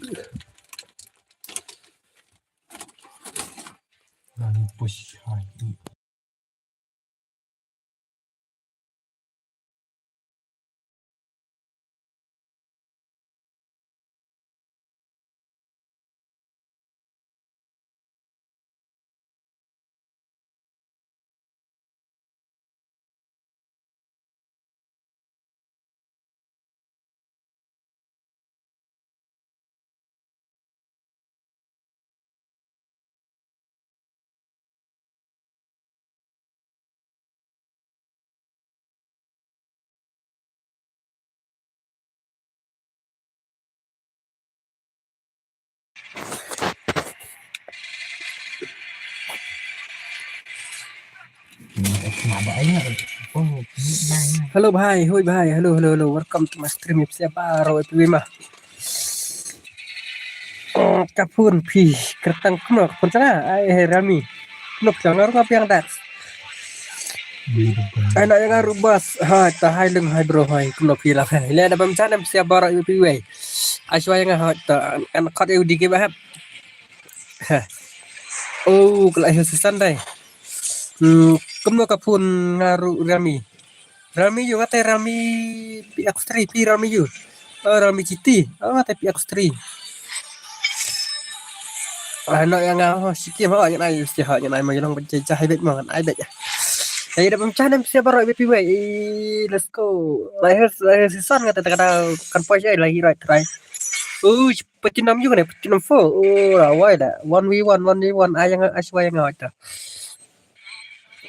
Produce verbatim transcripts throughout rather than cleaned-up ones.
Ngan push high. Hello bhai, hoi bhai, hello, hello, hello, welcome to my stream, ïa phi baroh ïa phi ma. Oh, ka phone phi, kyrteng kumno ka phone sana, ai, eh, Realme. Kumno phi nga ruh nga biang dat. Ai, na ïa nga ruh bas, hai, ta hai leng hai bro, hai, kumno phi la, hai. Le da bam chan em phi baroh ïa phi wei. Ai, shwa ïa nga, hai, ta, an khot ïa u D K Bahap. Ha. Oh, ka la hi sa san dai. Hmm, kumno ka phone nga ruh Realme. Realme ïa nga te Realme P X three, phi Realme ïa. Oh, Realme G T. Oh, nga te P X three. Ah, no ïa nga, oh, shikim, oh, ngan ai, shi, oh, ngan ai, ma ïa long, ja, ja, hai bet, ma ngan ai bet. Ai da bam chan em phi baroh ïa phi wei. Eh, let's go. La hi, la hi sa san nga te ta ka da kan poi ai la hi right try. Oh, Platinum ïa nga ne, Platinum four. Oh, la wai da. One v one, one v one. Ai ïa nga, ai shwa ïa nga ta.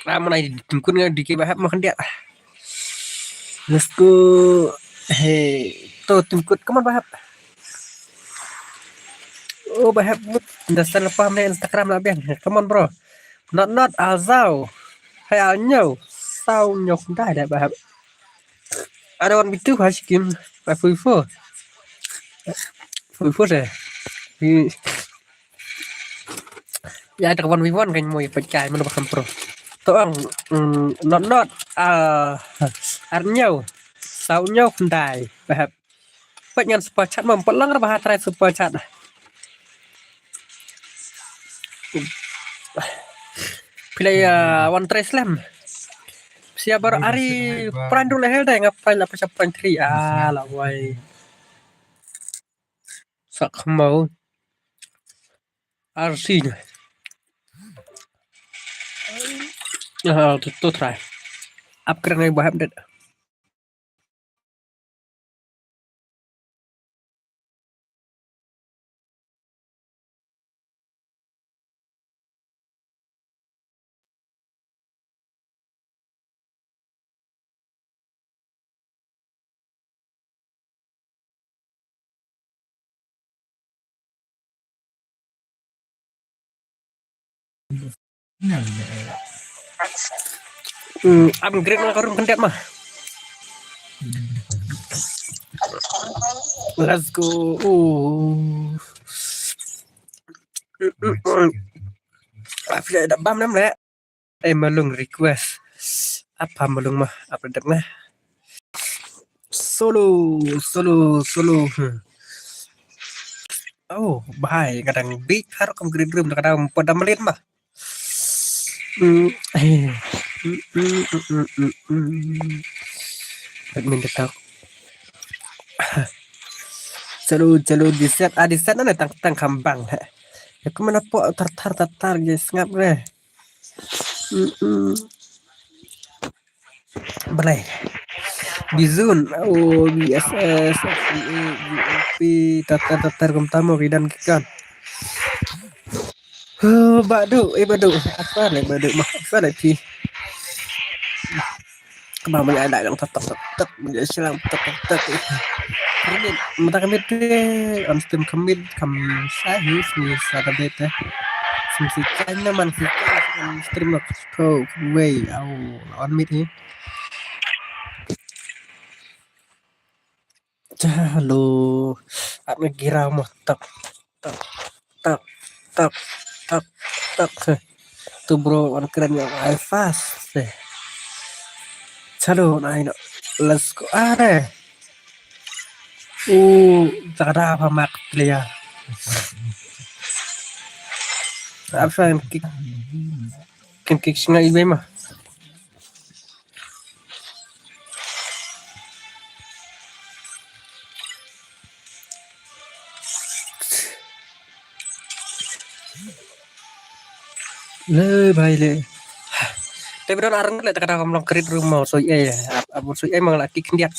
Ah, mana i tim kut nga D K Bahap ma khyndiat. Let's go. Hey, to tim kut, come on Bahap. Oh, Bahap mut. Nda san lepas mane Instagram la biang. Come on bro. Not not, ah, Zau. Hey, ah, Nyau. Sau Nyau khyndai da Bahap. Ada wan bitu ha shikim. Ba fui fo. Fui fo de. Ïa, da wan wi wan kan mo ïa peit kai mano ba kham pro. To ang, mm, not not, ah, ar Nyau. Sau Nyau khyndai. Bahap. Peit ngan super chat mam, peit lang ra ba ha trai super chat. Phi la ïa wan trai slem. Phi ïa baroh ari pran du la hel dai, nga pran la pisa pran three. Ah, la wai. Sa khmau. Ar si. Ah, tu, tu trai. Upgrade ngai Bahap det. Hmm, upgrade na ka room khyndiat ma. Let's go. Oh. Apa da bam nam le? Eh, Malung request. Apa Malung mah? Apa dep mah? Solo, solo, solo. Hmm. Oh, bhai, kadang big har kam green room, kadang padam lin mah. Hmm. Eh. Hmm, hmm, hmm, hmm, hmm, hmm. Admin tetap. Chalo, chalo, diset, ah, diset na tang, tang kham bang, he. Ya, kumno pok tar, tar, tar, tar, guys, ngap re. Mm-mm. Balai. Bizun, oh, B S S, F C A, U P, tatar, tatar, kum tamo, kidan, kikan. Oh, Badu, eh, Badu. Apa le, Badu, mah, apa le, pi. Kemang banyak anak yang tetap, tetap, menjadi silang, tetap, tetap. Ini, mentang kami tu, on stream kami, kam sahih, ni, sa kami tu. Sim si China man si China, on stream lah, kau, wei, au, lawan mid ni. Chalo, at ngegira mo, tak, tak, tak, tak, tak, tak. Tu bro, wan kren yang ai fast. Chalo, nai no, let's go, are. Uh, tak ada apa mak player. Ap sa kan kick. Kan kick sngai ibai ma. Le bhai le. Te bro arang le ta ka da kam long krit room mo soi eh. Ap ap soi eh mang la kick khyndiat.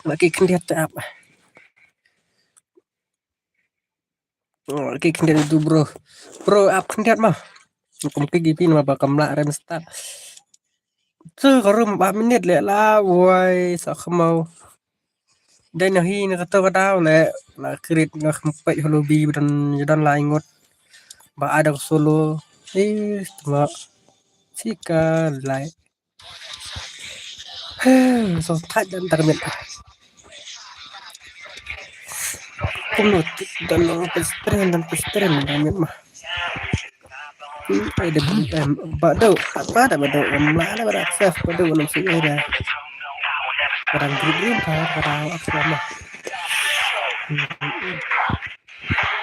La kick khyndiat te ap. Oh, kick khyndiat tu bro. Bro ap khyndiat ma. Kum kick ipi nama ba kam la rem start. Tu ka room ba minit le la wai sa khmau. Dai na hi na ka to ka daw le la krit na khmpet holo bi dan dan lai ngot. Ba ada solo. Eh, tuma. Sika lai. So thait dan tarmit. Kumno dan long pestren dan pestren dan mit ma. Ai de bado apa da bado amla da bado sef bado nam si ai da. Kadang group group pa kadang apa ma.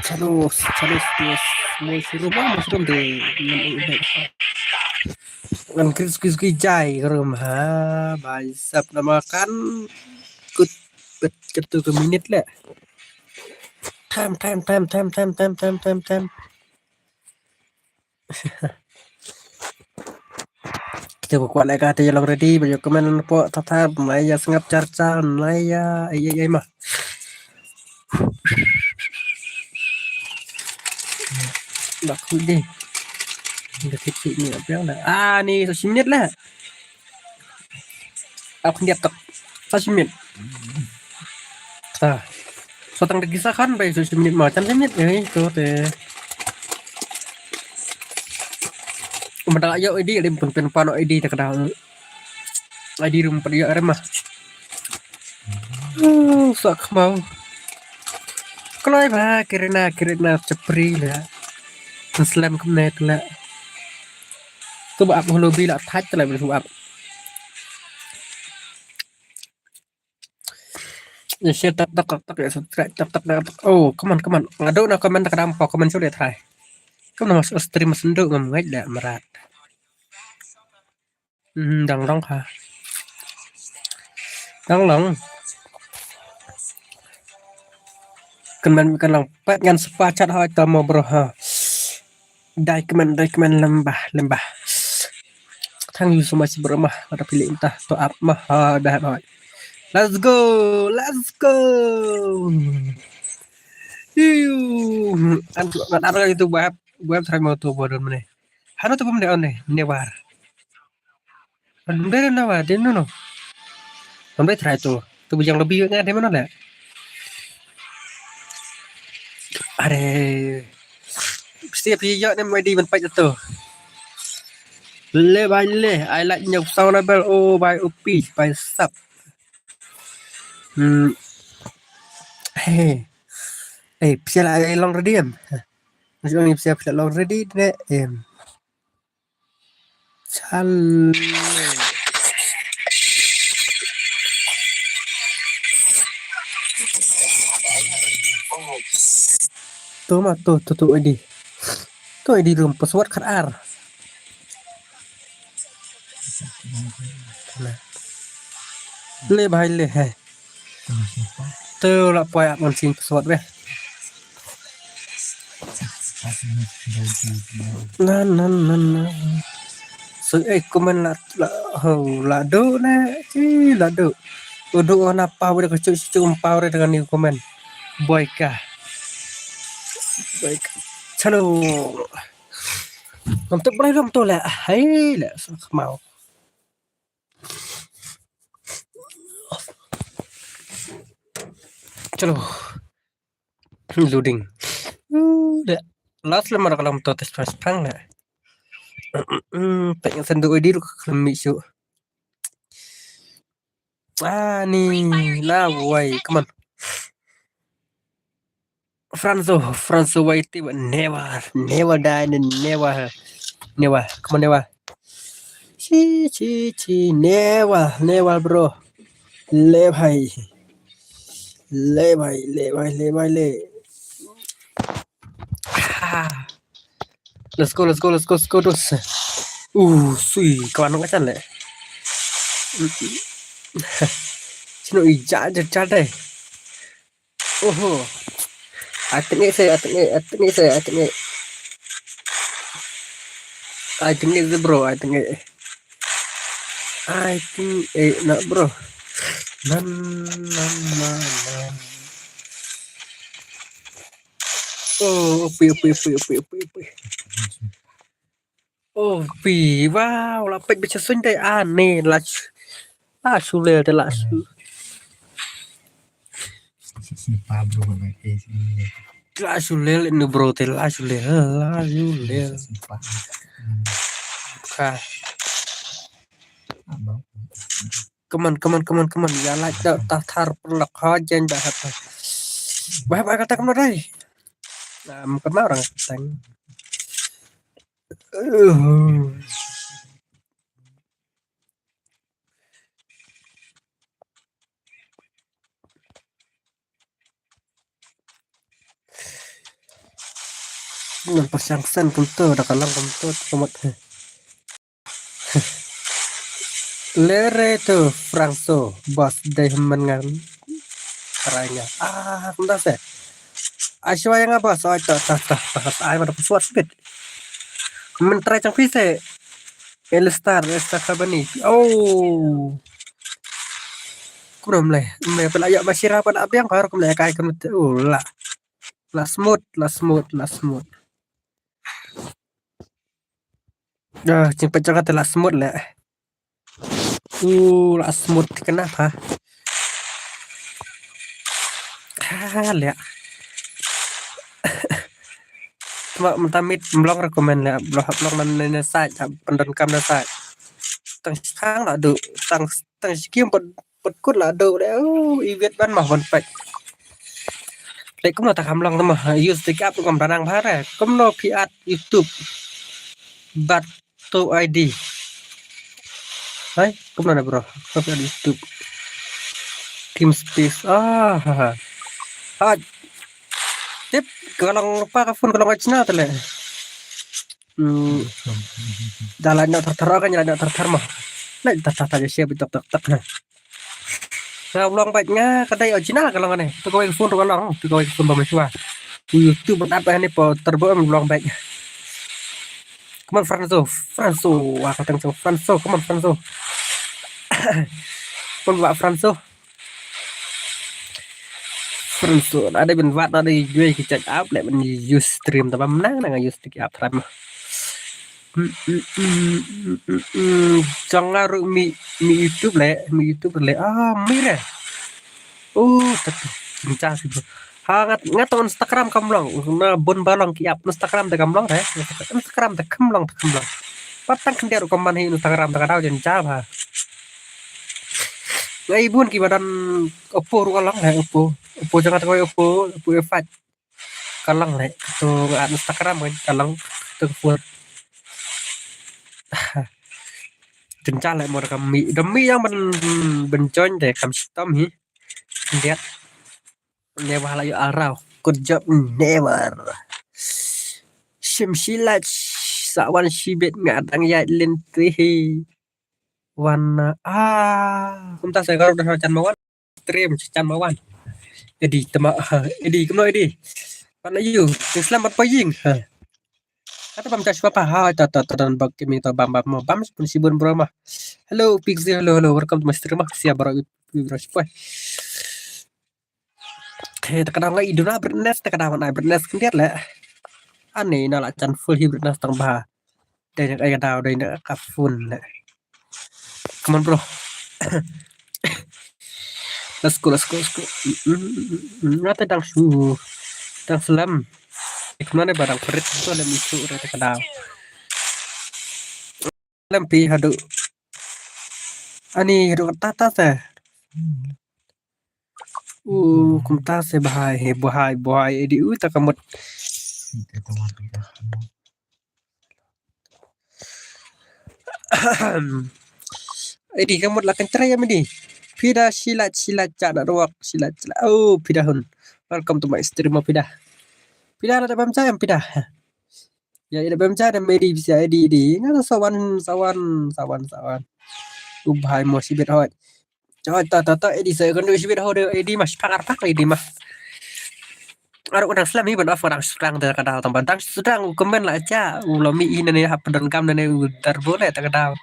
Chalo chalo mushroom ah mushroom de. Ngan kris kris kris jai ka room ha. Bai sap na makan. Kut bet ketu ke minit le. Time time time time time time time time time. Kita buat kuat lagi kata je long ready baju komen po tata mai ya sengap carcar mai ya ai ai ai mah. Dak kudi. Dak kiti ni apa yang dah? Ah ni satu minit lah. Aku lihat tak. Satu minit. Ah. Satang dagi sakan bai satu minit macam minit ya itu teh. Mada ya edi edi pun pen pano edi tak ada. Edi rum pada ya remah. Uh, sak mau. Kloi ba kirina kirina chapri la. Slem kemne la. Tu ba ap holobi la thach la ba ap. Ya share tak tak tak tak ya subscribe tak tak tak tak. Oh, come on come on. Ngadu na comment tak dam pa comment sule try. Kam na mas stream sendu ngam ngait da marat. Hmm, dang dang ha. Dang dang. Kan man kan lang pat ngan sepa chat ha tamo bro ha. Dai kemen dai kemen lembah lembah. Thank you so much bro mah pada pilih entah to up mah ha dah dah. Let's go, let's go. Iu, an tu ngan arah itu buat buat try mau tu bodoh mana. Hano tu pun dia on ni, ni war. Dum dai na wa dai no no. Dum dai try tu. Tu bujang lebih nga dai mana le. Are. Mesti pi yo ne mai di ban pai tu. Le bai le, I like new sound level. Oh bai upi bai sap. Hmm. Hey. Eh, pisa la long ready em. Masih orang pisa pisa long ready ne em. Chale. Tu ma tu tu tu edi. Tu edi room password khat ar. Le bhai le hai. Tu la poi ap ngan sing password be. Nan nan nan nan. So eh comment la la ho la do na chi la do. Udu ona pau de kecu kecu pau de dengan ni comment. Boy ka. Boy ka. Chalo. Ngam tu boleh dong tu lah. Hai lah so mau. Chalo. Loading. Uh, dah. Last lama dah kalau motor test pas pang dah. Hmm, pek yang sendu di lu kami su. Ah, ni lah, wai, come on. Franzo, Franzo Y T, never, never die, never, never, come on, never. Chi, chi, chi, never, never, bro. Le bhai. Le bhai, le bhai, le bhai, le. Ah. Let's go, let's go, let's go, let's go, dos. Uh, sui, kawan nong kachan le. Sino i ja, ja, ja, dai. Oho. I think it say, I think it, I think it say, I think it. I think it, bro, I think it. I think it, not, bro. Nan, nan, nan, nan. Oh, upi, upi, upi, upi, upi, upi. Oh, upi, wow, la pek bicha sun dai ane la sh-, la shule de la shu. Pablo na ke sini. La shule le nu bro te la shule, la shule. Ka. Come on, come on, come on, come on. Ya like da ta thar pun la kha jen da hat. Bah, bah, kata kamu dai. Nah, mungkin mah orang ketang. Nan persiang sen kumto, da kalang kumto, kumut. Lere tu Franso, bos dei men ngan. Ranya. Ah, kumta se. Ashwa yang apa? So, ta, ta, ta, ta, ai mada pusuat sipit. Mentrai chang pise. Elistar, Elistar Kabani. Oh. Kumno mle, mle pela yok masira pada abiang baru kumle kai kumle. Oh, la. La smooth, la smooth, la smooth. Ah, jingpeit jong nga te la smooth le. Uh, la smooth kane ha. Ha le. Tma mynta mit mlong recommend le, blong hap long man ne sait, hap pyndonkam ne sait. Tang shang la du, tang, tang shikim pat, pat kut la du le. Uh, i wet ban ma ban peit. Te kumno ta kham long tma, use te ki app kam ranang bha re. Kumno phi add YouTube. Bat to I D. Hai, kumno na bro? Kau ada YouTube. Team Space. Ah, ha, ha. Hai. Tip, ka long pa ka phone ka long original tele. Hmm. Dah lah nak terter kan, nak terter mah. Nak terter aja siap tok tok tok. Nga long bait nga ka dei original ka long ne. Tu kawei ka phone tu ka long, tu kawei ka phone ba ma shwa. Tu YouTube ban app ne po turbo em long bait. Come on Franso, Franso, wa ka tang Franso, come on Franso. Pun wa Franso. Franso, ada ben wat ada yue ki check up le ben use stream ta ba menang na use tik up tram. Jong nga ruh mi, mi YouTube le, mi YouTube le. Ah, mi re. Oh, tapi cincang sih bro. Ha, ngat, ngat Instagram kam long. Na bun ba long ki app Instagram te kam long re. Instagram te kam long, te kam long. Patang khyndiat ruh kam man hi Instagram te ka dau cincang ha. Nga i bun ki ba don Oppo ruh ka long re, Oppo. Oppo jong nga te kawei Oppo, Oppo F five. Ka long le, tu nga Instagram kan ka long tu ka phone. Jynjar le mo da ka mih, da mih yang ban, ban join de kam shitom hi. Ndiat. Never la ïoh arau. Good job, never. Shim shi lach sa wan shi bet nga dang ïaid lynti hi. Wan, ah, kumta sa ka ruh da chan ma wan. Stream chan ma wan. Edi tma, ha, edi kumno edi. Pan ayu, tu slam pat paying. Ha. Kata bam chas papa ha, ta, ta, ta, dan bak kimi ta bam bam mo bam pun sibun bro ma. Hello Pixie, hello, hello, welcome to my stream ma. Sia bro, bro spoy. He, ta ka dau nga i duna brightness, ta ka dau nga brightness khyndiat le. Ani na la chan full hi brightness tang ba. Dei na ka dau, dei na ka phone le. Come on bro. Let's go, let's go, let's go. Nga te dang shu, dang slem. Kumno ne ba dang prit to le mi shu re ta ka dau. Lem pi haduh. Ani haduh kata ta te. Uh, kumta se bahai, he bahai, bahai, edi, uh, ta ka mut. Edi ka mut la kan try am edi. Pida silat, silat, cak nak ruak, silat, silat. Oh, pida hun. Welcome to my stream, pida. Pida la da bam cak am pida. Ya, ida bem ja da medi bisa edi edi. Nga sa wan sa wan sa wan sa wan. U bhai mo shibit hot. Hot ta ta ta edi sa kan du shibit hot edi ma shpang ar pak edi ma. Ar u dang slam i ban off dang slang da ka dau tang ba dang sudang u comment la cha u lo mi i ne hap don kam ne u dar bole ta ka dau.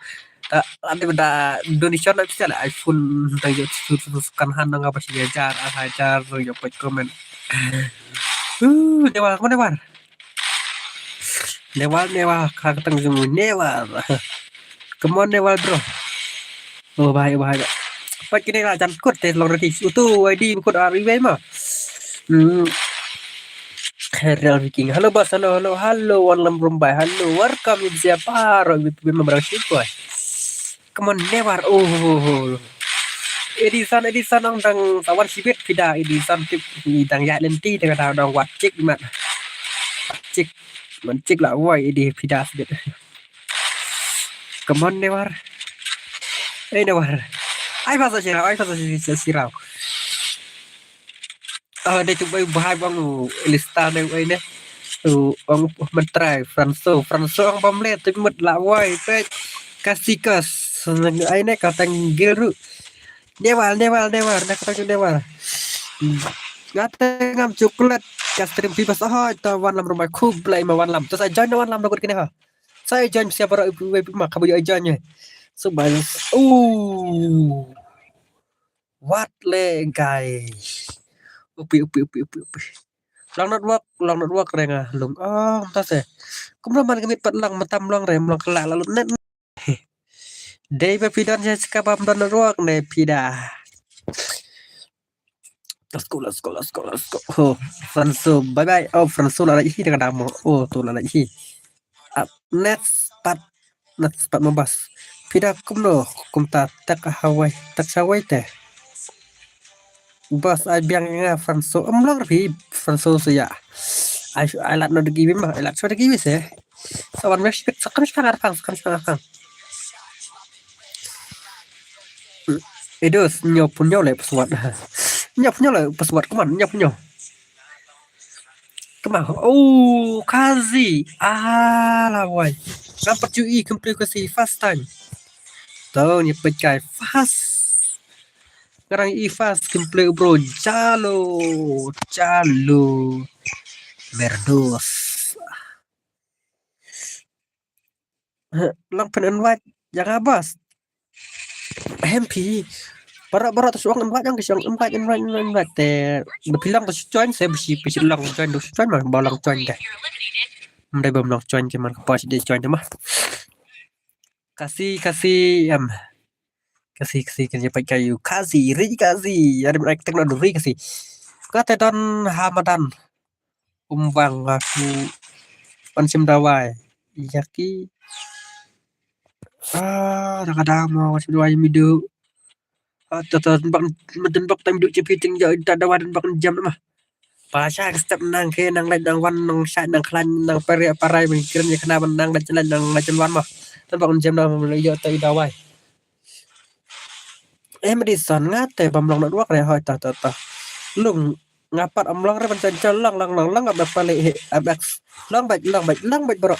Ta ade da donation na bisa la iPhone dang yo su su kan han dang apa sih hajar ar hajar yo pet comment. Uh, Newar, come on Newar. Newar, Newar, ka tang jung Newar. Come on Newar bro. Oh bhai, bhai. Pat kine la jan kut te long rati. Utu I D kut ar iwei ma. Hmm. Real Viking. Hello boss, hello, hello, hello. Wan lam rumbai. Hello, welcome in siapa? Ro iwei pibin ma barang shit boy. Come on Newar. Oh, oh, oh. Edison, Edison ong dang sa wan shibit pida Edison tip ni dang ya lenti dang dang dang wat chik mat. Wat chik. Man chik la wai edi pida shibit. Come on Newar. Eh Newar. Ai fasa sirau, ai fasa sirau. Ah, dei tu bai bahai bang u lista ne bai ne. Tu bang mentrai Franso, Franso ang bam le tu mut la wai pe. Kasikas ai ne ka tang gil ru. Newar, Newar, Newar, na ka tang Newar. Nga te ngam coklat ka stream pi bas ahoi ta wan lam rumah khub lai ma wan lam. Tu sa join wan lam da kut kine ha. Sa join siapa ro ipu ipu ma ka bu join ne. So bas. Uh. Wat le guys. Upi upi upi upi upi. Long network, long network re nga lung. Oh, ta se. Kumno man kemit pat long matam long re, long kala lalu net. Dei ba pidon ya chika bam don network ne pida. Let's go, let's go, let's go, let's go. Oh, Franso, bye bye. Oh, Franso la lagi hi dengan damo. Oh, tu la lagi hi. Up next part, next part mo bas. Pida kumno, kumta tak hawai, tak hawai te. Bas ai biang nga Franso, em long ri Franso so ya. Ai ai lat no degi bim, ai lat so degi wis eh. Sawan mes pit sakam sangar pang, sakam sangar pang. Idus nyo punyo le pesawat. Nyo punyo le pesawat, come on, nyo punyo. Come on. Oh, Kazi. Ah, la wai. Nampak ju i kemplay ko si first time. Tau ni pekai fast. Ngarang i fast kemplay bro. Jalo. Jalo. Merdos. Lang pen invite yang abas. Hem pi. Bara bara tu suang invite yang suang invite invite invite invite te. Bepilang tu join saya besi besi lang join tu join mah balang join deh. Mendai bam lang join ke man kepas dia join tu mah. Kasi kasi em. Kasi kasi kan cepat kayu kasi ri kasi. Ada naik teknologi kasi. Kata don hamadan. Umbang aku pan sim dawai. Yaki. Ah, da kada mo sim dawai midu. Ah, ta ta bak meden bak tam du cepi ting ja ta dawai dan bak jam mah. Pasha ke step nang ke nang lait nang wan nang sha nang klan nang pere parai mengkiran ya kena nang lait jalan nang lait jalan mah. Tan bak jam nang yo ta dawai. Eh, Madison, nga te bam long network re hoi ta ta ta. Lung nga pat am long re ban chan chan long long long long ap pale he ap ex. Long bait long bait long bait bro.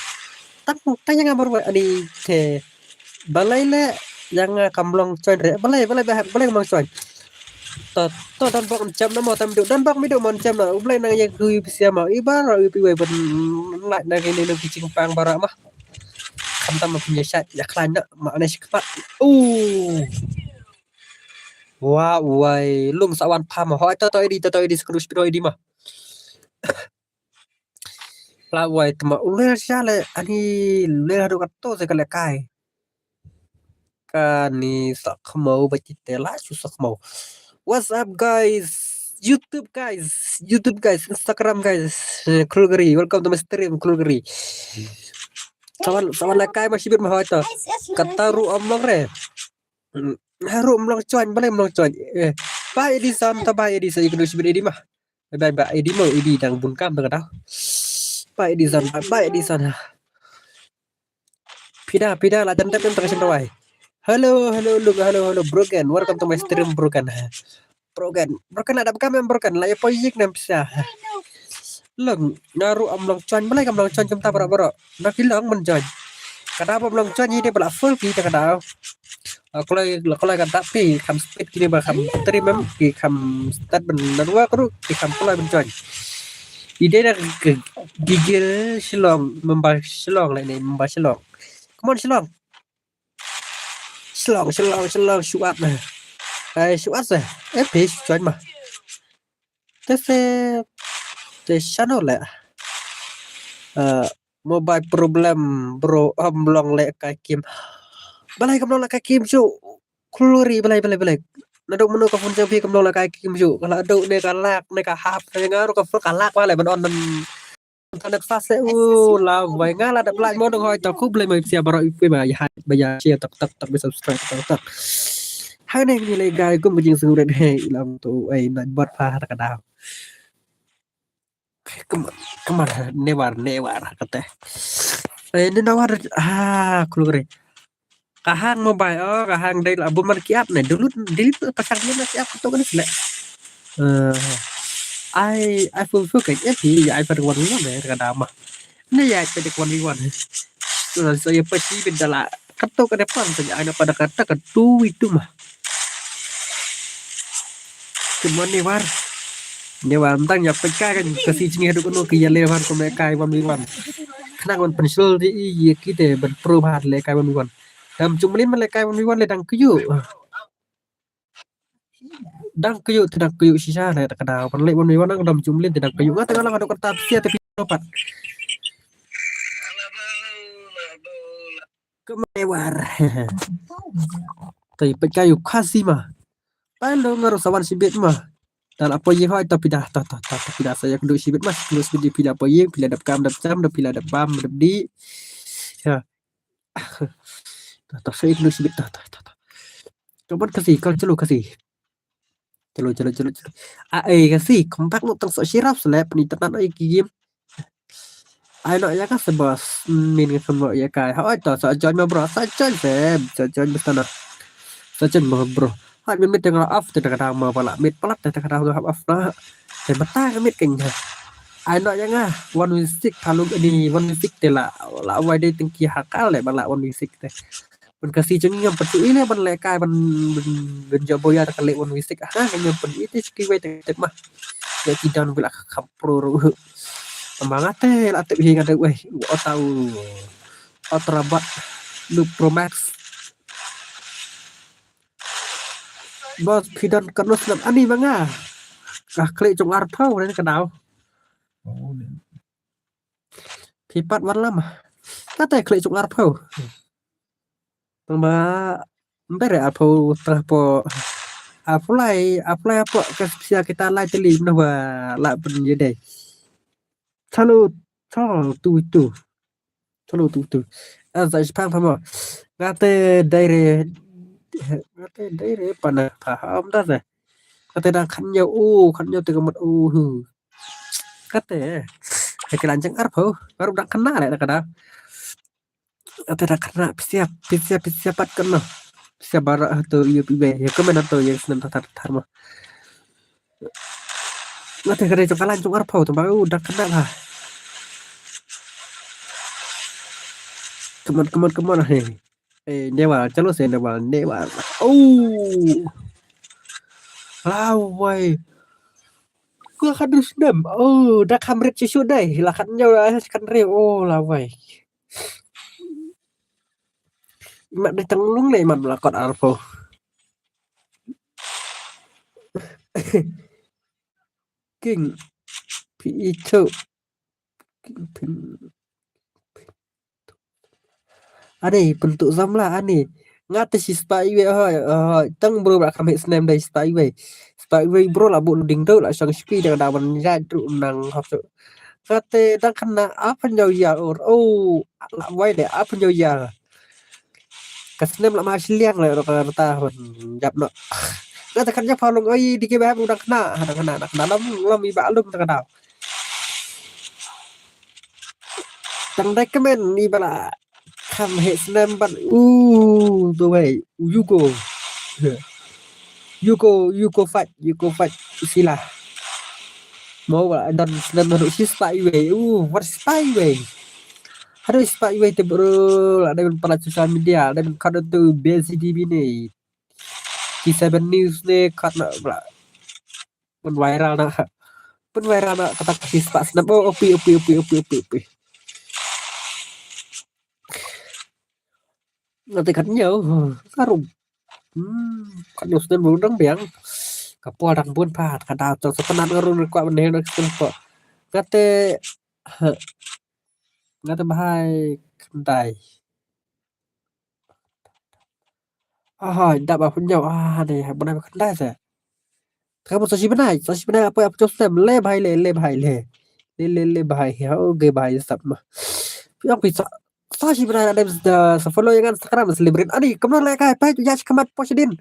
Tang tang yang bro ani te. Balai le yang nga kam long join re. Balai balai balai balai kam long join. To to dan bok jam na mo tam du dan bok mi du mon jam na. U balai nang yang kui pisia mo. Ibar u pi wai ban lai nang ini nang kicing pang bara mah. Kam tam ma punya shat ya klan na ma ne shi kpat. Uh. Wa wai lung sa wan pam ho to to idi to to idi skru spiro idi ma. La wai tma uler sha le ani le hadu kato se kale kai. Kani sakmo ba kite la su sakmo. What's up guys? YouTube guys, YouTube guys, Instagram guys. Eh, Krulgari, welcome to my stream Krulgari. Sawan sawan la kai ma shibit ma hoy to. Kata ru amlong re. Mm, haru amlong join, bale amlong join. Eh, bye Edison, ta bye Edison, iknu shibit Edi ma. Bye bye Edi mo, Edi dang bun kam dang da. Bye Edison, bye bye Edison. Pida pida la jan tep tem tang shin tawai. Hello hello look hello hello broken. Welcome to my stream broken. Broken broken la dap kam em broken la ya poyik nam pisa. Long, nga ruh ym long join, balei kam long join kumta baroh baroh. Na ki long ban join. Ka daw ba ym long join hi dei ba la full ki ta ka daw. Ah, kloi, la kloi ka dap ki kham speed kine ba kham trim em, ki kham start ban network ruh ki kham kloi ban join. I dei da ka gigil Shillong, member Shillong lei ne, member Shillong. Come on Shillong. Shillong, Shillong, Shillong, shuat na. Ai, shuat se. Eh, phi shuat ma. Te se, te shano le. Eh, mobile problem, bro, ym long lehkai game. Balei kam long lehkai game shuh. Kluri, balei, balei, balei. Naduh mynno ka phone jong phi kam long lehkai game shuh. Ka la duh ne ka lak, ne ka hap, ne nga ruh ka phone ka lak, balei ban on nan internet fast le. U, la wai, nga la dep lait mo dong hoi to, khublei mo ïa baroh ïa phi ba ïa hai, ba ïa share tok tok tok, ba subscribe tok tok. Hangne ngi leit kai kum ka jingsngewrit, hei, lam to, ei, na bot pha ta ka daw. Kumar, Kumar, Newar, Newar, kata. Eh, Newar, ah, kluri. Ka hang mobile, oh, ka hang dei la bun man ki app ne. Delete, delete pasang dia na ki app kato kan sila. Eh, ai, ai full full kan, eh, phi, ai pada one v one ne, ka dama. Ne ya, pada one v one. So, so ya pasti benda la. Kato ka depan saja, ai na pada kata ka two v two mah. Cuma Newar. Newar, tang ya peka kan, kasi chingi hadu kono ki ya le wan ko me kai one v one. Kena wan pensil di, iya kita ban pro bad le kai one v one. Dam chumlin man le kai one v one le dang kyu. Dang kyu, te dang kyu shisha le ta ka daw. Pan le one v one dang dam chumlin te dang kyu. Nga te nga la ka dok ta sia te pi pat. Ka Newar. Te peka yu kasi ma. Palo nga ruh sa wan shibit ma. Te la poi ïa hoi to phi da, to, to, to, to phi da sa ïa kduh shibit ma, kduh shibit di phi la poi ïa, phi la dep kam dep jam, da phi la dep bam dep dih. Ya. To, to sa ïa kduh shibit to, to, to, to. Kaban kasi, kal chalo kasi. Chalo, chalo, chalo, chalo. Ah, eh, kasi, kompak nuk tang sok shirap selep ni tenan oi ki game. Ai no ïa ka se bos, min ka kynmaw ïa kai. Hoi to, sa join ma bro, sa join se, sa join bes tana. Sa join ma bro. Hoi min mit tengah off te tengah dang ma bala mit palat te tengah dang hap off na. Te mata ka mit keng ha. Ai no ïa nga, one v six thalu ni one v six te la, la wai dei tengki hakal le bala one v six te. Ban kasi jong ngi ngam pyntu i le ban lehkai ban, ban, ban job boya ta ka leh one v six. Ha, ngam pyntu i te shuki wei te tep mah. Ya ki down bila ka kham pro ru. Tama nga te la tep hi nga de wei. Ota u. Ultra bot. Lu Pro Max. Bos phi don kano snap ani ma nga. Ka klik jong arphew ne ka daw. Phi pat wan lama. Kata klik jong arphew. Tang ba mbe re arphew tang po. Arphew lai, arphew lai po ka sia kita lai teli noh ba la pyn ye dei. Salut, salut tu tu. Salut tu tu. Asa spang pamo. Ngate dai re. Ngate dai re pana paham ta se. Kate dang khan ñiew u, khan ñiew te ka mut u hu. Kate. He ka lan jang arphew, baru dang kena le da ka da. Kate dang kena pisiap, pisiap, pisiap pat kena. Pisiap barak tu yu pi be. Ya kemana tu ya senam tar tar mah. Ngate kate jong ka lan jong arphew tu baru dang kena lah. Come on, come on, come on, hey. Eh, Newar, chalo se Newar, Newar. Oh. Lawai. Ko ka dus dem. Oh, da kam rit shishu dai. La kan nyau la kan re. Oh, lawai. Mat de tang lung le mat la kot arphew. King. Pi itu. Ani pyntu zam la ani. Nga te shi spah iwei hoi hoi tang bro ba kham heh snem dei spah iwei. Spah iwei bro la bu ding do la shang shpi dang da ban ya dru nang hok. Nga te dang kena apa nyau ya or oh la wai de apa nyau ya. Ka snem la ma shiliang le ro ka rta ban jap no. Nga te kan jap halung oi di ke ba dang kena dang kena dang kena lam lam i ba lum dang kena. Tang dai kmen ni bala. Kham heh snem ban u do wei u yuko. Yuko yuko fight yuko fight sila. Mo ba don snem haduh shispah iwei. Uh, wat shispah iwei. Haduh shispah iwei te bro, la dei ban palat social media, la dei ban kat tu B C D B ni. T seven News ni kat na bla. Pun viral na. Pun viral na kata ka shispah snem. Oh, upi, upi, upi, upi, upi, upi. Nga te kat ñiew, ka rum. Hmm, kat ñiew snem rum dang biang. Ka por dang bun pat, ka daw tang sa penat nga rum kwah ban hel na snem pat. Nga te, nga te bha ïa khyndai. Ah, dap ba pun ñiew, ah, ne, bnai ba khyndai sa. Ka mut sa shi bnai, sa shi bnai apa apa jong snem, le bha ïa le, le bha ïa le. Le, le, le bha ïa, oh, ge bha ïa sap ma. Phi ong phi sa, sa shi bnai la dep sa, sa follow ïa nga Instagram, celebrate. Ani, kumno lehkai, peit ïa shi khmat post din.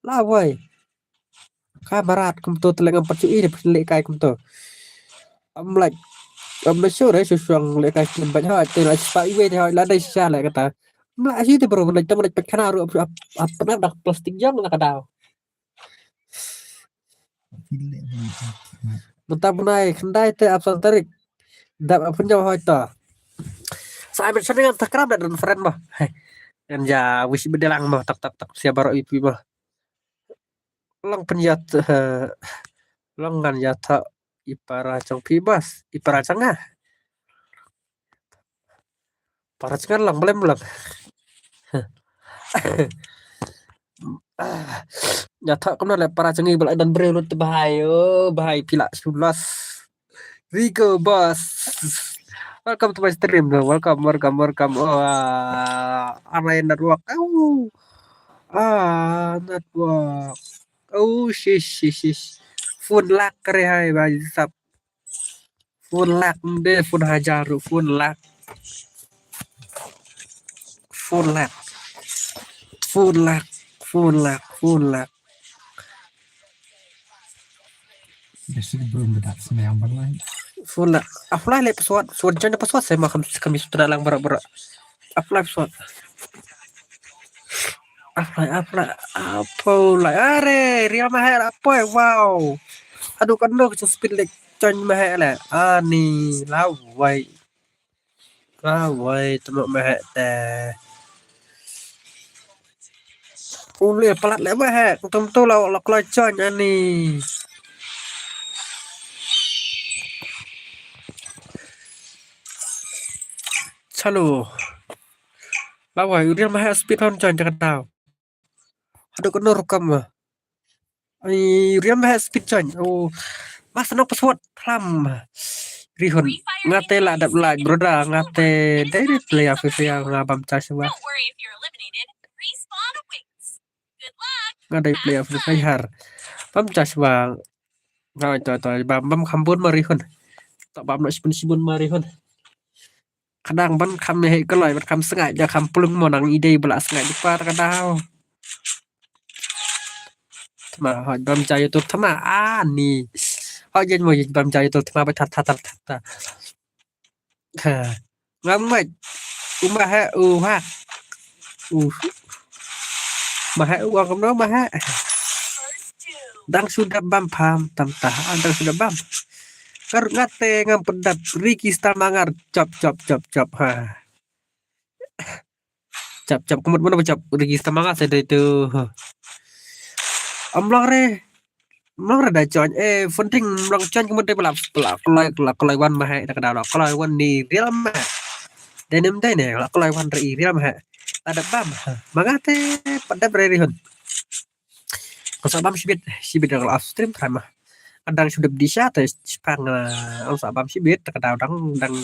La wai. Ka marat kumto te leh ngam pat shu i, dep leh kai kumto. Am like, am na shu re, shu shuang lehkai kin bad ha, te la spa iwei te ha, la dei sha leh kata. Am like shi te bro, like, tam like peit khana ru, ap, ap, ap, pernah dak plastik jong la ka daw. Mynta bnai khyndai te ap san tarik. Dap ap pynjaw hoi ta. Sa ai mention ngan takram da don friend mo. Hei. Ngan ja wish birthday lang mo, tak, tak, tak. Sia baroh ipi mo. Long pynjat, eh, long ngan ja tha i para jong phi bas, i para jong nga. Para jong nga long, balei long. Ja tha kumno leh para jong ngi ba la don briew lut te bha ïa, oh, bha ïa phi la shu los. Rico boss. Welcome to my stream, bro. Welcome, welcome, welcome. Oh, ah, anai network. Au. Ah, network. Oh, shish, shish, shish. Phone lag kare hai, bhai sab. Phone lag, mde phone hajar ruh, phone lag. Phone lag. Phone lag. Phone lag. Phone lag. Biasa belum bedak sembahyang online. Phone lag. Offline leh password. Password, jangan password, saya mah kam, kami sudah lang berak-berak. Offline password. Offline, offline. Apa lah? Are, Real Mahek lah apa? Wow. Aduh, kan dah macam speed lag. Coin Mahek lah. Ani, lawai. Lawai, tengok Mahek teh. Ule palat leh Mahek. Betul-betul lah, lah kelai coin ani. Chalo. Lawai, Real Mahek speed hon coin jangan tahu. Haduh kano rukam ma. Ai, Real Mahek speed coin. Oh. Mas nok password lam. Rihun. Ngate la dap like, brother. Ngate dei dei player Free Fire nga bam charge ba. Nga dei player Free Fire. Bam charge ba. Nga to to bam bam kham bun ma Rihun. To bam nok sibun sibun ma Rihun. Kadang ban kham heh kloi, ban kham sngaid, da kham plung mo nang i dei ba la sngaid dei pat ka daw. Tma hoi bam ja YouTube tma ani. Hoi jen mo jen bam ja YouTube tma ba that that that that. Ha. Ngam mai. U Mahek u ha. U. Mahek u ngam no Mahek. Dang sudah bam pam tam ta. Ah, dang sudah bam. Kar ngate ngam pedat Ricky Star Mangar chop chop chop chop ha. Chop chop kumut mana chop Ricky Star Mangar sa dei tu. Amlong re. Amlong re da join. Eh, funding amlong join kumut dei pala pala kolai pala kolai wan Mahek da kada pala kolai wan ni Real Mahek. Dei nem dei ne pala kolai wan re Real Mahek. Ada bam. Mangate pada re Rihun. Kau sa bam shibit, shibit dang live stream trai mah. Kadang sudah berdisha te shipang, eh, kau sa bam shibit, kadang dang dang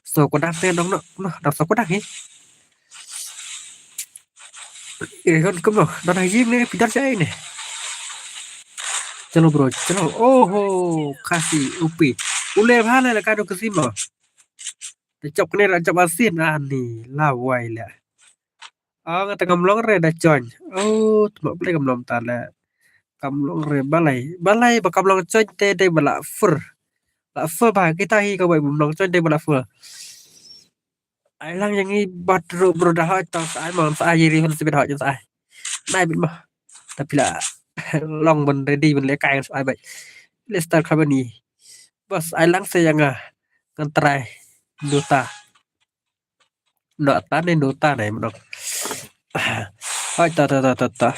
so kodang te dong no, no dang so kodang he. Eh, kan kum no, dang haji ne pidar sa ne. Chalo bro, chalo. Oho, kasi upi. Ule bhale la kadu kasi mo. Te chop kene la chop asin ani lawai la. Ah, nga te kam long re da join. Oh, tma play kam long ta le. Kam long re balai. Balai ba kam long join te dei ba la fur. La fur ba kita hi ka bai bum long join dei ba la fur. Ai lang yang i bat ro bro da ha ta sa ai ma sa ai ri hon sibit ha sa ai. Nai bit ma. Tapi la long ban ready ban le kai sa ai bai. Leicester Company. Bos, ai lang sa ïa nga. Ngan try Dota. Dota ne, Dota ne, mano. Hoi, ta, ta, ta, ta, ta.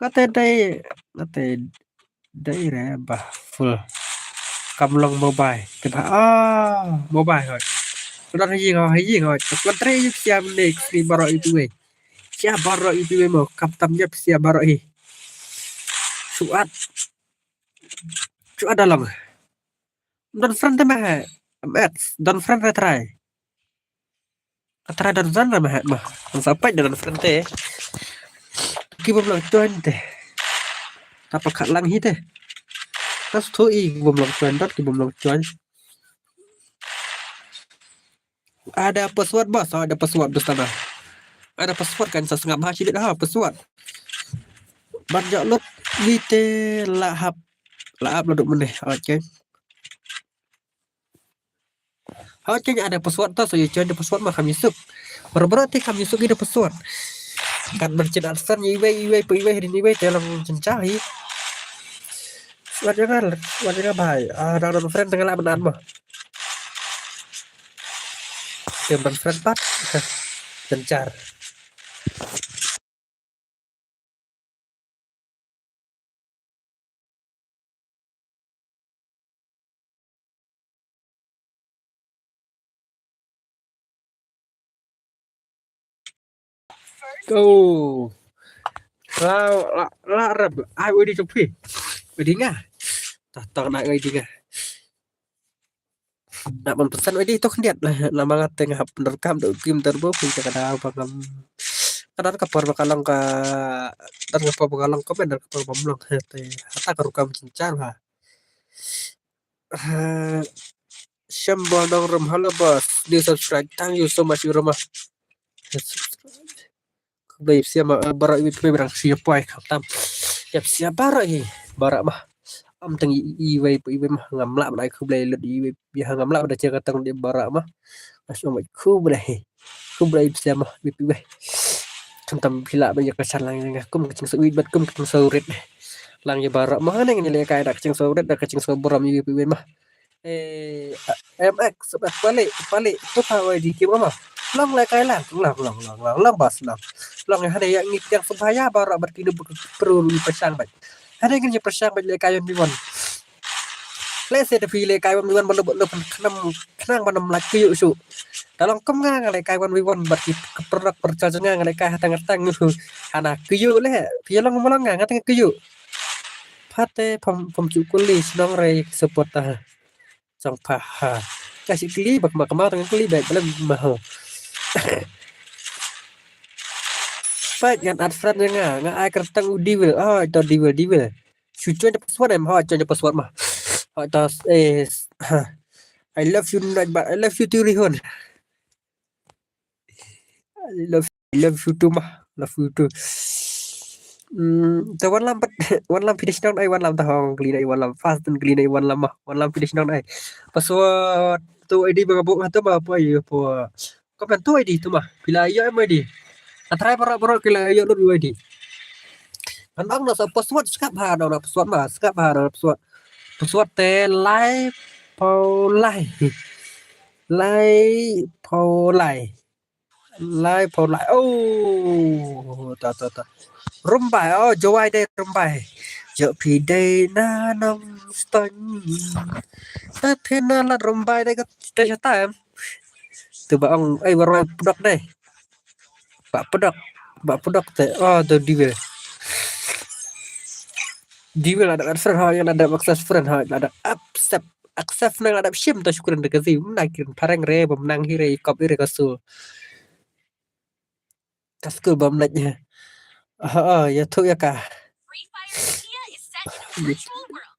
Nga te dei, nga te dei re, bah, full. Kam long mobile. Te bah, ah, mobile, hoi. Don ha ïing, hoi, ha ïing, hoi. Ngan try ïa psia ne, sni baroh ïa phi wei. Psia baroh ïa phi wei mo, kam tam ïa psia baroh hi. Suat. Suat da long. Don friend te ma he. Em, et, don friend re try. Ka try don friend re ma he ma. Kan sa pait don friend te. Ki bym long join te. Ta pa khat lang hi te. Ta stu i ki bym long join, dot ki bym long join. Ada password bos, ada password bos tama. Ada password kan sa sngap ha shi bit ha password. Ban jot lut wi te la hap, la hap la duk mene. Okay. Okay, ada password ta, so ïa join da password ma kham ïa suk. Baroh baroh te kham ïa suk ïa da password. Kan ban chin adsen iwei iwei pa iwei hadien iwei te long chin cha hi. Wat ïa nga, wat ïa nga bhai. Ah, dang don friend tang la ban add ma. Te ban friend pat. Chin cha. Go. La, la, la rep. Ai, oi di chok phi. Oi di nga. Ta, ta na oi di nga. Na ban pesan oi di to khyndiat. La ma nga te nga hap pyndonkam da u Kim Turbo phi ta ka daw ba ngam. Ka don ka por ba ka long ka, don ka por ba ka long comment, don ka por ba ym long. Te hata ka rukom chin char ha. Ha, Shambol Nongrum, hello boss. New subscribe. Thank you so much, Ruma. Khublei ïa phi ma, eh, baroh iwei pa iwei rang shi poi khamtam. Ïa phi baroh hi, baroh ma. Am tang i, iwei pa iwei ma ngam lah ban ai khublei lut iwei, ïa ngam lah ban ai jingkyrteng lut baroh ma. Nga shu ong khublei hi. Khublei ïa phi ma iwei pa iwei. Khamtam phi lah ban ïa ka shan lang ïa nga kum ka jingsngewbha bad kum ka jingsngewrit. Lang ïa baroh ma hangne ngan ïa lehkai da ka jingsngewrit da ka jingsngewburom iwei pa iwei ma. Eh, M X, eh, pale, pale, tu pa wai di kim ama. Long lehkai lang, long, long, long, long, long bas lang. Long ïa hangne ïa ngi pdiang sngewbha ïa baroh bad kino ba ki pyrshang bad. Hangne ngin ïa pyrshang bad lehkai one v one. Lehse da phi lehkai one v one ba leh, leh khnang, khnang ba nym lah kyiuh shuh. Da long kum nga nga lehkai one v one bad ki pyrshang pyrshang nga nga lehkai hatang hatang. Hana kyiuh leh, phi long ma long nga, nga tang kyiuh. Phate pham, pham ju kuli shnong re support ta. Chong pha ha. Ka shi kli bak ma kama tang kli bak blam ma ho. Pait ngan add friend ïa nga, nga ai kyrteng u Devil. Oh, to Devil, Devil. Shu join the password em, ho, join the password ma. Ho, to, eh, ha. I love you, Nightbot. I love you too, Rihun. I love, I love you too ma. Love you too. Hmm, ta wan lam pat, wan lam finish down ai wan lam ta hong kli na ai wan lam fast dan kli na ai wan lam ma. Wan lam finish down ai. Password tu I D ba nga buh nga tu ma apa ai apa. Kau kan tu I D tu ma. Phi la ïoh em I D. Ka try baroh baroh ki la ïoh lut I D. Kan ong na sa password skap ha na password ma, skap ha na password. Password te lai pau lai. Lai pau lai. Lai pau lai. Oh, ta ta ta. Rumbai, oh, Jowai dei Rumbai. Jo phi dei na nong stong. Ta the na la Rumbai dei ka dei ka time. Tu ba ong, eh, waroi pdok dei. Ba pdok, ba pdok te. Oh, tu Diwel. Diwel ada friend ha, yang ada access friend ha, ada accept. Accept nang ada shim ta shukran da kazi. Mna kiran parang re, bam nang hi re, kop ire kasu. Ka skul bam lait ïa. Ah, ah, ïa thu ïa ka.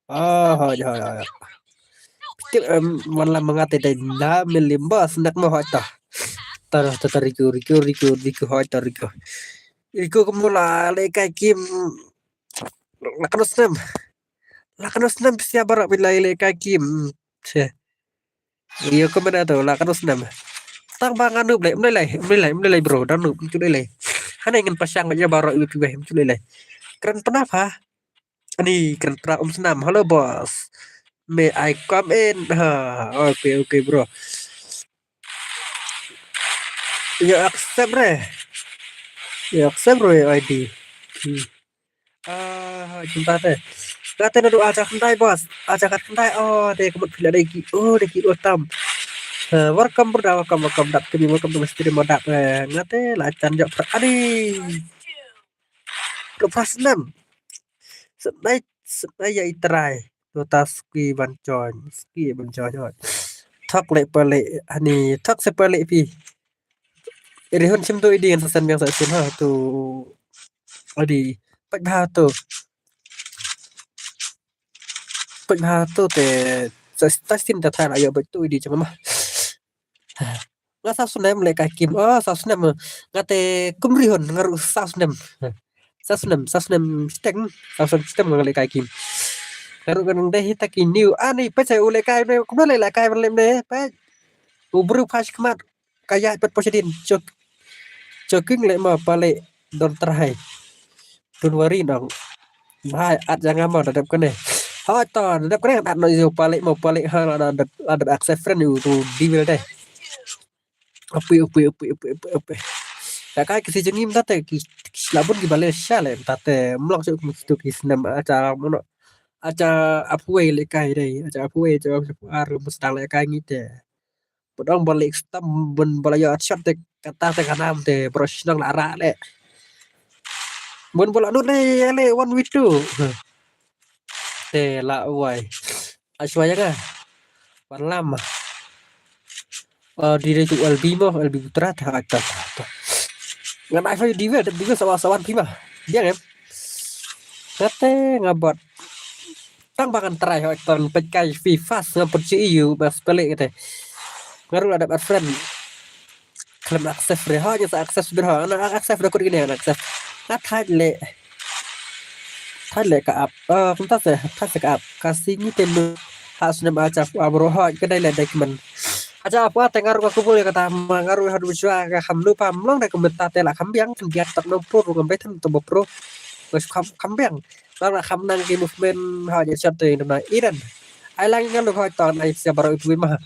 Ah, ha, ha, ha, ha. Tip em wan la manga te dai na milim bas nak mo ha ta. Tar ta tar riku riku riku riku ha ta riku. Riku kemula le kai kim. La kano snem. La kano snem pisia barak bila le kai kim. Che. Ïa, kumne tu la kano snem. Tang ba nga nup lei, mlei lei, mlei lei, mlei lei bro, dang nup, mlei lei. Hane ngin pyrshang ïa baroh ïa phi wei, mlei lei. Kren pynap ha. Ani kren pynap um snam. Hello boss. May I come in? Ha, okay, okay, bro. Ïa accept re. Ïa accept re I D. Hmm. Ah, ha, jumpa te. Kata naduh aja khyndai, boss. Aja khyndai. Oh, dei ka mut phi la dei ki. Oh, dei ki ul tam. Ha, welcome, brother. Welcome, welcome. Dap kini, welcome to my stream, dap. Eh, nga te la jan jop pra. Adi. Ruh pra snem. Snem, snem ïa i trai. Dota ski ban join. Ski ban join, hoi. Thok leh pale. Ani, thok se pale phi. Iri hun shim tu i di ngan sa send biang sa sien ha tu. Adi, pek bha tu. Pek bha tu te sa, sa sien ta tha la ïa pek tu i di jong ma. Nga sa snem leh kai kim. Oh, sa snem. Nga te kum ri hun nga ruh sa snem. Sa snem, sa snem steng, sa snem steng nga leh kai kim. Nga ruh nga nang dei hi ta ki new. Ani, pek sa u leh kai ne, kum leh leh kai ban leh ne, pek. U bru pas khmat. Ka ïaid pat poi shadien. Chok. Choking leh ma pale don trai. Don't worry nong. Hai, at jang ma da dep kane. Ha ta da dep kane at no yu pale ma pale ha la da dep, la dep accept friend yu tu deal deh. Api, api, api, api, api, api. Ta kai ki si jingim ta te ki, ki shlabun ki bale sha le ta te mlok shu kum tu ki snem acha mono. Acha apwei leh kai dei. Acha apwei acha apwei ar mustang leh kai ngi te. Pudong balik stam bun bala yo shot te kata te kanam te bro shnong la ra le. Bun bala nut le le one v two. Te la wai. Ashwa ya ka. Wan lama. Oh, di tu L B mo, L B putra ta ta ta. Ngan ai fa di wel, di wel sawan sawan pima. Dia em. Kata ngabot. Tang ba ngan trai hoi ton peit kai fi fast ngam put ci yu bas pele kete. Ngaru ada bad friend. Khlem accept re hoi sa accept bir hoi. Ana accept da kut gini ana accept. Nga thait le. Thait le ka ap. Eh, kumta se, thait se ka ap. Ka singi te nu. Ha snem acha fu abro hoi kedai le dai kmen. Acha fu ate ngaru ka kubul ya kata ma ngaru hadu chwa ka kham lu pa mlong dai kumta te la kham biang kan biat tak no pro ru ngam dai tan to pro. Bas kham kham biang. Bang la kham nang ki movement ha je chat te na Iran. Ai lang ngan lu hoi ton ai sia baru ibu ma.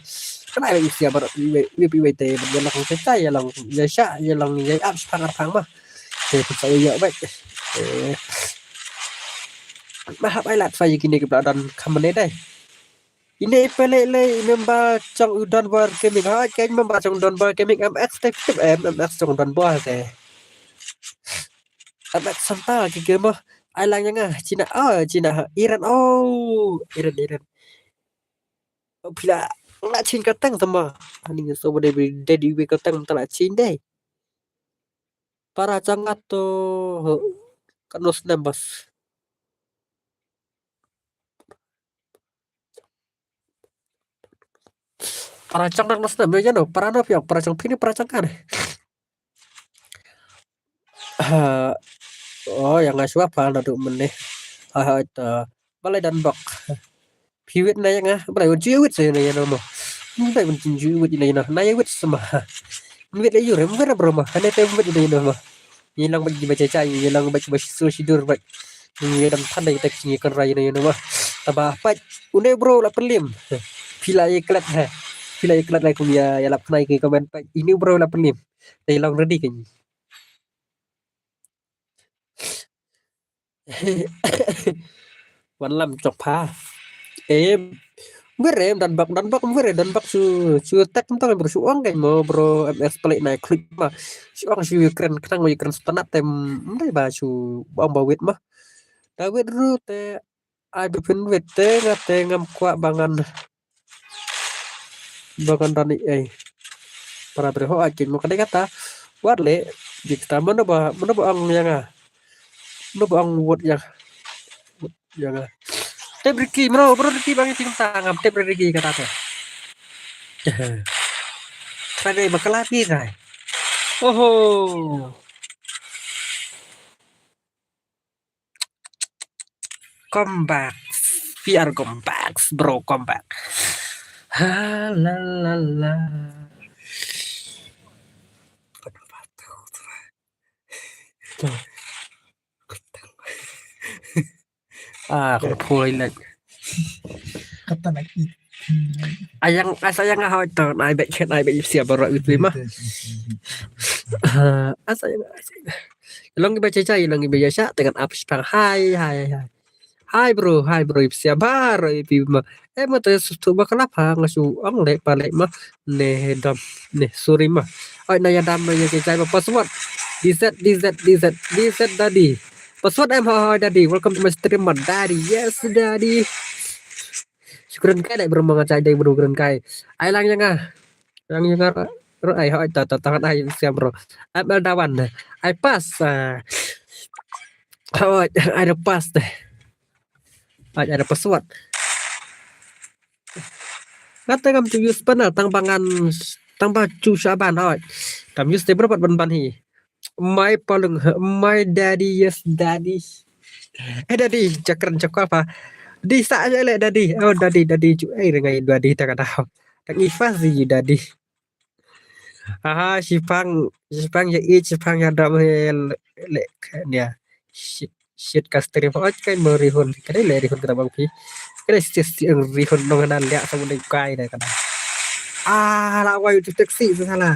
Kan ai sia baru ibu ibu te ban ya lang te tai ya lang ya sha ya lang ya ap phang phang ma. Te pun sa ya bai. Eh. Ma hap ai lat fa ya kini ki bla don kham ne dai. Ine pele le member chong u Don Bar Gaming. Ha, ke member chong Don Bar Gaming M X te M X chong Don Bar te. M X Santa ki ke mo. Ai lang yang ah Cina. Ah, Cina ha. Iran. Oh, Iran, Iran. Oh, pila. Nga Chin ka tang sama. Ani so bo de bi de di wi ka tang ta la Chin de. Para changat to. Ka nos nambas. Para chang nak nas na me jano para no piang para chang pini para chang kan. Ha. Oh, yang ngai suap hal nadu mene. Ha ha ta. Balai dan bok. Piwit na yang ah balai wit juwit saya na yang mo. Balai wit juwit na yang na wit sama. Wit la yure wit bro ma. Hane te wit na yang mo. Ngi long bad ki ba chai chai, ngi long bad ki ba shisur shidur bad. Ngi dang than dei tak ngi kon rai ne ne ma. Taba pat une bro la pelim. Phi la ye klet ha. Phi la ye klet la kum ya ya lap khnai ki comment pat. Ini bro la pelim. Dei long ready kan. Wan lam chok pha. Em. Wer em dan bak dan bak wer dan bak su su tek mtang bro su ong kan mo bro M S play nai klik ma. Su ong su kren khnang wi kren stanat tem mdai ba su ong ba wit ma. Da wit ru te ai ba phin wit te nga te ngam kwah ba ngan ba ngan dan ei. Para bre ho ai kin mo ka dei kata. Wat le jik ta mano ba mano ba ong yang a. Mano ba ong wot yang. Yang ah. Tep Ricky, bro, bro Ricky bang ting tangam, tep Ricky kata tu. Trai dei bakla pi trai. Oho. Come back. P R come back, bro, come back. Ha la la la. Ah, kong phui lek. Kata lagi. Ayang, asa yang hoi to, nai bek, nai bek sia baru itu mah. Asa yang, asa yang. Long ba cecai, long ba ya sha, dengan apa sih, Bang? Hai, hai, hai. Hai, bro, hai, bro, sia baru ipi mah. Eh, mata sutu ba kelapa, ngasu ang le, pale mah. Ne, dam, ne, sorry mah. Oi, na ya dam, ya cecai mah password. D Z, D Z, D Z, D Z, daddy. Password em, hoi, hoi, daddy. Welcome to my stream, mah, daddy. Yes, daddy. Shukran kai dai bro, manga chai dai bro, shukran kai. Ai lang yang ah. Lang yang ah. Bro, ai hoi ta ta tangan ai siam bro. Ai bel dawan. Ai pas. Ah. Hoi, ai da pas deh. Ai ai da password. Kata ngam tu use panel tang bangan tang ba chu shaban hoi. Kam use te bro pat ban ban hi. My palung, my daddy, yes, daddy. Eh, daddy, jakran jakwa pa. Di sa aja le, daddy. Oh, daddy, daddy, ju, eh, dengan daddy tak ada. Tak ifas di daddy. Aha, sipang, sipang ya it, sipang ya dam he le, le, ya. Shit, shit, ka stream. Oh, kan mau rihun. Kan le rihun kena bang pi. Kan sis rihun nong nan dia sama dengan kai dah kan. Ah, la wai tu taxi tu salah.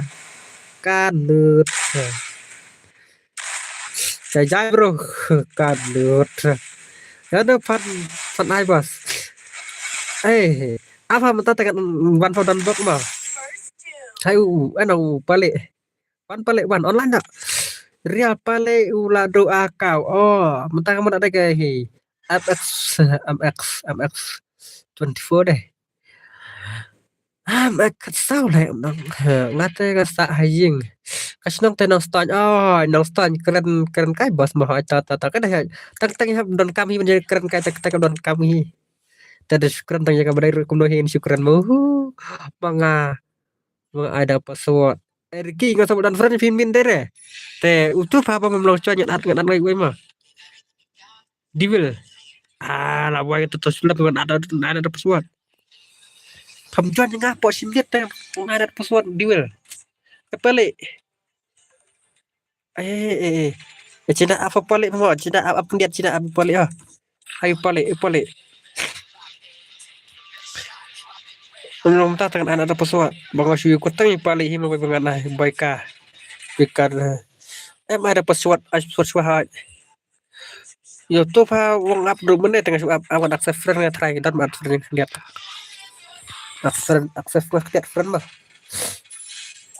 Kan lut. Jai jai bro. Kan lut. Ya no pan pan ai bos. Eh, apa mata tekan wan fodan bok ma. Hai u, ano u pale. Wan pale wan online dak. Real pale u la do akau. Oh, mata kamu nak dege hi. M X, M X, M X twenty-four deh. Ah, ma kat saw le nang. Nga te ka sa ha ïing. Ka shnong te nang stan. Oh, nang stan kren kren kai bos ma hoi ta ta ta ka deh. Tang tang hap don kam hi ban kren kai tak tak don kam hi. Ta da shukran tang ya ka badai ru kumno hin shukran ma. Hu. Ma nga. Ma nga ai da password. Eh, Ricky nga sa don friend phin min dere. Te utu pa pa mem long chwa ngat ngat ngai wei ma. Diwil. Ah, la wai tu tu sulap ngan ada ada ada password. Pam juan nga po sim liat te ngan ada password diwil. Ke pale. Eh eh eh. Eh, Cina apa pale mo? Cina apa pendiat Cina apa pale ah. Ayo pale, eh pale. Belum datang ada password. Bang asu kutang pale hima bai bangan ai bai ka. Bai ka. Em ada password, ai password suha. Yo tu pa wong ap du mene tengah su ap awan accept friend ngai try dan mat friend ngai liat. Accept friend, accept ngai liat friend mah.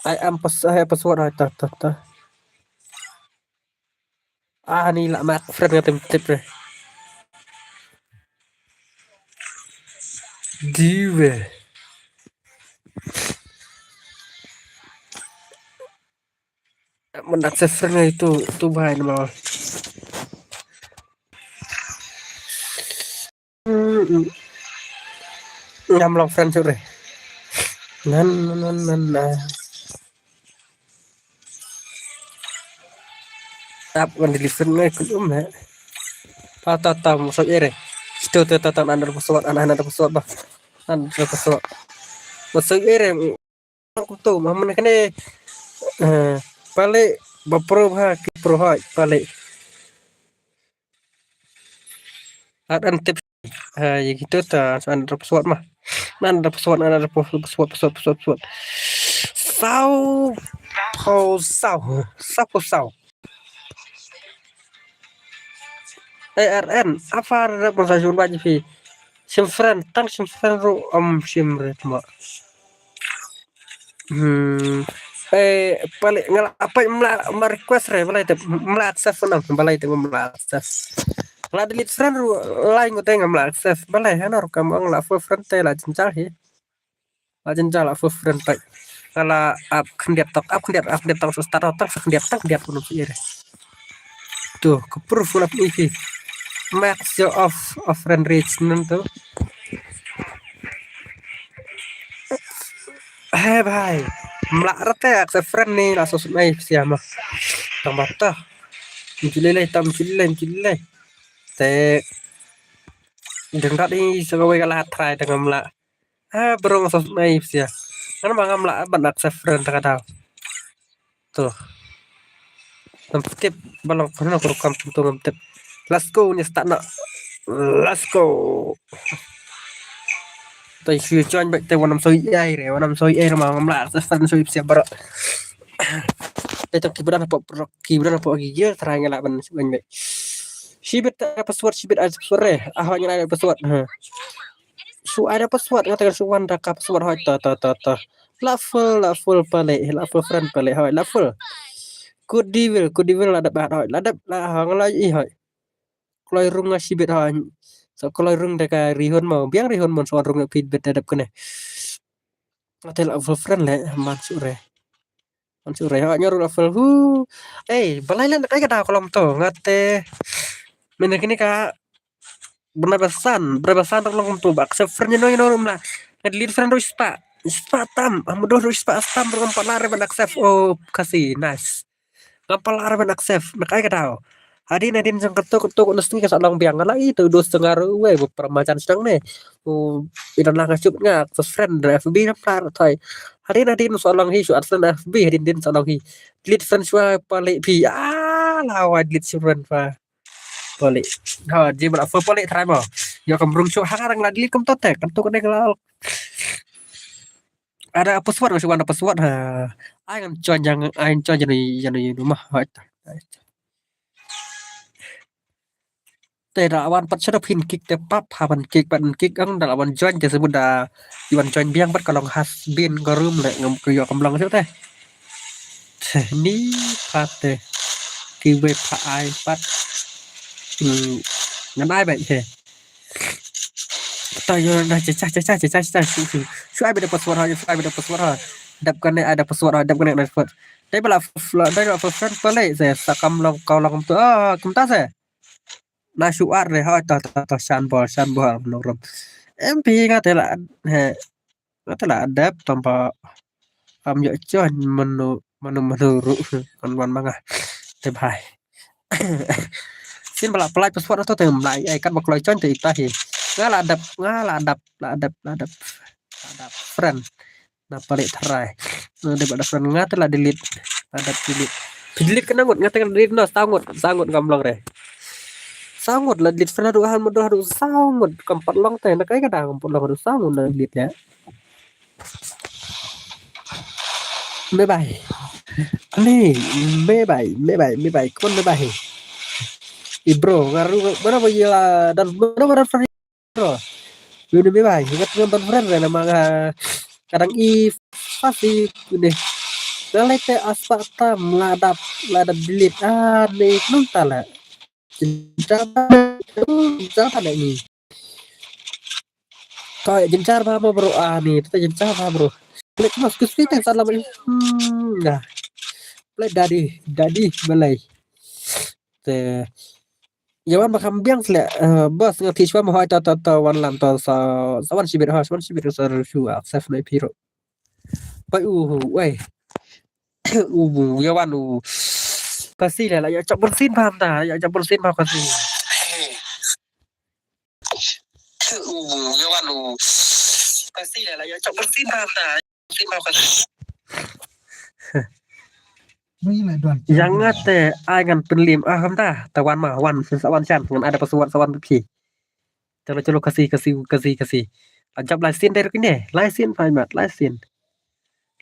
Ai am pas ai password ai ta ta ta. Ah ni la mat friend ngai tem tip re. Diwe. Mendak sefren itu tu bahai nama. Ngam long friend sure. Nan nan nan nan. Tap kan di friend ngai kun um he. Ta ta ta masuk ere. Situ tu ta ta nan ada pesawat, anak ada pesawat bah. Nan ada pesawat. Masuk ere. Kutu mah mana kene. Eh, pale ba pro ha ki pro ha pale. At an tip. Ha ya gitu ta an ada pesawat mah. Nan ada pesawat, nan ada pesawat, pesawat, pesawat, pesawat. Sau. Pau sau. Sau pau sau. A R N, apa ada pun sa jumpa ji fi. Sim friend, tang sim friend ru am sim red ma. Hmm. Eh, pale ngala apa mla ma request re balai te mla accept nam balai te mla accept. La delete friend ru lai ngote ngam la accept balai hanor kam ang la full friend te la jinjal hi. La jinjal la full friend tai. Ngala ap khyndiat tok, ap khyndiat, ap khyndiat tang start tang khyndiat tang khyndiat pun ire. Tu ke proof la pi. Max yo of of friend reach nan tu. He bhai. Mla rate ak sa friend ni la so sunai siama. Tang bata. Mjulile tam mjulile mjulile. Te dengdat ni segawe kala try tengah mla. Ah, bro nga sa sunai sia. Kan ma ngam la ban accept friend ta ka dau. Tu. Ngam tip balong kono ko kam tu ngam tip. Let's go ni start na. Let's go. Te shu join beit te wan ym soi ai re, wan ym soi ai re ma ngam lah access friend soi psiah baroh. Te tang ki bra na pok prok, ki bra na pok ki gear trai nga lah ban shu join beit. Shibit ai password, shibit ai password re. Ah, ngan ai password. Ha. Shu ai da password, nga te shu wan da ka password hoi ta ta ta ta. La full, la full pale, la full friend pale hoi, la full. Good devil, good devil la dep hoi, la dep la ha nga la i hoi. Kloi rung nga shibit hoi. So kloi rung da ka rihun mo, biang rihun mon so rung pit bet da dep kene. Nga te la full friend le man shu re. Man shu re hoi nyoru la full hu. Eh, balai len kai ka da kolom to nga te. Mena kini ka Bernai basan, bernai basan tak long tu bak accept friend no no rum la. Nga delete friend ruh spa. Spa tam, am doh ruh spa tam rum pala re ban accept. Oh, kasi nice. Ngam pala re ban accept. Nak ai ka dau. Hadin hadin jang ketuk ketuk nesti ka sa long biang la i tu dos setengah ruh wei bu permajan sedang ne. U idan lah ngasup nga accept friend dari F B na pala thai. Hadin hadin sa long hi su add friend F B hadin din sa long hi. Delete friend sua palik pi. Ah, lawa delete friend pa. Palik. Ha, ji bala full palik try mo. Yo kam rung shu ha rang la delete kum to te. Kan tu kena ngelal. Ada password masih ada password ha. Ai ngan join jang ai ngan join jang ni jang ni rumah. Ha. Te da wan pat shuda phin kick te pap ha ban kick pat kick ang da wan join te sebut da wan join biang pat ka long has bin ka room le ngam ku yo kam long shu te. Ni pat te. Ki wei pha ai pat. Hmm. Ngan ai bai he. Ta yo na cha cha cha cha cha cha shu shu. Shu ai bai da password ha, shu ai bai da password ha. Dap kane ai da password ha, dap kane ai da password. Dai bala fla, dai bala friend pale se sa kam long kau long tu. Ah, kumta se. Na shu ar re ha ta ta ta shan bol shan bol nong rom. M P nga te la he. Nga te la dep tam pa am yo chon manu manu manu ru kan wan manga. Te bhai. Sin bala apply password to te mlai ai kan ba kloi chon te ita hi. Nga la dep nga la dep la dep la dep. La dep friend. Na palik try. Na dep ada friend nga te la delete. La dep delete. Delete kena ngut nga te delete no sangut sangut ngam long re. Sangut la delete friend adu han mudah adu sangut kam pat long te na kai ka da kam pat long adu sangut na delete ya. Me bai. Ani, me bai, me bai, me bai. Kon me bai. I bro, ngaru mana ba ya dan mana ba dan friend bro. Ini me bai, ingat dengan ban friend re nama nga kadang i fasi ini. Nga lai te aspa tam la dap la dap delete ah ni nung tala. Jaba jaba ni. Kau jencar ba bro ah ni, tu jencar ba bro. Klik mas kus fiteng salam. Hmm, dah. Play daddy, daddy belai. Te Yawan ba kham biang sle, eh, bas nga thich ba ma hoi ta ta ta wan lam ta sa sa wan shibit ha, sa wan shibit sa ru shu accept na piro. Pai u wai. U yawan u. Kasi le la ya chak bersin ba ta, ya chak bersin ba kasi. U yawan u. Kasi le la ya chak bersin ba ta. Yang nga te ai ngan pynlim ah kam ta ta wan ma wan sa wan shan ngan ada password sa wan phi. Chalo chalo kasi kasi kasi kasi. Ajab lai sin dai rukine lai sin phai mat lai sin.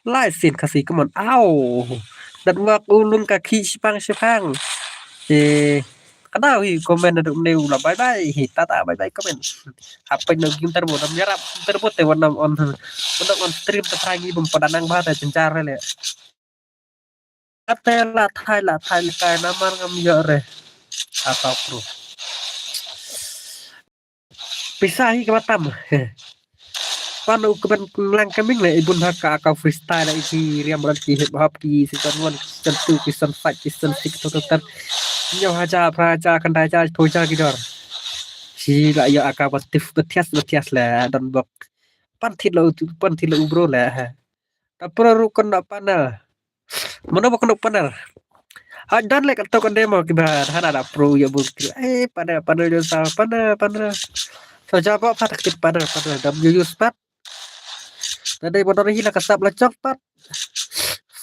Lai sin kasi come on au. Dat wak ulung ka khi shipang shipang. Eh Ka dau hi comment na dum neu la bye bye hi tata bye bye comment. Hapin no game turbo dam yarap turbo te wan nam on wan nam on stream te prangi bum pada nang ba te jenjar le. Ate la thai la thai le kai namar ngam yo re. Ata pro. Pisa hi ka batam. Pan u keben lang kaming le ibun ha ka ka freestyle la isi riam ran ki hip hop ki season one ki season two ki season five ki season six tu tu ter. Nyo haja praja kandai ja poja ki dor. Si la yo aka batif betias betias le dan bok. Pan thit lo pan thit lo bro le. Ta pro ru kon na panel. Mano ba kano panel. Ha dan le kato kan demo ki ba hana da pro ya bu ki. Eh panel panel yo sa panel panel. So jabo pat kit panel panel dam yo use pat. Ta dei bodor hi la kasap la chok pat.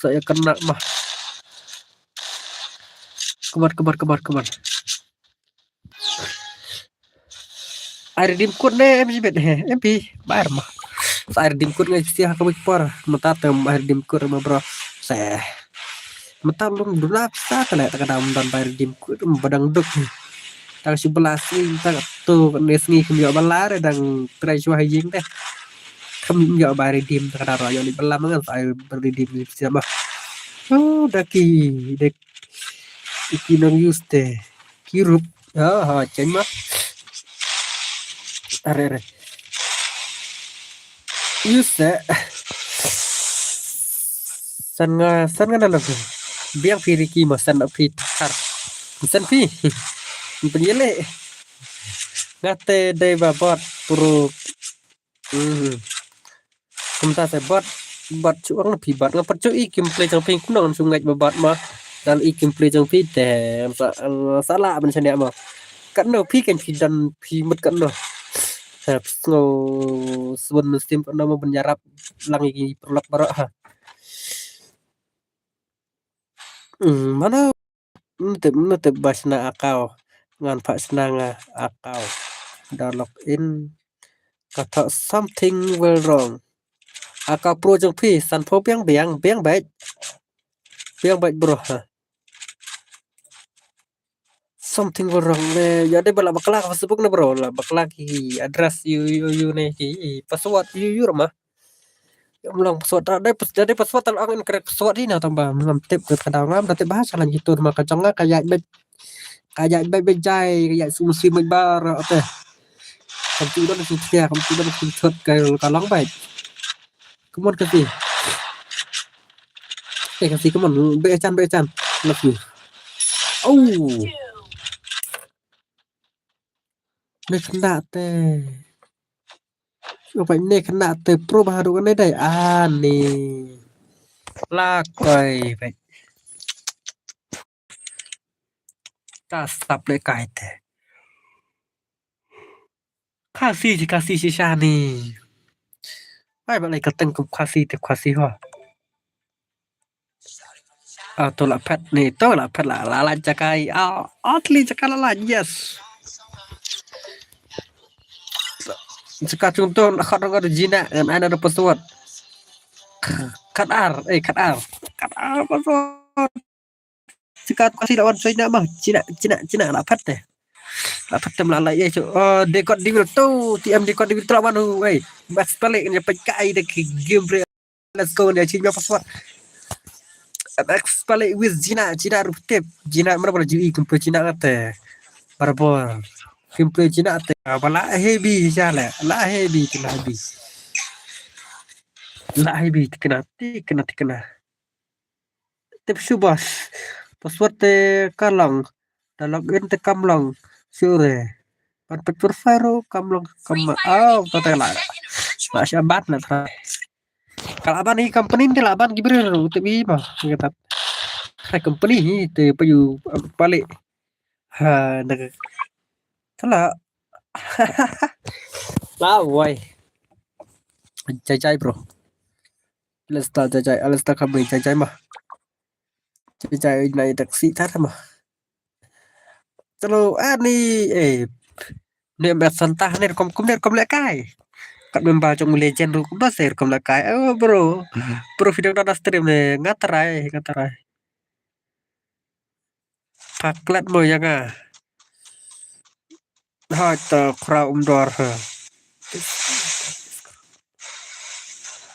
So ya kena mah. Kumat kumat kumat kumat. Ai redeem code ne M G bet he M P bayar mah. Sa ai redeem code nga ïa pisa ha ka por. Mynta te ai redeem code ma bro. Se. Mynta long duna pisa te leh ta ka dam don bai redeem code ba dang duk. Tang shu bala sngi mynta ka tu ne sngi kham ïoh bala re dang trai shuwa ha ïing te. Kham ïoh bai redeem ta ka dam ïoh ni bala ma ngan sa ai redeem ni pisa ma. Oh, da ki, da ki nong use te. Ki rup. Ha, ha, chen ma. Are, are. Use, eh. San nga, san nga na lo. Biang phi Ricky ma san phi thar. San phi. Penyele. Nga te dei ba bot pro. Hmm. Kumta se bot, bot chuang phi bot. Nga pat chu i kim play jong phi kumno ngan shu ngeit ba bot ma. Dan i kim play jong phi te sa, sa la ban shania ma. Katno phi kan phi dan phi mut katno. Ha, sngo sbun stim katno ma ban ïarap lang i paralok baroh ha. Hmm, mano? Mtip, mtip ba shna account. Ngan phah shna nga account. Da log in. Ka thoh something went wrong. Account pro jong phi, sanphew biang, biang, biang beit. Biang beit bro, ha. Something went wrong. Ne, ïa dei ba la bakla ka Facebook ne bro, la bakla ki address ïu, ïu, ïu ne ki password ïu, ïu ma. Ym long password, da dei pas-, da dei password te la ong incorrect password hi na tang ba ngam tip ka daw ngam da tip ba ha shalan jitu ma ka jong nga ka ïaid beit. Ka ïaid beit beit jai, ka ïaid sum sum beit bar, ote. Kam tu don sum sia, kam tu don sum thot ka, ka long beit. Come on, Kasi. Eh, Kasi, come on, beit chan, beit chan. Love you. Oh. Ne kena te. Opai ne kena te pro ba haduh kane dai. Ani. Lakoi, pai. Ta sap le kai te. Khasi ji, Khasi ji shani. Ai, ba lai ka teng kum Khasi te Khasi ho. Ah, to la phet ni, to la phet la, la, la jakai. Ah, atli jaka la, la, yes. Jaka chung to, la khot rong ka jina, ngan ai na password. Khat ar, eh, khat ar. Khat ar password. Jaka Khasi la wan soi na ma, jina, jina, jina la phet te. La phet te la, la, eh, cho, oh, dekot di wil to, T M dekot di wil to la wan hu, eh. Mas palik ni phet kai de ki game bre. Let's go, ne change my password. Next pale with Jina, Jina rup tip. Jina mara bala jui kumpe Jina kate. Barabor. Kumpe Jina te. Bala heavy jale. La heavy kena heavy. La heavy tikna, tikna, tikna. Tip shu bas. Password te ka long. Da login te kam long. Sure. Ban pet profile ru kam long kam ma. Oh, kata la. Masya bat na try. Kala ban hi company te la ban ki bri ru te bi ma. Kata. Hai company hi te payu pale. Ha, na. Tala. La wai. Jai jai bro. Let's start jai jai. Let's start kami jai jai ma. Jai jai na taxi tar ma. Chalo, ani, eh, ne me santa ne kom kom ne kom le kai. Kat member jong legend ru kom se kom le kai. Oh, bro. Bro video na stream ne nga try, nga try. Paklat mo ya nga. Ha ta khra umdor ha.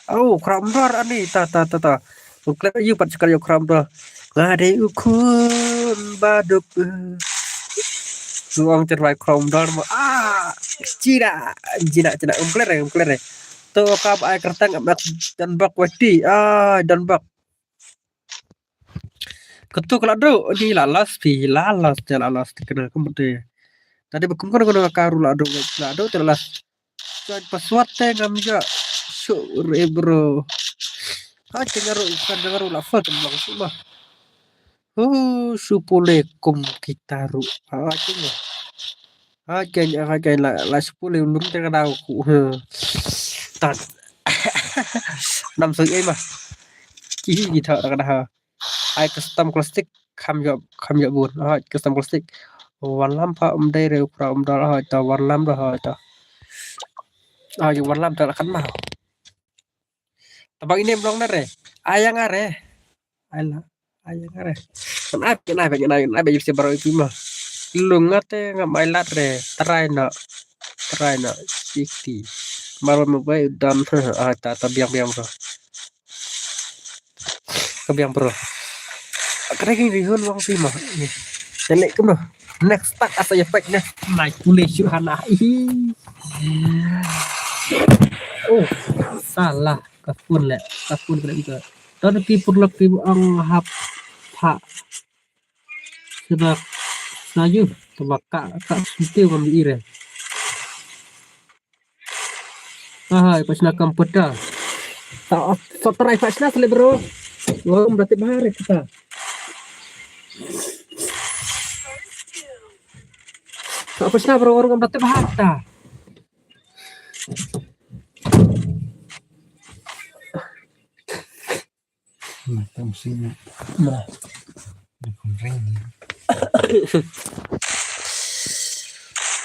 Oh, khra umdor ani ta ta ta ta. Ungklet yu pat sekali khra umdor. Nga dei u khun baduk. Luang cerwai khra umdor mo. Ah, cira, cira, cira. Ungklet re, ungklet re. To ka ba ai kertang am dan bak wati. Ah, dan bak. Ketu kala do di la las pi la las te la las te kena kemute. Tadi bekum kena kena karu la do la do te la las. Join password te ngam ja. Sure bro. Ha te ngaru kan ngaru la fal tem lang suma. Oh, supule kum kita ru. Ha te ngaru. Ha ken ha ken la la supule lum te kada ku. Tat. Nam soi ai ma. Ki ki tha kada ha. Ai custom classic kham yo kham yo bun. Ai custom classic. Wan lam pha um dei re pra um dal ai ta wan lam da ai ta. Ai wan lam ta kan ma. Bang ine mlong na re. Ayang are. Ala. Ayang are. Ngan ai, ngan ai, ngan ai, ngan ai, ngan ai, bro, ipi ma. Lung ngate ngam ai lat re. Try no. Try no. Sixty. Maro mo bai dam. Ah, ta, ta biang, biang, bro. Ka biang, bro. Kare ki rihun wang pi ma. Tele kumno. Next tak asa ya pek ne. Nai pule shu hana. Ih. Oh, salah. Ka phone le. Ka phone kena ika. Don ki purlok ki ong hap ha. Sebab sayu. Sebab ka, ka sentiu ngam ire. Ahai, pasna kam peta. Ta, ta try pasna sele, bro. Wah, berarti bahar kita. Ta pasna, bro, orang berarti bahar ta. Nah, tang sini. Nah. Ni pun ring.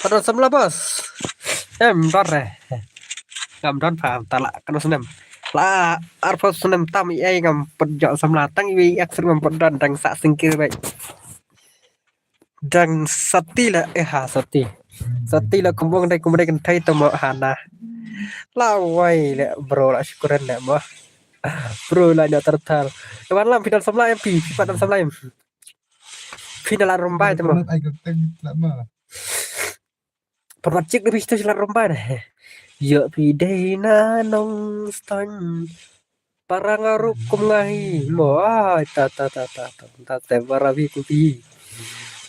Padon samla, bos. Em, don re. Ngam don pha, ta la kano snem. La arphew snem tam i ai ngam pynjot samla tang i wi ak sir ngam pynjot dang sa singkir bai. Dang sati la, eh, ha, sati. Sati la kumbong dai kumdai kan thai tamo hana. La wai le bro la syukuran le mo. Bro la nyok tar tar. Wan lam phi don samla em phi, phi pat don samla em. Phi na la rombai tamo. Ai ka teng la ma. Permat cik ni phi stage la rombai ne. Yo phi dei na nong stan. Para nga ruh kum nga hi mo. Ai ta ta ta ta ta. Ta te para wi ku pi.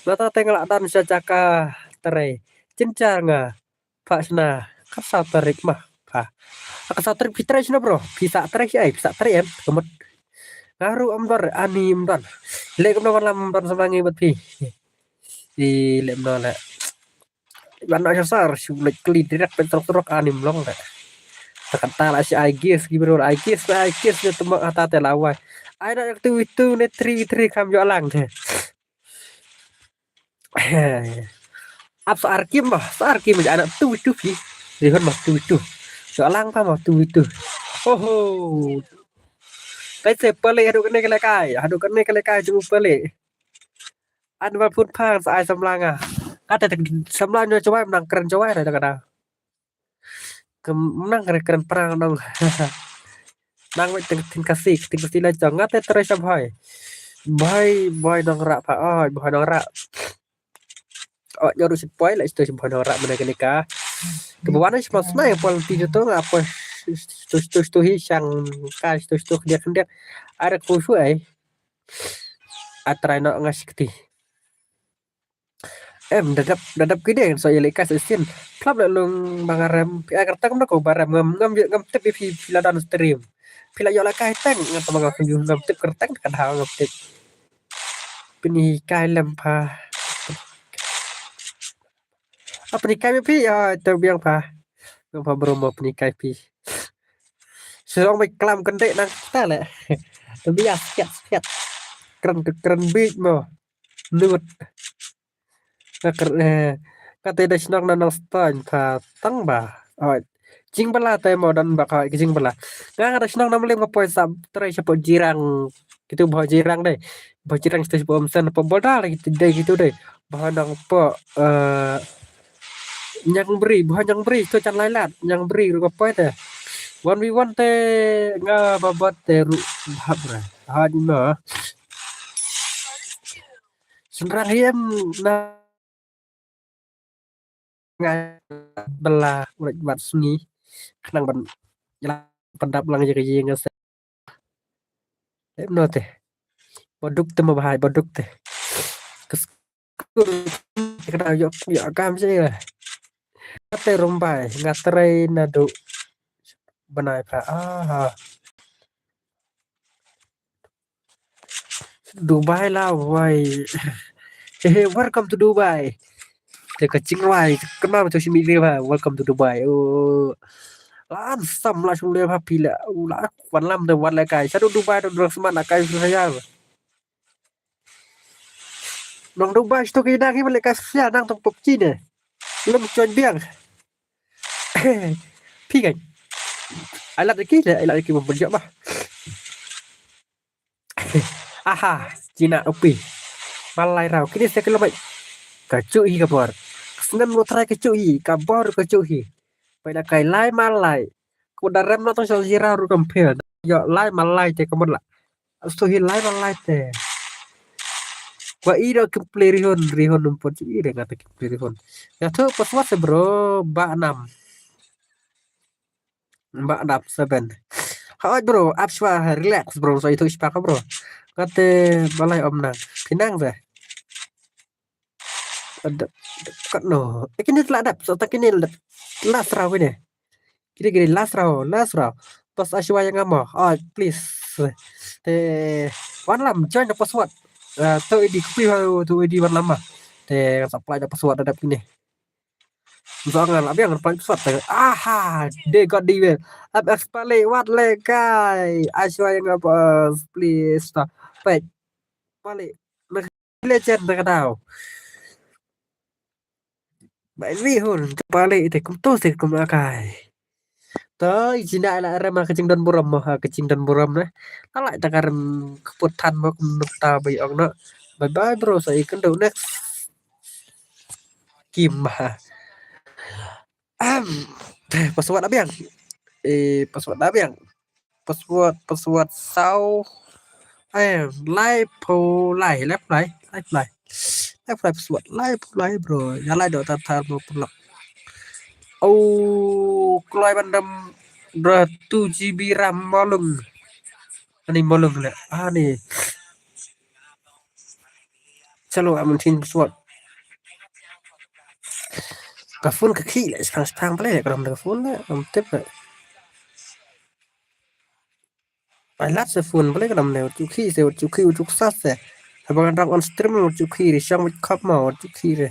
Nga ta te nga la dan sha jaka trai. Chin char nga. Pha sna. Ka sa tarik mah. Pha. Ka sa tarik phi trai sna bro. Phi sa trai shi ai. Phi sa trai em. Kemut. Nga ruh am don. Ani am don. Le kem don lam am don sama ngi bat phi. I le am don le. Ban na sar shu lek kli direct pen trok trok ani mlong da. Takata la shi ai gis gi bro ai gis ai gis ne temak ata te lawai. Ai na tu itu ne tri tri kam jo lang te. Ap sa arkim bah sa arkim ja anak tu itu pi. Rihon bah tu itu. Jo lang pa bah tu itu. Oho. Kai se pale hadu kene kele kai hadu kene kele kai ju pale. An ba phun phang sa ai samla nga. Kata tak samla nyo chawai menang keren chawai dah kata. Kem menang keren keren perang nong. Nang wek teng tin kasih tin kasih lah jong ngate terus sab hai. Bhai bhai nong rak pa oi bhai nong rak. Oh nyoru sit poi lah situ bhai nong rak mana kene ka. Kebawan ni semua senai pol ti tu nga apa. Situ situ situ hi sang ka situ situ kendia kendia. Ada kusu ai. Atrai no ngas kti. Em dadap dadap kide so yele kas sin. Plap le lung bangarem pi agar tang no ko barem ngam ngam ngam tip pi pi ladan stream. Pi la yola kai tang ngam tama ngam kunju ngam tip kertang kan ha ngam tip. Pini kai lem pa. Apa ni kai pi ya tu biang pa. Ngam pa bromo pini kai pi. Serong mai klam kende nang ta le. Tapi ya siat siat. Keren keren big mo. Lut. Ka kren eh. Ka te da shnong na nong stan pa tang ba. Oh. Jing bala te mo dan ba ka jing bala. Nga ka da shnong na mlem ka poi sa trai sha po jirang. Kitu bo jirang dei. Bo jirang sta sha po msen po boda lagi dei kitu dei. Bo nong po eh Nyang bri, bah nyang bri, tu chan lai lat, nyang bri ruh ka poi te. One v one te nga babot te ruh bhap ra. Ha di ma. Senrang hiem na nga bela urat bat sngi. Khnang ban jalan pendap lang je ka jing nga se. Em no te. Boduk te ma bahai, boduk te. Kes Kena yok yok kam sih lah. Kata rumbai ngaterai nadu benai pa ah. Dubai lah wai. Hehe, welcome to Dubai. Te ka chingwai kena tu simi dia welcome to Dubai. Oh. Lan sam lah sum dia pa pila. Ula wan lam de wan le kai. Sadu Dubai tu dorang seman nak kai susah ya. Nong Dubai sto ki dang hi balik ka sia nang tong pop Cina. Lem chon biang. Pi kan. Alat ki le alat ki mem penjak bah. Aha, Cina upi. Malai rau. Kini se kilomet. Ka chu hi ka bor. Snem lo trai ka chu hi. Ka bor ka chu hi. Pai da kai lai malai. Ku da rem no to sel jira ru kam phel. Yo lai malai te ka mut la. Asto hi lai malai te. Wa i do kim play rihon, rihon num pot i re nga te kim play rihon. Ya thu password se bro, ba nam. Ba dap seven. Hoi bro, ap shwa, relax bro, so itu shpa ka bro. Kate balai om nang, pinang se. Ada, kat no. Eh, kini telah dap, so tak kini last round ini. Kini kini last round, last round. Pas ashwa yang ama, ah please. Te, wan lam, join the password. Ah, tu I D kopi baru, tu I D wan lama. Te, supply the password ada kini. Jangan lah biang lepas pesawat tengah. Aha, they got the well. Up expali wat le kai. Ashwa yang apa, please ta. Pek. Balik. Nak legend tengah tau. Bai rihun balik te kum tu sih kum akai. Toi jina la rem ka jingdon burom mo ha ka jingdon burom ne. Lalai ta ka rem keput than mo kum nuk ta bai ong no. Bye bye bro, sa ikan do next. Kim ha. Am, password abiang. Eh, password abiang. Password, password sau. Eh, lai pho lai, lai pho lai, lai pho lai. Lai pho lai password, lai pho lai bro. Ya lai do ta thar mo pun lak. Oh, kloi ban dam bro two G B RAM malung. Ani malung le. Ani. Chalo, am tin password. Ka phone ka khi le, spang spang pale, ka dam ka phone le, am tip le. Ai lat se phone pale, ka dam le, chu khi se, chu khi, chu sa se. Haba ngan dang on stream, chu khi re, shang wit khap ma, chu khi re.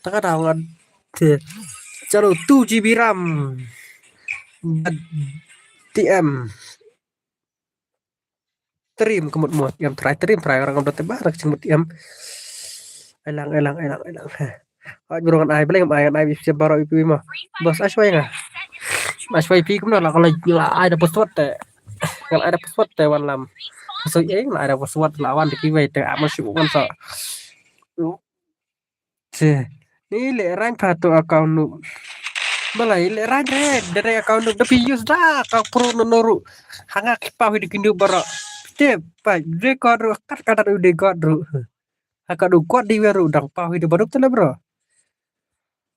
Ta ka dang ngan te. Chalo, two G B RAM. Bad T M. Trim ka mut mo, em trai trim, trai orang kam da te ba, rak ching mut em. Elang, elang, elang, elang. Ai bro ngan ai, bele ngan ai, ngan ai, bisi baru ipi mo. Bos, ai shwai nga. Ai shwai pi kumno la, kalau la ai da password te. Ngan ai da password te wan lam. Password eh, la ai da password la wan de kiwei te, amat shu wan sa. Te. Ni le rain pha to account nu. Bala i le rain re, dere account nu. Da pi use da ka pro no no ru. Hanga ki pau hi de kindu baro. Te pa de god ru, kat kat ru de god ru. Ha ka du god di we ru dang pau hi de baru te le bro.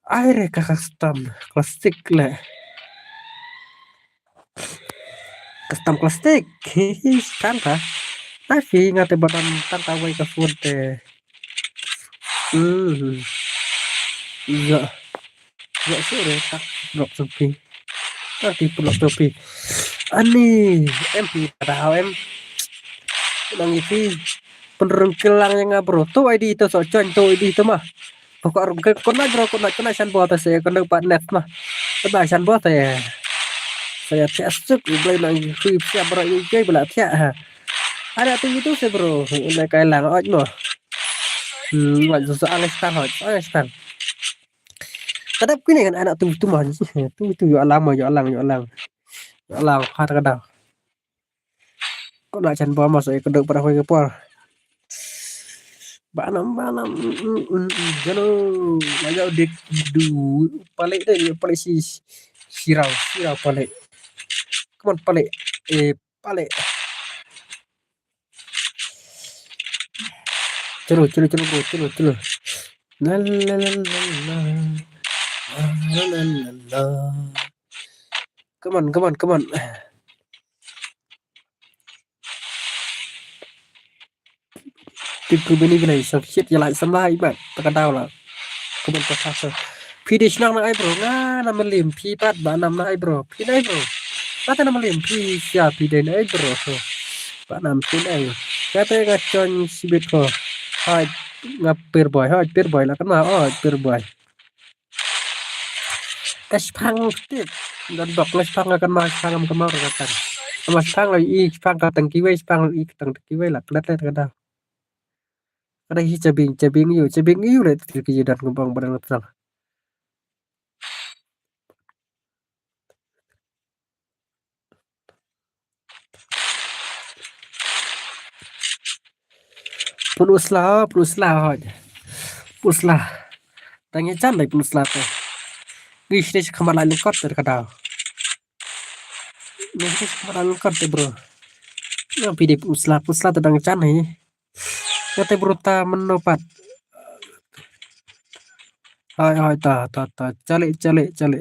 Ai re ka custom classic le. Custom classic. Kan ka. Ai fi nga te badan tan ta wai ka phone te. Hmm. Ya. Ya sure tak block sopi. Tak di block sopi. Ani M P padahal em. Nang iti. Penerang kelang yang bro. Tu I D tu so join tu I D tu mah. Pokok rum ke kena jero kena kena shan bot se kena pat net mah. Kena shan bot ya. Saya tiak suk, boleh nak kui siap berat you jai bela tiak ha. Ada tu itu se bro. Nak kai lang oj mo. Hmm, oj susah alis tang oj, alis tang. Kadap kini kan anak tu tu mah. Tu tu yo alang mo, yo alang, yo alang. Yo alang, ha ta kadap. Ko na chan ba mas ai ko dok para hoi ko por. Ba nam ba nam. Jalo. Laga dik du pale de pale si sirau sirau pale. Come on pale. Eh pale. Chalo chalo chalo bro chalo chalo. La la la la la. La la la la. Come on, come on, come on. Tip ku bini bini sang shit ya lai sam lai mat ta ka dau la. Come on, ka sa. Phi de shnang na ai bro nga na malim phi pat ba nam na ai bro. Phi na ai bro. Ba ta na malim phi sia phi de na ai bro. Ba nam phi na ai. Ka te nga chon sibit ko. Hai nga per boy, hai per boy la kan ma, oh per boy. Ka shipang tip. Dan bok nga shipang kan ma shipang am kan ma ka tang. Ma shipang la i shipang ka tang kiwei shipang la i ka tang kiwei la klet le ka da. Ka da hi chabing chabing yu chabing yu le tip ki yu dan ka bang badan ka tang. Pun u sla, pun u sla hoi. Pun u sla. Tang ïa jan dei pun u sla te. Ngi sdei sha khmat lai lyngkot te ka daw. Ngi sdei sha khmat lai lyngkot te bro. Nga phi dei pun u sla, pun u sla te dang jan hi. Nga te bro ta mynno pat. Hoi hoi ta ta ta. Chale chale chale.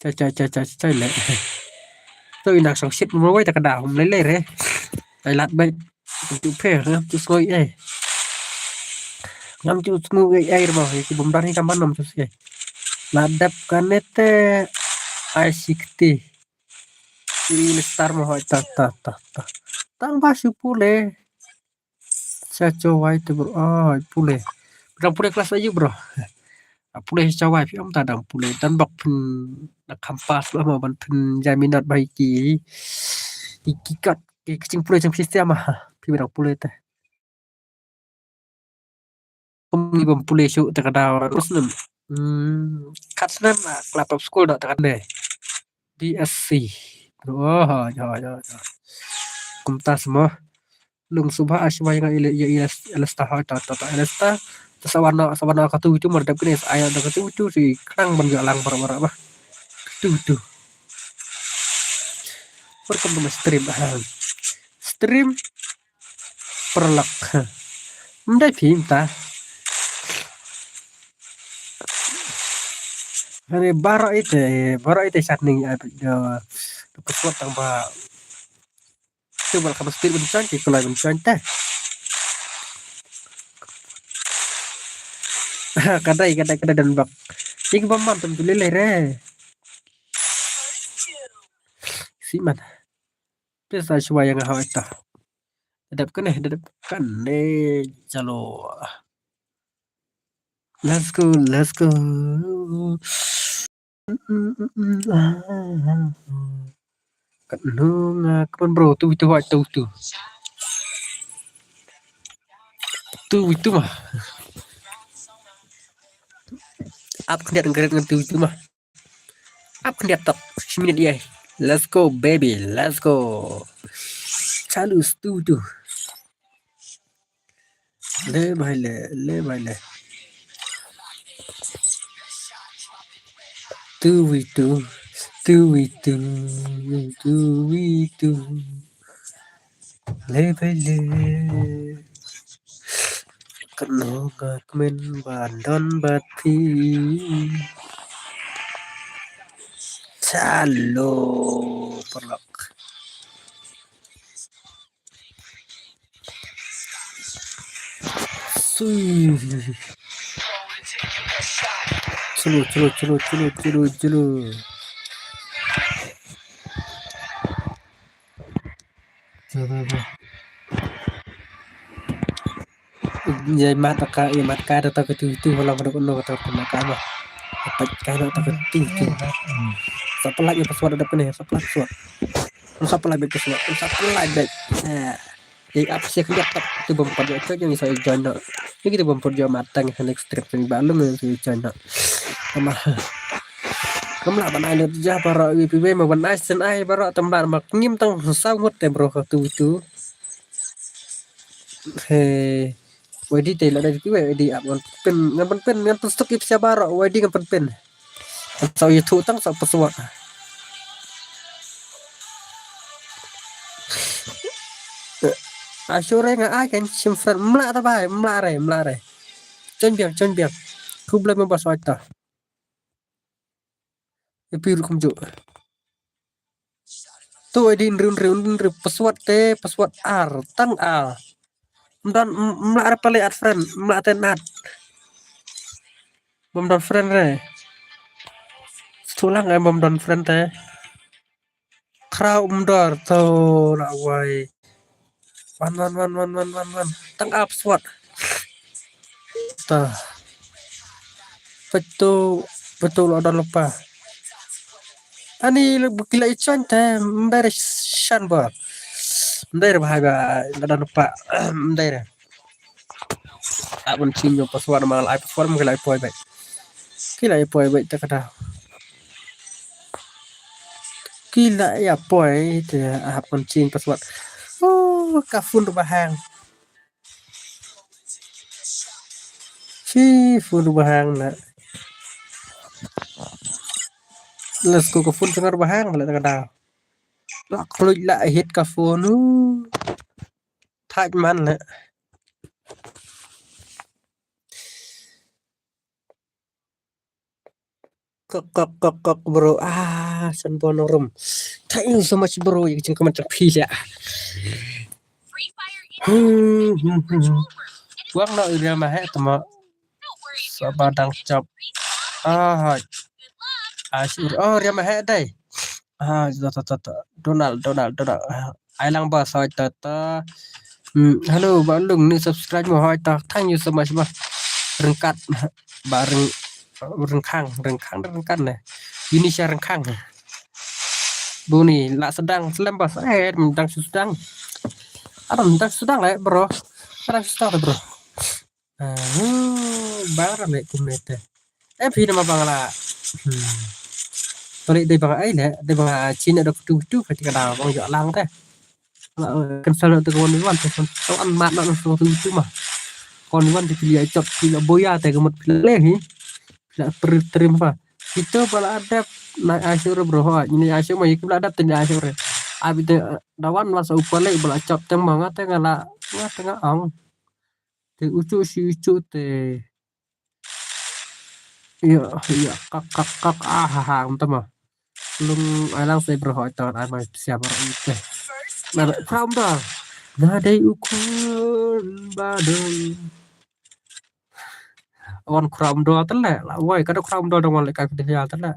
Chai chai chai chai chai le. To ina song shit mo wai ta ka da hom le le re. Ai lat bai. Tu phe ngam tu snoi ai. Ngam tu snoi ai ai mo ki bom dar ni ka man ngam tu snoi. La dap ka ne te ai sikti. Ini star mo hoi ta ta ta ta. Tang ba shu pule. Cha cho wai te bro. Oh, pule. Bro pule kelas ayu bro. Ah, pule cha wai phi om ta dang pule dan bok phin na kampas lo ma ban phin jai minot bai ki. Ki ki kat ki kching pule chang phi sia ma. Phi bro pule te. Kum ni bom pule shu te ka daw us nem. Hmm, kat nem ah, club of school dot te ka ne. D S C. Oh, ya ya ya. Kumta semua. Lung subha aswa yang ile ya ile ile sta ha ta ta ta ile sta. Ta sawana sawana ka tu tu mar dap kene aya da ka tu tu si krang ban ga lang bar bar ba. Tu tu. Welcome to my stream. Ahem. Stream perlak. Mdai phim ta. Hari baroh ite, baroh ite sat ning ai do do kuswat tang ba. Tu bal kam speed ben chan ki kulai ben chan te. Kadai kadai kadai dan bak. Iki bam mam tem tu lele re. Si man. Pesa shwa yang hau ita. Dadap kane, dadap kane. Chalo. Let's go, let's go. Kat nung, ah, come on bro, tu tu tu tu. Tu tu mah. Ap khyndiat ngret ngan tu tu mah. Ap khyndiat tok. Shi minit ïa. Let's go baby, let's go. Chalu stu tu. Le bhai le, le bhai le. Tu wi tu, tu wi tu, tu wi tu. Le bhai le. Kano nga kmen ba don bad phi. Chalo paralok. Sui. Chalo, chalo, chalo, chalo, chalo, chalo. Ba, ba, ba. Ïa mat ka, ïa mat ka da ta ka tu tu, wala ka dok no ka ta ka mat ka ba. Apa ka da ta ka tu tu. Sa pala ïa password da kene, sa pala password. Sa pala bet password, sa pala bet. Eh. Ïa ap se ka tu bom pat ïa ka jong sa join no. Ïa ki tu bom pat ïa mat tang next trip ni ba lung sa join no. Ama. Kam lah ban ai lut ja baroh wi pi wi ma ban ai sen ai baroh tam bar ma ngim tang saw ngut te bro ka tu tu. He. Wei di te la dei pi wei di ap ngan pin ngan pin ngan pin stok ip sia baroh wei di ngan pin pin. Saw ïa tu tang saw password. Asure nga ai kan sim friend mla ta bai mla re mla re. Chon biang chon biang. Khublei mo ba soi ta. Epi rukum jo. Tu ai din run run run password te password ar tang ar. Mdan mla re pale at friend mla te nat. Bom don friend re. Tulang em bom don friend te. Khraw um dor to la wai. Wan wan wan wan wan wan wan. Tang ap swat. Ta. Petu petu lo don lupa. Ani kila ichon te mdai re shan bor. Mdai re bahai ba lo don lupa. Mdai re. Ap ban chin yo password ma lai password ma kila poi bai. Kila poi bai ta kada. Kila ïa poi te hap kon chin password. Oh, ka phone ruh ba hang. Pi phone ba hang na. Let's go, ka phone jong nga ba hang la ka da. La khluit la hit ka phone. Uh. Thait man la. Kok, kok, kok, kok, bro. Ah, san bon rum. Thank you so much, bro. Ïa ka jingkmen jong phi ïa. Hmm, hmm, hmm, hmm. Wang na area ma he tama. Sa ba dang chap. Ah, hai. Ah, sure. Oh, area ma he dai. Ah, to, to, to, to. Donald, Donald, Donald. Ah, ai lang ba sa to, to. Hmm, hello, ba lung ni subscribe mo hai to. Thank you so much ba. Rengkat. Ba reng, rengkang, rengkang, rengkan ne. Ini sha rengkang. Buni la sedang selem bas. Eh, mendang sedang. Ada mendang sedang eh, bro. Ada sedang bro. Ah, hmm, bang ram le kumne te. Eh, phi nama bang la. Hmm. Balik dei bang ai le, dei bang chin ada kutu kutu pati kada bang jok lang te. Kan sal tu kawan wan tu kan. Tau an mat nak tu tu tu mah. Kawan wan tu pili ai chop pili boya te kemut pili leh hi. Pili per terim pa. Kita bala adep na asyur bro ha. Ini asyur mah ikut bala adep tadi asyur. Abi te dawan masa upale bala chop teng mah ngate ngala ngate nga ang. Te ucu si ucu te. Iya, iya, kak, kak, kak, ah, ha, ha, entah mah. Lung alang saya berhoi tahun ai mai siap orang itu. Nah, paham dah. Nadai ukun badung. Wan kram doa tele lah. Woi, kada kram doa dong wan lekai video tele.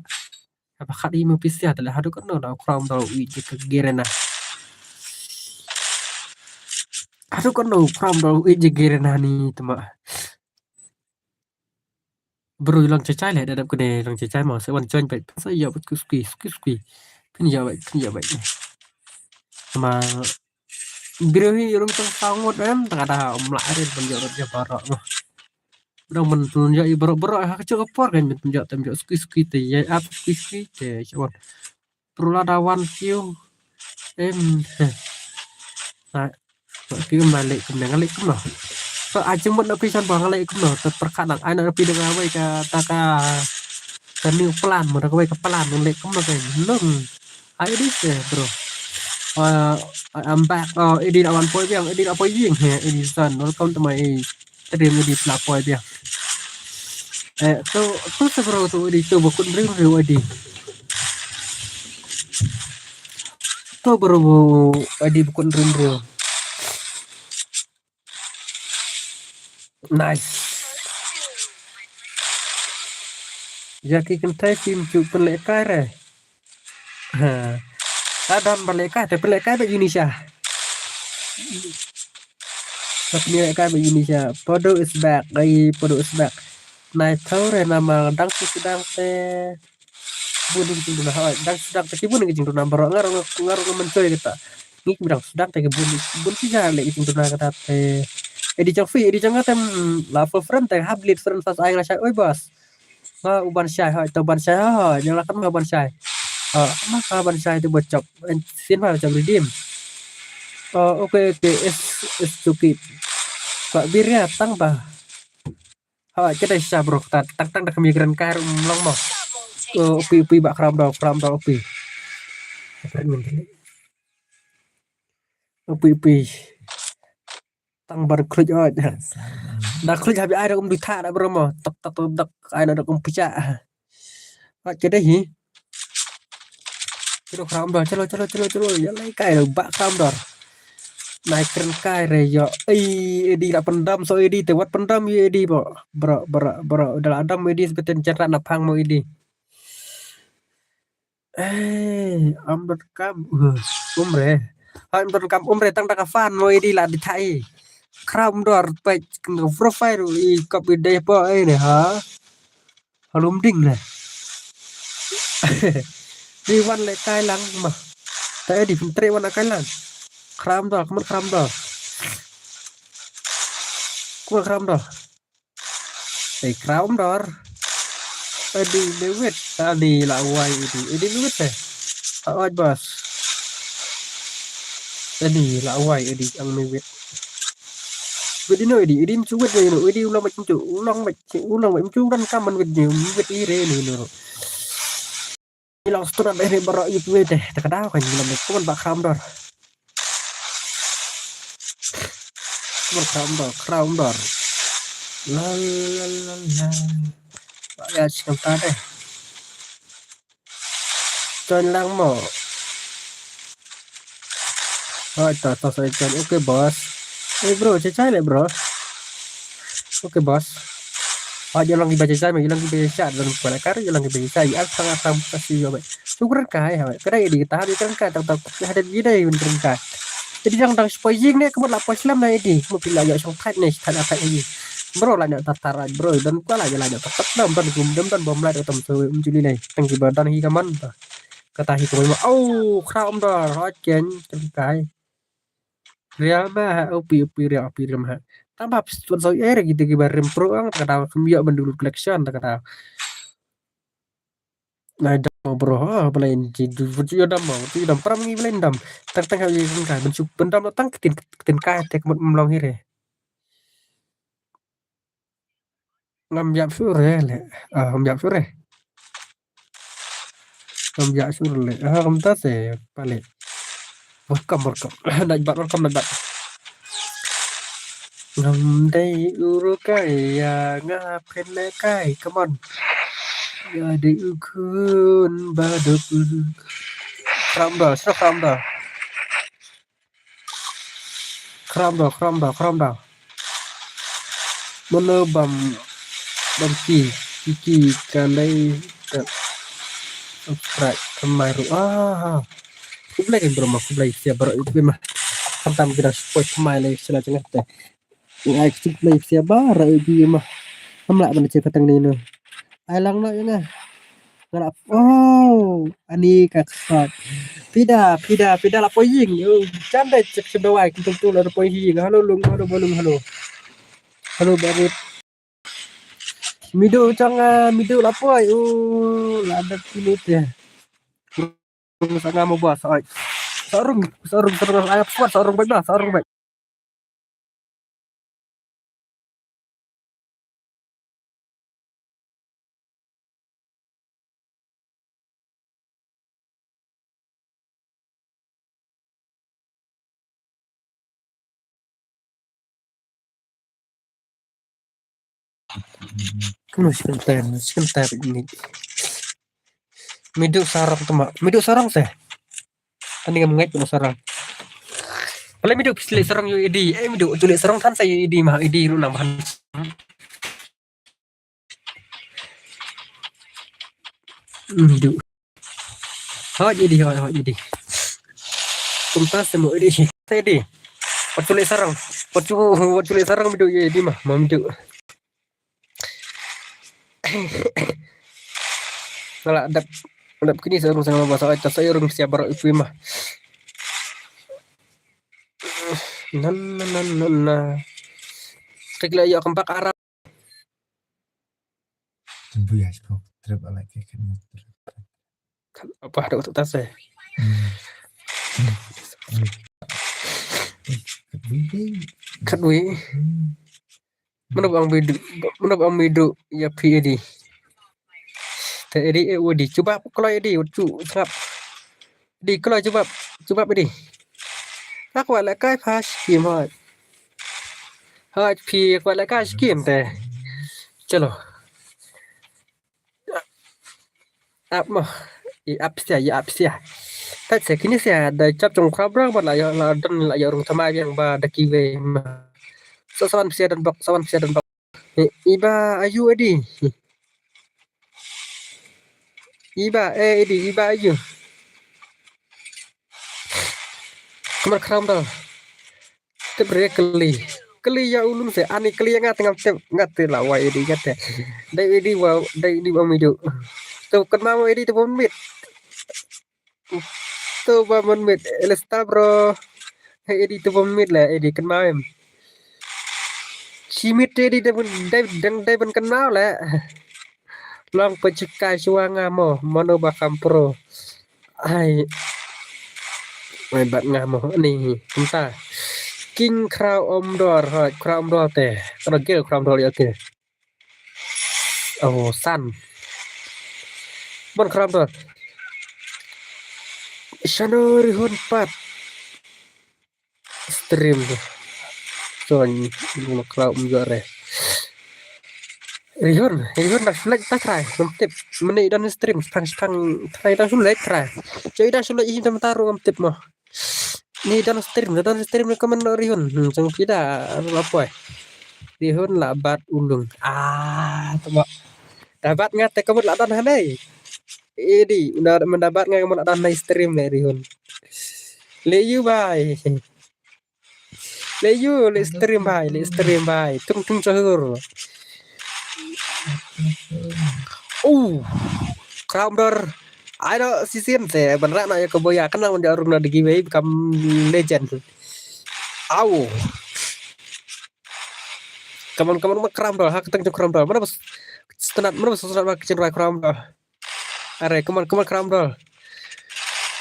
Apa khat imo pisia tele hadu kan no da kram doa wi je ke gerena. Hadu kan no kram doa wi je gerena ni tema. Bro, long chachai le, da dap kene long chachai mo, se wan join bai, sa ya bai, skui, skui, skui, skui. Pin ya bai, pin ya bai. Ma, bro hi rung tang sangot em, tang ada mla rin pin ya rot ya barok mo. Bro, men pin ya i barok, barok, ha, kacau kapor kan, men pin ya tem ya skui, skui, te ya, ap, skui, skui, te, chawan. Pru la da wan kiew. Em. Na, kiew na leh kumne, nga leh kumno. To, a jingmut na phi shan ba nga leh kumno. To pyrkhat lang, ai na phi da nga wei ka, ta ka, ka new plan, mo da ka wei ka plan, nga leh kumno ka lung. Ai di se, bro. Uh, I'm back. Oh, Eddie da wan poi biang, Eddie da poi biang. He, Eddie son, welcome to my stream, Eddie pla poi biang. Eh, to, to se bro, to Eddie, to bakun ring ring Eddie. To bro, Eddie bakun ring ring. Nice. Jackie Kynthei phim ju pynlehkai re. Ha. Adam ba lehkai te pynlehkai ba Indonesia. Ba pynlehkai ba Indonesia. Podo is back. Ai, Podo is back. Nai thau re nama dang su dang te. Bun ni jingduna ha, dang sdang te ki bun ni jingduna baroh ngar ngar ngar mencoy kata. Ngi ki dang sdang te ki bun bun ki ja le jingduna kata te. Edi jong fi, edi jong te la for friend te hab lead friend fast ai la shai oi boss. Nga u ban shai ha, to ban shai ha, nyang la kan ma ban shai. Ha, ma ka ban shai te bocop. Sin ma bocop redeem. Oh, okay, okay, is is to keep. Ka biria tang ba. Ha, kita sha bro, ta tang tang da kami gran kar um long mo. Oh, upi upi ba kram do, kram do upi. Upi upi. Tang bar khluj oj. Da khluj habi ai da um ditha da bro mo. Tak tak tak tak ai da um picha. Ha, kita hi. Chalo kram dor, chalo, chalo, chalo, chalo. Ya lai kai lo, ba kram dor. Nai kren kai re yo. Ei, Edi la pyndam so Edi te wat pyndam ye Edi bo. Bro, bro, bro. Da la dam Edi sebetin jan rat na phang mo Edi. Eh, am dot kam. Uh, um re. Hai, am dot kam um re tang da ka fan mo Edi la di thai. Kram dor pek kena profile i kop Edi po eh ne ha. Halum ding ne. Di wan le kai lang ma. Ta Edi pyntre wan kai lang. Kram dor, kmat kram dor. Kmat kram dor. Ei kram dor. Edi mewit. Ani la wai Edi. Edi mewit eh. Awaj bas. Edi la wai Edi ang mewit. Wit ino edi, edi mchu wit ino, edi u long bad mchu, u long bad, u long bad mchu don kam ban wit ino, wit ire ino ino. Ino stona ere bara yu wit eh, ta ka daw kan ino, kumon ba khram dor. Kumon khram dor, khram dor. La la la la. Ba ya chikam ta deh. Join lang mo. Hoi, to, to, sorry, join. Okay, boss. Hey, bro, chai chai le, bro. Okay, boss. Hoi, ïa long ki ba chai chai, ma ïa long ki ba chai chai, don pala kar, ïa long ki ba chai chai, ïa thang, thang, kasi yo, bai. Shukran kai, hoi. Kada edi ta, edi kan kai, tak, tak, tak, ada edi, edi kan kai. Edi dang, dang, supaya jing ne, kemut la poi slem na edi. Kemut pila ïa shong thait ne, thait, thait edi. Bro, la nya tar, tar, bro, don kwa la nya, la nya tar, tar, dam, don gum, dam, don bom la, dam, so, um, juli ne. Tang ki ba don hi kaman ta. Kata hi kumai ma. Au, khra um da, rot ken, ken kai. Ria ma ha, upi, upi, ria, upi, ria ma ha. Tang ba pis tuan so, eh, kita ki ba rim pro ang, ta kata, kem ïa ban dulu collection, ta kata. Nai dam mo bro, ha, balai in ji, du, du, du, dam mo, du, dam, pram ngi balai in dam. Tang, tang, ha, ïa, ken kai, ban suk, ban dam, tang, ken, ken kai, tek, mut, mlong hi re. Ngam ïap shuh re le. Ah, ngam ïap shuh re. Ngam ïap shuh re le. Ah, kumta se pale. Welcome, welcome. Naik bat, welcome, naik bat. Ngam dei uru kai ya nga phen le kai. Come on. Ya dei u khun ba dok u. Khram dor, sra khram dor. Khram dor, khram dor, khram dor. Mano bam, bam ki, ki, ki, kan dei, kan subscribe, thymmai ruh. Ah, khublei kan bro ma, khublei sia baroh ïa phi ma. Khamtam ki dang support thymmai lei sila jengah te. Ai khublei sia baroh ïa phi ma. Kam lah ban check katang ni no. Ai lang no ïa nga. Nga la, oh, ani ka khot. Pida, pida, pida la poi ïing. Yo, jan dei check check dawai, kita tu la poi ïing. Halo lung, halo balung, halo. Halo barit. Midu chang, ah, midu la poi. Oh, la ada kini te. Rung sa nga mo bas, ai. Sarung, sarung, sarung, ai, squad, sarung baik dah, sarung baik. Kano shi kynter, shi kynter ni. Midu sarong tu ma. Midu sarong se. Ani ngam ngait midu sarong. Pale midu pis le sarong yu idi. Eh midu tu le sarong than sa yu idi ma idi ru nang bahan. Midu. Hot idi, hot, hot idi. Kumta semu idi. Sa idi. Wat tu le sarong. Wat tu, wat tu le sarong midu yu idi ma. Ma midu. Nga la dep, dep kini sa rung sa nga ba sa ta sa rung sia baroh ipui ma. Nan, nan, nan, nan, nan. Klik la ïa kempak arah. Buya spo trip ala ke kan trip. Apa ada tu tas eh. Hmm. Kat wei. Kat wei. Hmm. Mano bang midu, mano bang midu ïa phi idi. Te idi e udi. Cuba kloi idi, cu sngap. Idi kloi cuba, cuba idi. Ka kwah lehkai pha skim hoi. Hoi phi kwah lehkai skim te. Chalo. Ap mo. I ap sia, i ap sia. Tat se kini sia da chap chong khra brang ba la ïa la don la ïa rung tama biang ba da kiwei ma. So sawan sia don bok, sawan sia don bok. I, iba ayu edi. Iba eh edi iba ayu. Kamar khram dal. Tip re kali. Kali ïa u lun se ani kali ïa nga te ngam tip nga te la wai edi nga te. Dai edi wa dai edi wa midu. Tu kan ma edi tu pun mit. Tu ba mon mit elesta bro. Hei edi tu ba mon mit le edi kan mau em. Shi mit edi dei ban dei dang dei ban kan mau le. Long pa chikai shuwa nga mo mano ba kham pro. Ai. Ai bat nga mo ni kumta. King Khraw Umdor, hoi, Khraw Umdor te. Kano gel Khraw Umdor ïa ke. Oh, san. Mon Khraw Umdor. Shano Rihun pat. Stream tu. Son, Khraw Umdor re. Rihun, Rihun dah select ta try. Ngam tip. Mene don stream, sepang, sepang, try dah select try. Coi dah select ih dah mata ru ngam tip mo. Ni don stream, don stream ni comment noh Rihun. Hmm, jong phi da, la poi. Rihun la bat ulung. Ah, tama. Da bat nga te comment la don hanai. Edi, unda menda bat nga comment la don hanai stream ne Rihun. Le yu bai. Le yu, le stream bai, le stream bai. Tung tung sahur. Oh, Khraw Umdor. Ai do sisin se ban rak na ya ka boya kena mun dia rung na degi wei kam legend. Au. Come on, come on, Khraw Umdor. Ha ka teng jong Khraw Umdor. Mana bas setenat, mana bas setenat ma ka jingrai Khraw Umdor. Are, come on, come on, Khraw Umdor.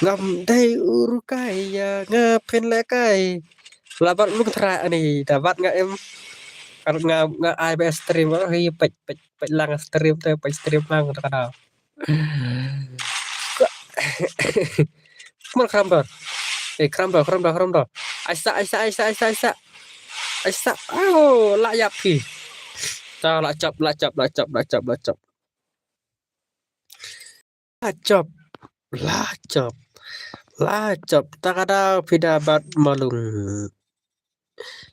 Ngam dei u rukai ïa nga phin lehkai. Labat lung thra ani, da bat nga em. Ar nga, nga ai ba stream, oh, hi peit, peit, peit lang stream te, peit stream lang te ka da. Come on, Khraw Umdor. Eh, Khraw Umdor, Khraw Umdor, Khraw Umdor. Aisa, aisa, aisa, aisa, aisa. Aisa. Oh, la ïap hi. Ta la chop, la chop, la chop, la chop, la chop. La chop, la chop, la chop. Ta ka da phi da bat malung.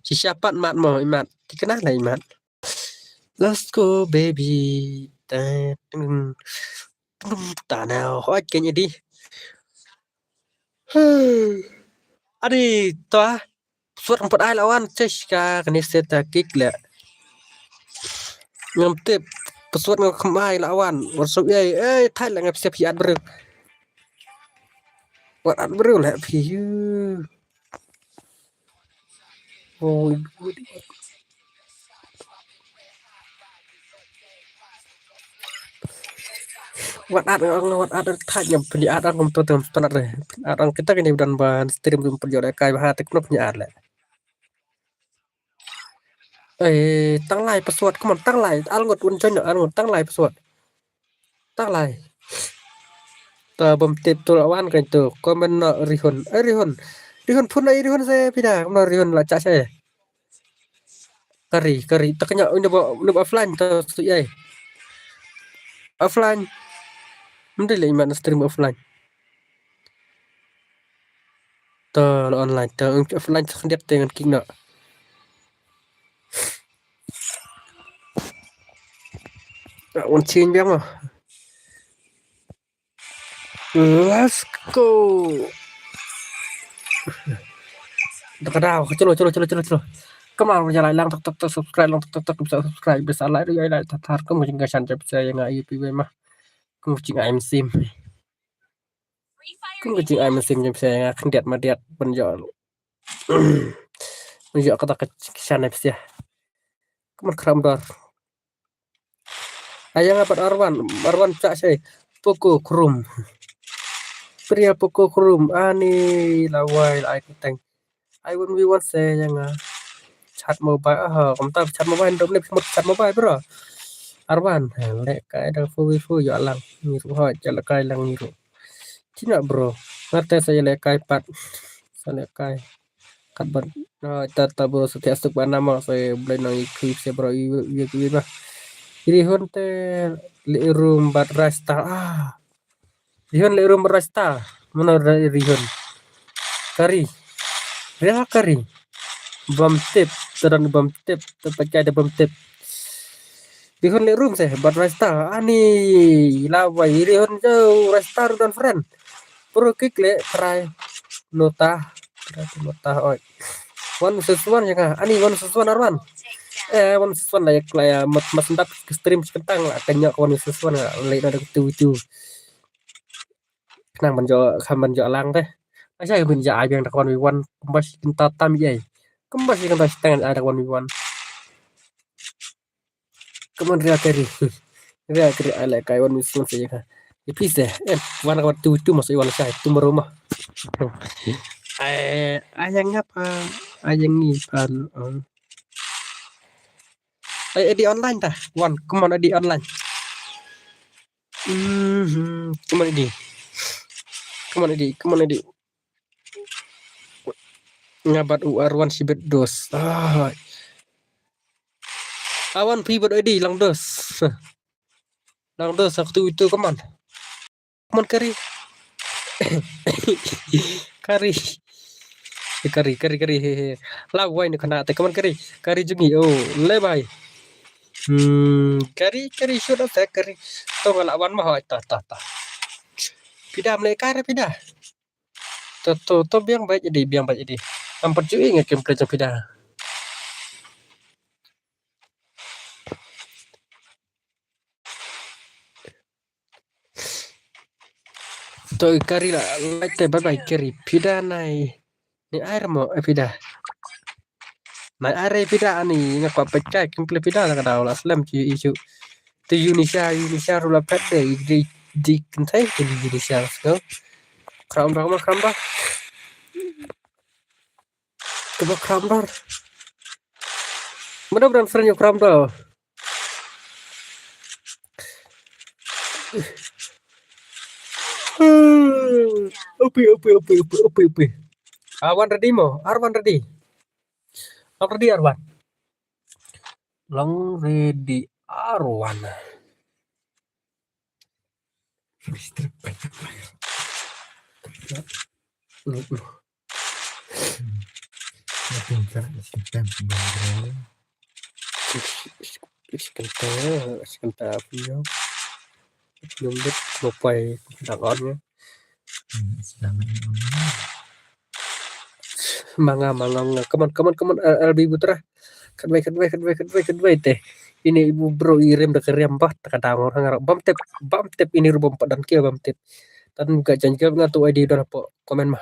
Shisha pat mat mo, i mat. Ti kena la i mat. Let's go, baby. Ta, tum, tum, ta na. Hoi, ken edi. Adi, to ah. Suat ngam pat ai la wan, chesh ka kane set ta kick le. Ngam tip, suat ngam kham ai la wan. War suat ai, eh, thai la ngam siap hi at breu. Wat at breu le phi yu. Oh, wat at, wat at, thai ngam pynat, at ngam to, ngam pynat re. At ngam kita kini dan ban stream ngam pynat le kai ba ha te kumno pynat le. Eh, tang lai password, come on, tang lai, ar ngut un join, ar ngut, tang lai password. Tang lai. Ta bym tip tu la wan kan tu, comment noh Rihun. Eh, Rihun. Rihun phone ai Rihun se phi da, comment noh Rihun la cha se. Kari, kari, ta kanya unda ba, unda ba offline ta sui ai. Offline. Mesti le iman stream offline. Ta la online, ta offline sa khyndiat te ngan kick noh. Wan chin biang mo. Let's go. Dah ka daw, chalo, chalo, chalo, chalo, chalo. Come on, ya like lang tok tok tok, subscribe lang tok tok tok, bisa subscribe, bisa like, ya like tar tar, kamu jingkashan jap saya nga ayu pi mah. Kamu jing ai mynsiem. Kum ka jingai mynsiem jong phi nga khyndiat madiat ban ïoh. Ban ïoh kata ka kshan phi. Kumno Khraw Umdor. Aya nga pat Arwan, Arwan pcha shai. Poco Chrome. Pria Poco Chrome. Ani lawai la ai kuteng. Ai one v one se ïa nga. Chat mobile, ah, kumta chat mobile, dom ne chat mobile bro. Arwan, lehkai da four v four ïa lang. Ngi ruh hoi, ïa lehkai lang ngi ruh. Tina bro. Ngate sa ïa lehkai pat. Sa lehkai. Kat ban. Oh, ta ta bro sa tiak suk ban nama sa blai nang ikui se bro iwi iwi ba. Iri hon te le room bat rasta. Ah. Rihon le room rasta. Mano Rihon? Kari. Ria kari. Bam tip. Teran bam tip. Tepakai de bam tip. Rihon le room se. Bat rasta. Ani. Lawai. Rihon jauh. Rasta rudan friend. Pro kick le. Try. Nota. Try nota. Oi. One versus one ya ka. Ani one versus one Arwan. Eh, one versus one lah ya, lah ya. Mat, mas ndap stream sekentang lah. Kenyok one versus one lah. Lek ada tu tu. Khnang ban jok, khnang ban jok lang te. Aja ban jok ai biang da one v one, kumba shi kynta tam ïai. Kumba shi kynta shi tang ai da one v one. Kumba ria kari. Ria kari ai lehkai one v one se ka. Ipis de. Eh, one ka two two mas i one sai tumro ma. Eh, ai ngap. Ai yang ni pan. Oh. Ai, Eddie online ta. Wan, come on Eddie online. Mhm, come on Eddie. Come on Eddie, come on Eddie. Nga bad u Arwan shibit dos. Ah. Arwan phi bad Eddie lang dos. Lang dos aku tu itu, come on. Come on Kari. Kari. Eh, Kari, Kari, Kari, he, he. Lau wai ni kana te, come on Kari. Kari jong ngi, oh, le bai. Hmm, Kari, Kari, shoot up te, Kari. To nga la wan ma hoi, ta, ta, ta. Phi da mle kai re phi da. To, to, to biang bait Eddie, biang bait Eddie. Am pat ju i nga gameplay jong phi da. To Kari la, like te, bye bye Kari. Phi da nai. Ni ai re mo, eh, phi da. Nai ai re phi da ani, nga kwah peit kai gameplay phi da la ka daw la slem ju i ju. Tu Unisha, Unisha ruh la phet de, di, di kynthei tu Unisha, no. Kram da, ma kram da. Kaba kram da. Mana bran friend ïa kram da. Upi, upi, upi, upi, upi, upi. Arwan ready mo? Arwan ready? Long ready Arwan. Long ready Arwan. Manga, manga, manga. Come on, come on, come on, uh, L B Butra. Khatwei, khatwei, khatwei, khatwei, khatwei te. Ini ibu bro i rem da ka rem bah, ta ka dang orang arab. Bam tep, bam tep ini ruh bam padan ke bam tep. Tan buka janjal nga tu I D don hapo comment mah.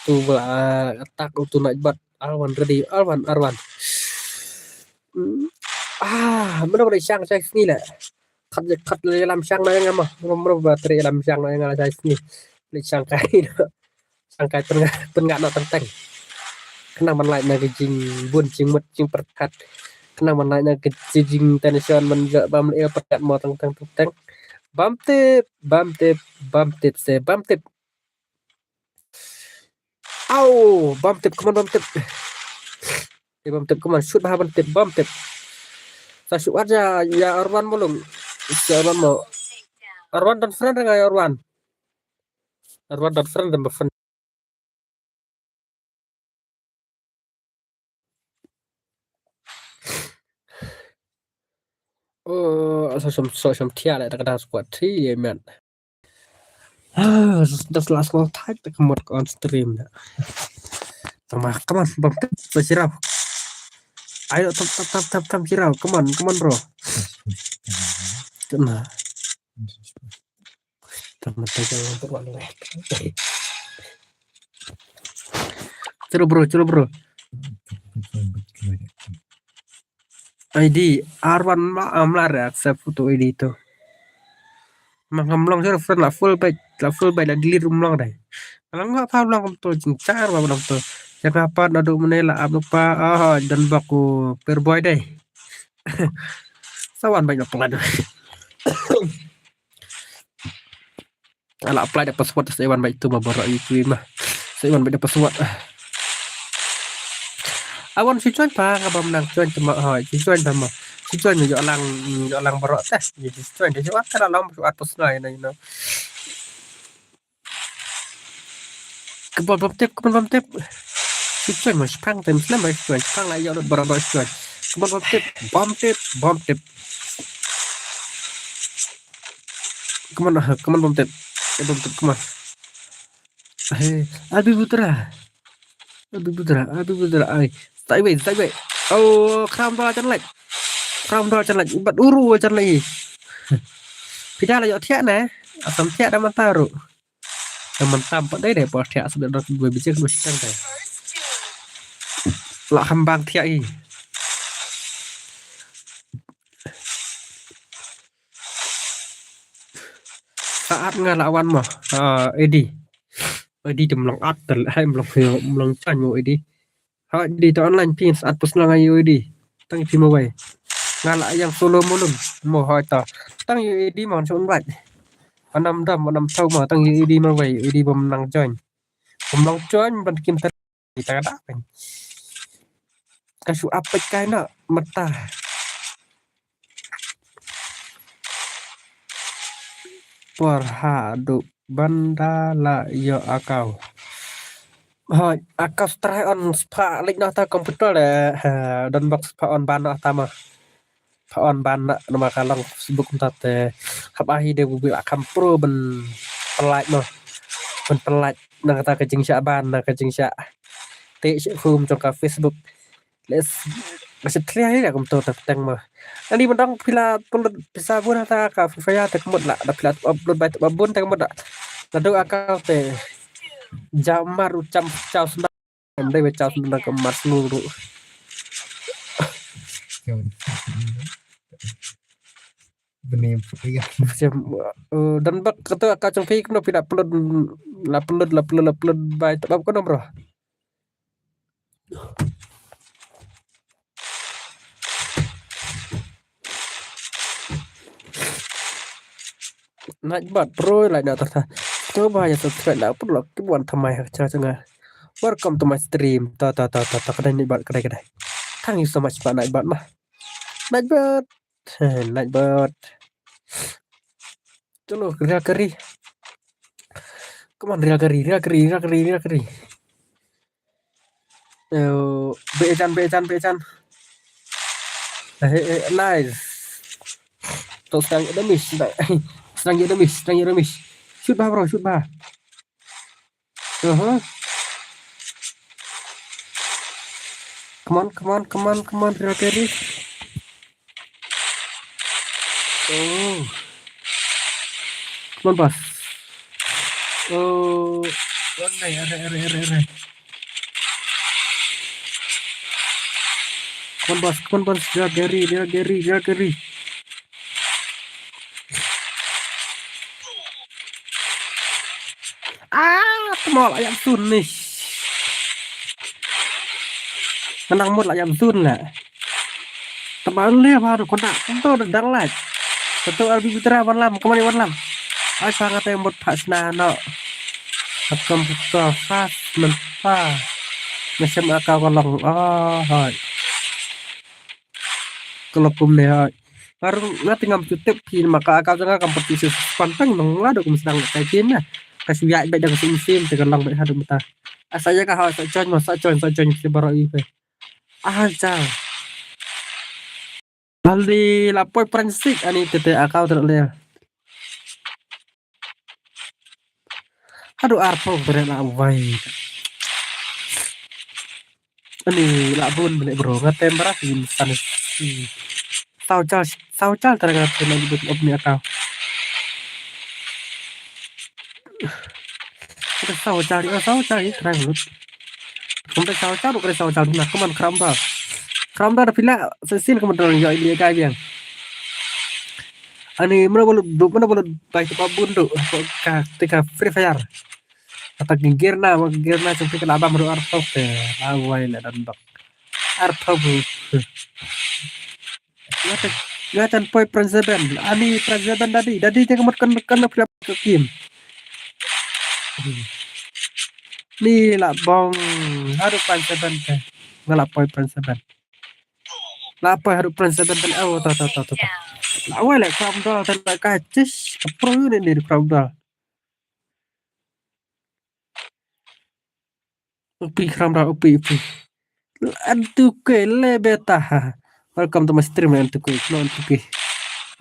Tu bala attack tu naik bat. Arwan ready, Arwan, Arwan. Hmm. Ah, mana boleh siang saya sini lah. Khat, khat le lam shang na nga ma. Mro, mro ba tre lam shang na nga la shai sngi. Le shang kai. Shang kai pynngah, pynngah na teng teng. Khnang ban lait na ka jingbun jingmut jingpyrkhat. Khnang ban lait na ka jing tension man ja bam le pyrkhat mo teng teng teng teng. Bam tep, bam tep, bam tep se, bam tep. Au, bam tep, come on, bam tep. Eh, bam tep, come on, shoot bah, bam tep, bam tep. Sa shoot aja, ya Arwan mulung. Ya Arwan mo. Arwan dan friend nga ya Arwan. Arwan dan friend dan friend. Oh, so some, so some tia le tak ada squad tri, ya, man. Ah, das last call tag tak mut on stream da. Tama, come on, bam tep, sa sirau. Ayo, tap, tap, tap, tap, tap, sirau. Come on, come on, bro. Tama. Tama, tama, tama, tama. Chalo, bro, chalo, bro. I D, Arwan ma, amlar ya, accept photo I D tu. Ma ngam long sir friend la full bait, la full bait la delete rum long dai. Lang nga pa long tu jingchar ba long tu. Jaka pa na du mene la ap pa, ah, dan bak ku per boy dai. Sawan bait na plan. Ala apply da password sa iwan bait tu ma baroh yu tu ma. Sa iwan bait da password. Awan si join pa nga bam nang join tu ma hoi si join pa ma. Si join yo lang yo lang baroh teh. Yo si join de yo kan lang password personal you know. Kebal bam tep, kebal bam tep. Si join ma sepang tem selam bait join. Sepang la yo baroh baroh join. Kebal bam tep, bam tep, bam tep. Come on, ah, come on, bam tep. Eh, bam tep, come on. Eh, Abi Putra. Abi Putra, Abi Putra. Ai, stay away, stay away. Oh, kram dua chan lek. Kram dua chan lek. Bat uru chan lek. Pida la yok thiak na. Asam thiak dah mata ru. Dah mentam pat dai dai por thiak sebab dah dua biji kedua sitang dai. La hambang thiak i. Saat nga lawan mo, ah, Edi. Edi jam long at tel, hai long long chan mo Edi. Ha di to online pin sat pus nang U A D. Tang pin mo wai. Nga la yang solo mulum. Mo ha ta. Tang U A D man sun wai. Anam dam anam tau ma tang U A D ma wai. U A D bam nang join. Bam nang join ban kim ta ta da pen. Ka shu apek kai na mata. Por ha du banda la yo akau. Hoi, akau try on spha lek na ta computer le. Ha, don bok spha on ban na ta ma. Pha on ban na, na ma ka long Facebook nta te. Hap ahi de bu bi la kam pro ban pynlait mo. Ban pynlait na kata ka jingshah ban, na ka jingshah te shi hum jong ka Facebook. Les, masih tria ni kum to tak teng mo. Ani mendang pila pulut pisa bun ta ka Free Fire te kemut la, da pila upload bai te babun te kemut la. Ladu akau te. Jamar ucam chau senda. Em dei ba chau senda ka mar snu tu. Bini putih ya. Sem, eh, dan bak kata ka chong phi kena pila pulut, la pulut, la pulut, la pulut bai te bab kena bro. Nightbot bro, like na ta ta. Coba ya subscribe la pun lo ki buan thamai ha cha cha nga. Welcome to my stream. Ta ta ta ta ta kadai Nightbot kadai kadai. Thank you so much ba Nightbot mah. Nightbot. Nightbot. Chalo, ria kari. Come on, ria kari, ria kari, ria kari, ria kari. Eh, be chan, be chan, be chan. Eh, eh, nice. To sedang ada miss, sedang ada miss, sedang ada miss. Shoot bah bro, shoot bah. Uh-huh. Come on, come on, come on, come on, ria kari. Oh. Come on, boss. Oh. One day, are, are, are, are. Come on, boss. Come on, boss. Dia Gary, dia Gary, dia Gary. Ah, tmol ayam sun ni. Kenang mut la ayam sun la. Teman le baru kena. Tentu dang like. Tentu Arbi Putra wan lam, kemari wan lam. Ai sang kata mut phak sna no. Akam putra fas mentah. Macam akau kolong. Oh, hai. Kalau kum ne hai. Baru nga te ngam tu tip phi ma ka akau jong nga kam pati su pantang nong la dok kum sdang ka jin na. Ka shu ïaid bad da ka sim sim te ka long bad haduh mynta. Asa ïa ka ha sa join ma sa join sa join ki baroh i pe. Ah jang. Bali la poi pran sik ani te te akau te le. Haduh arphew bret la wai. Ani la bun bret bro, nga tem bra sim san si. Saw chal, saw chal tara nga tem la bun op ni akau. Kita saw chal, oh, saw chal ni terang lut. Kumta saw chal, bukan saw chal na, come on, Kramdor. Kramdor da pila, sesin kemudian yo ini kai biang. Ani mana bolu du, mana bolu bai tu babun du ka te ka Free Fire. Kata ki gear na, ma gear na chumpi ka labam ru arphew te. Awai le dan dok. Arphew bu. Ngata ngata poi pran seven. Ani pran seven dadi. Dadi te kemut kan kan pria ke kim. Ni la bong. Haduh pran seven te. Nga la poi pran seven. La poi haduh pran seven te. Oh, ta ta ta ta. La wai le Kramdor te la ka chis. Ka pro ni ni Kramdor. Upi Kramdor upi upi. Antuke le beta. Welcome to my stream Antuke. No Antuke.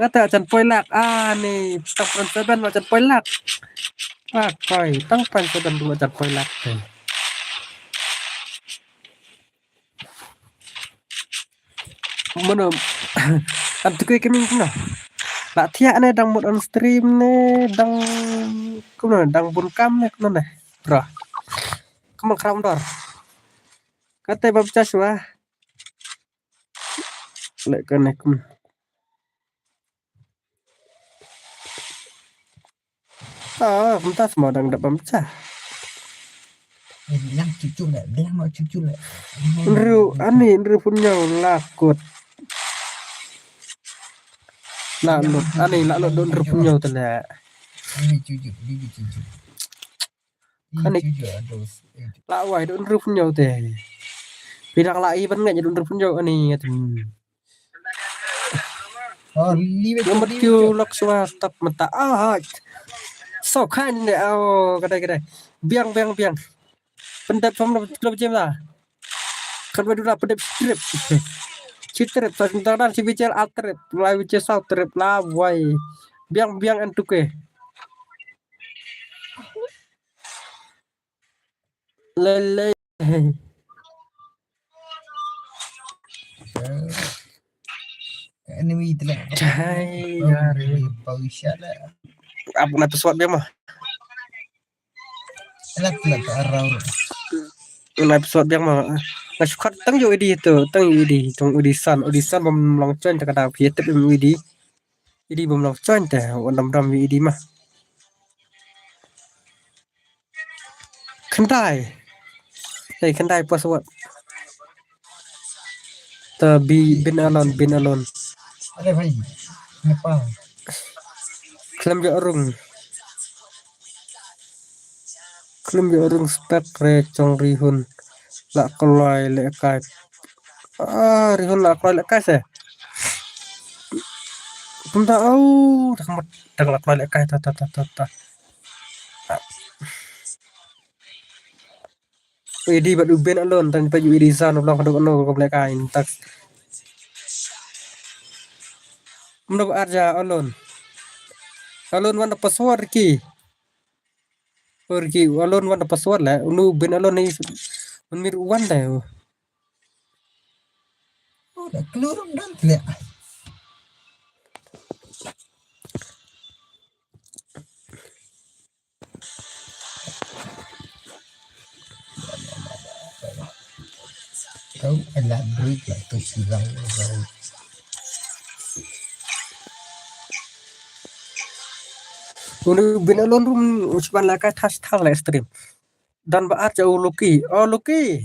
Ngata chan poi lak. Ah ni tang pran seven ma chan poi lak. Ah koi tang pran seven ma chan poi lak. Mano Antuke keming kumno. La thiah ne dang mut on stream ne dang kumno dang bun kam ne kumno ne. Bro. Kumno Kramdor. Kata bab chas wa. Le kane kumno. Ah, kumta semua dang dap bam chah. Lang cucu le, bilang mau cucu le. Nru, ani nru pun nyau lakut. La lut, ani la lut don nru pun nyau tele. Ini cucu, ini cucu. Ini kani cucu, aduh. La wai don nru pun nyau te. Pidang la i ban ngai don nru pun nyau ani ngatin. Oh, liwet. Nomor kiu lok swa tap mata. Ah, hai. So kan ne, oh, kadai, kadai. Biang, biang, biang. Pendep pom na klub jem la. Kan badu la pendep trip. Ci trip sa tentang dan si bichel al trip. La bichel sau trip la wai. Biang, biang en tuke. Lele. Anyway, itulah. Cahai, ya, re. Pau isya lah. Apa nak pesawat dia mah? Lah, lah, tak arau. Nak pesawat dia mah. Nak sukat tang ju idi tu, tang ju idi, tang udisan, udisan bom long chan tak ada fiat tapi idi. Idi bom long chan teh, wan dam dam idi mah. Khyndai. Hei, khyndai password. Ta bi bin alon, bin alon. Are bhai, Nepal. Khlem ïoh rung. Khlem ïoh rung spek re chong rihun. La kloi le kai. Ah, rihun la kloi le kai se. Pun ta au, dak mat, dak la kloi le kai ta, ta, ta, ta, ta. Idi bad u bin alon, tan pa ju idi san, u long kaduk anu, ko le kai, tak. Mno arja alon. Alon wan da password ki. Or ki, alon wan da password le, unu bin alon ni, un mir wan da. Oh, da klur dan tle. Kau elaborate lah tu silang orang. Unu bin alon rum usban la ka tas tal le stream. Dan ba arja u Lucky. Oh, Lucky.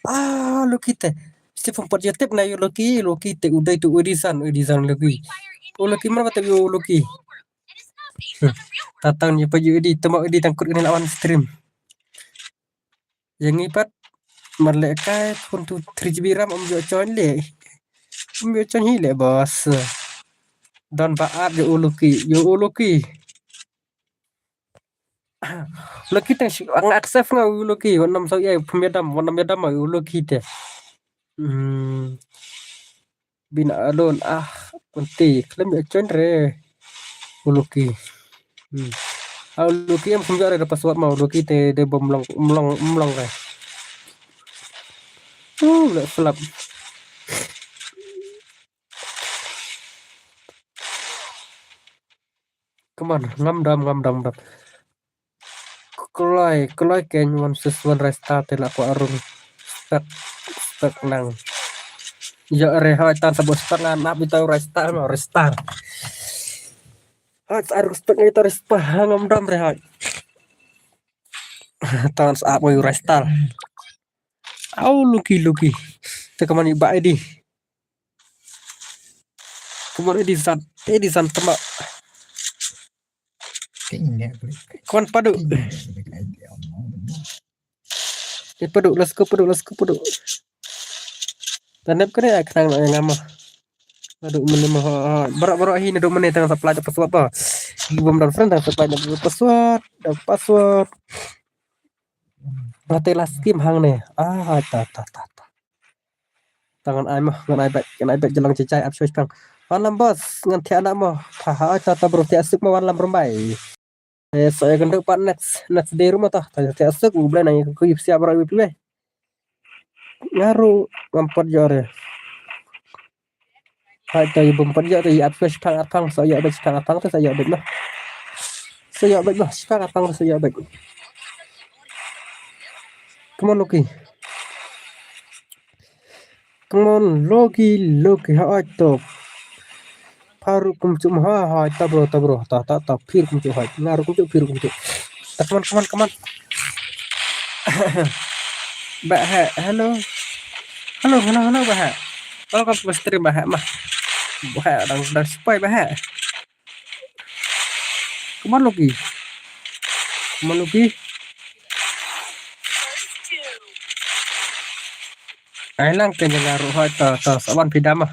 Ah, Lucky te. Stephen pat jatep na yu Lucky, Lucky te udai tu udisan, udisan Lucky. U Lucky mar ba te yu Lucky. Hmm. Tatang ni pa yu idi, tema idi tangkut kena lawan stream. Yang ngi pat mar le kai phone tu three G B RAM am jo join le. Am jo join hi le bos. Dan ba arja u Lucky, yu u Lucky. Lucky tang shi, ang accept nga u Lucky, wan nam sau ya, phum ya dam, wan nam ya dam u Lucky te. Hmm. Bin alon, ah, kunti, khlem ya join re. U Lucky. Hmm. Ah, u Lucky em phum ya re da password ma, u Lucky te, de bom long, long, long re. Uh, le flap. Come on, ngam dam, ngam dam, dam. Kloi, kloi ken one six one Rai Star te la ko arung. Spek, spek nang. Ya re hoi tan sabo spek ngan ap ito Rai Star ma Rai Star. Hoi arung spek ngan ito Rai Star ngam dam re hoi. Tan sa ap Rai Star. Au Lucky, Lucky. Te kaman iba idi. Kaman idi zat, idi zat tama. Kaman padu. Eh, padu, let's go, padu, let's go, padu. Tanep kene ai khnang na ngama. Padu mene mo, ha, ha. Barak, barak hi na do mene tang supply da password ba. Ibom dan friend tang supply da password, da password. Ngate la skim hang ne. Ah, ta, ta, ta, ta. Tangan ai mah, ngan ai bek, ngan ai bek jelang jejai ap shoi shpang. Wan lam bos, ngan thiah na mo. Tha ha, ta, ta bro thiah suk mo wan lam rumbai. Eh, so ya kendo pat next, next day rumah tah. Ta thiah suk, u blai nang ku yip siap bro yip be. Ngaru ngampot jore. Hai, to ïa bym pat ïa, to ïa ap shipang arpang, sa ïa bad shipang arpang, to sa ïa bad noh. Sa ïa bad noh, shipang arpang, to sa ïa bad. Come on, Loki. Come on, Loki, Loki, hai to. Pharu kumchuh, ha, hai, ta bro, ta bro, ta, ta, ta, phir kumchuh, hai. Ngaru kumchuh, phir kumchuh. Ta, come on, come on, come on. Bah Heh, hello. Hello, hello, hello, Bah Heh. Welcome to stream, Bah Heh, mah. Bah Heh, dang, dang spoil, Bah Heh. Come on, Loki. Come on, Loki. Ai lang te nga ruh hoi to, to, sa wan phi da mah.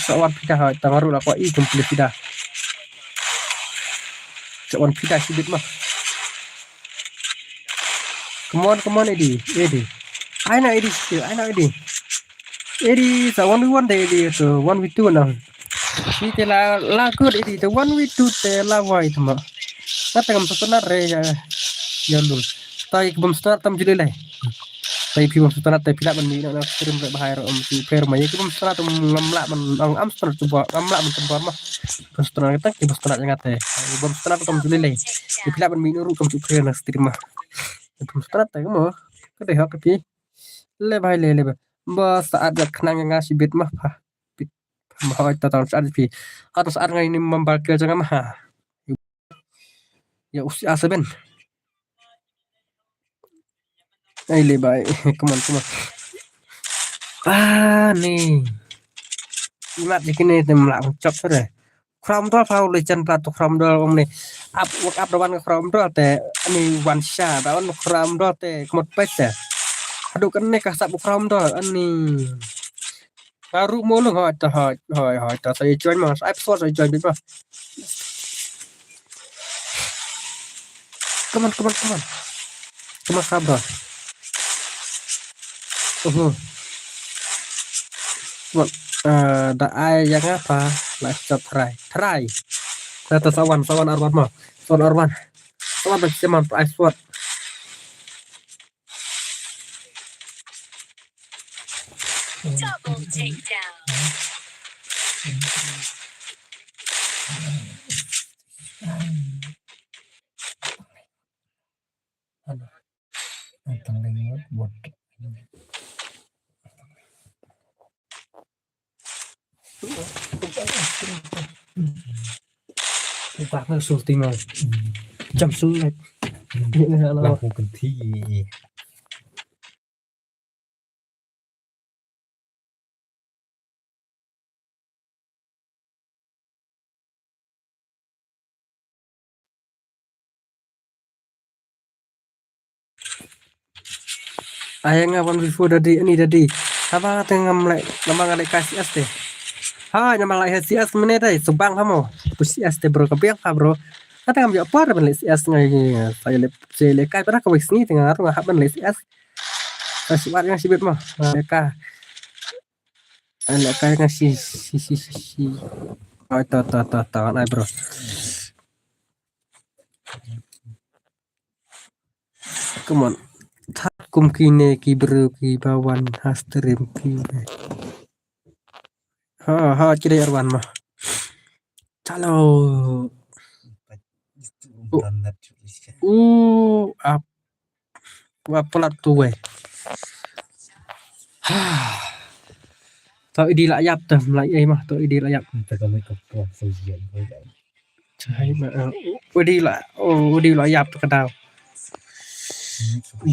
Sa wan phi da hoi to, nga ruh la kwah i kum phi da. Sa wan phi da shibit mah. Come on, come on, Eddie, Eddie. Ai na Eddie still, ai na Eddie. Eddie, sa one v one de Eddie to, one v two na. Shi te la, la good Eddie, te one v two te la wai te ma. Nga te ngam sngewtynnat re ïa, ïa lum. Tai ki bym sngewtynnat tam ju lei lei. Tai phi bym sngewtynnat tai phi lah ban mih noh na stream re bahai re um ki pher ma ïa ki bym sngewtynnat um ngam lah ban ong am sngewtynnat tu ba ngam lah ban tembor ma. Bym sngewtynnat kata ki bym sngewtynnat ïa nga te. Ki bym sngewtynnat kam ju lei lei. Ki phi lah ban mih noh ruh kam ju pher na stream ma. Ki bym sngewtynnat te mo. Ka dei hok ka phi. Le bahai le le ba. Ba sa at ïa khnang ïa nga shibit ma pha. Phi, pha ma hoi ta tang sa at phi. At sa at nga ini mambal ke jong nga ma ha. Ïa u C R seven. Ai le bai. Come on, come on. Ah, ni. Imat dikini te mla chop sore. Khram dol pha u le chen pla tu khram dol um ni. Ap wak ap da wan khram dol te ani wan sha da wan khram dol te kmot pes te. Haduh kan ne ka sap khram dol ani. Nga ruh mo lung hoi ta hoi hoi hoi ta sa join ma sa ep sot sa join bit ma. Come on, come on, come on. Come on, come on. Uhu. Come on. Eh, da ai ïa nga pha la stop try. Try. Kata sa wan, sa wan arwan ma. Sa wan arwan. Sa wan da siaman pha ai swat. Double takedown. Jump suit. Lah ku kynthi. Ai nga wan before daddy, ani daddy. Haba te ngam leh, ngam nga leh kai C S te. Ha, ngam leh C S mene dei, subang hamo. Pu C S te bro, ka biang ha bro. Kata ngam ïoh por ban leh C S ngai, sa leh, sa leh kai para ka wei sngi te nga ruh nga hap ban leh C S. Ka siwat nga sibit mo. Leh ka. Leh ka nga si, si, si, si, si. Ai, ta, ta, ta, ta, ai, bro. Come on. Thak kum kine ki bro ki ba wan ha stream ki. Ha, ha, ki dei arwan ma. Chalo. U, ap. Wa plat tu wei. To idi la yap te, mlai ei ma, to idi la yap. Chai ma, eh, idi la, oh, idi la yap ka daw.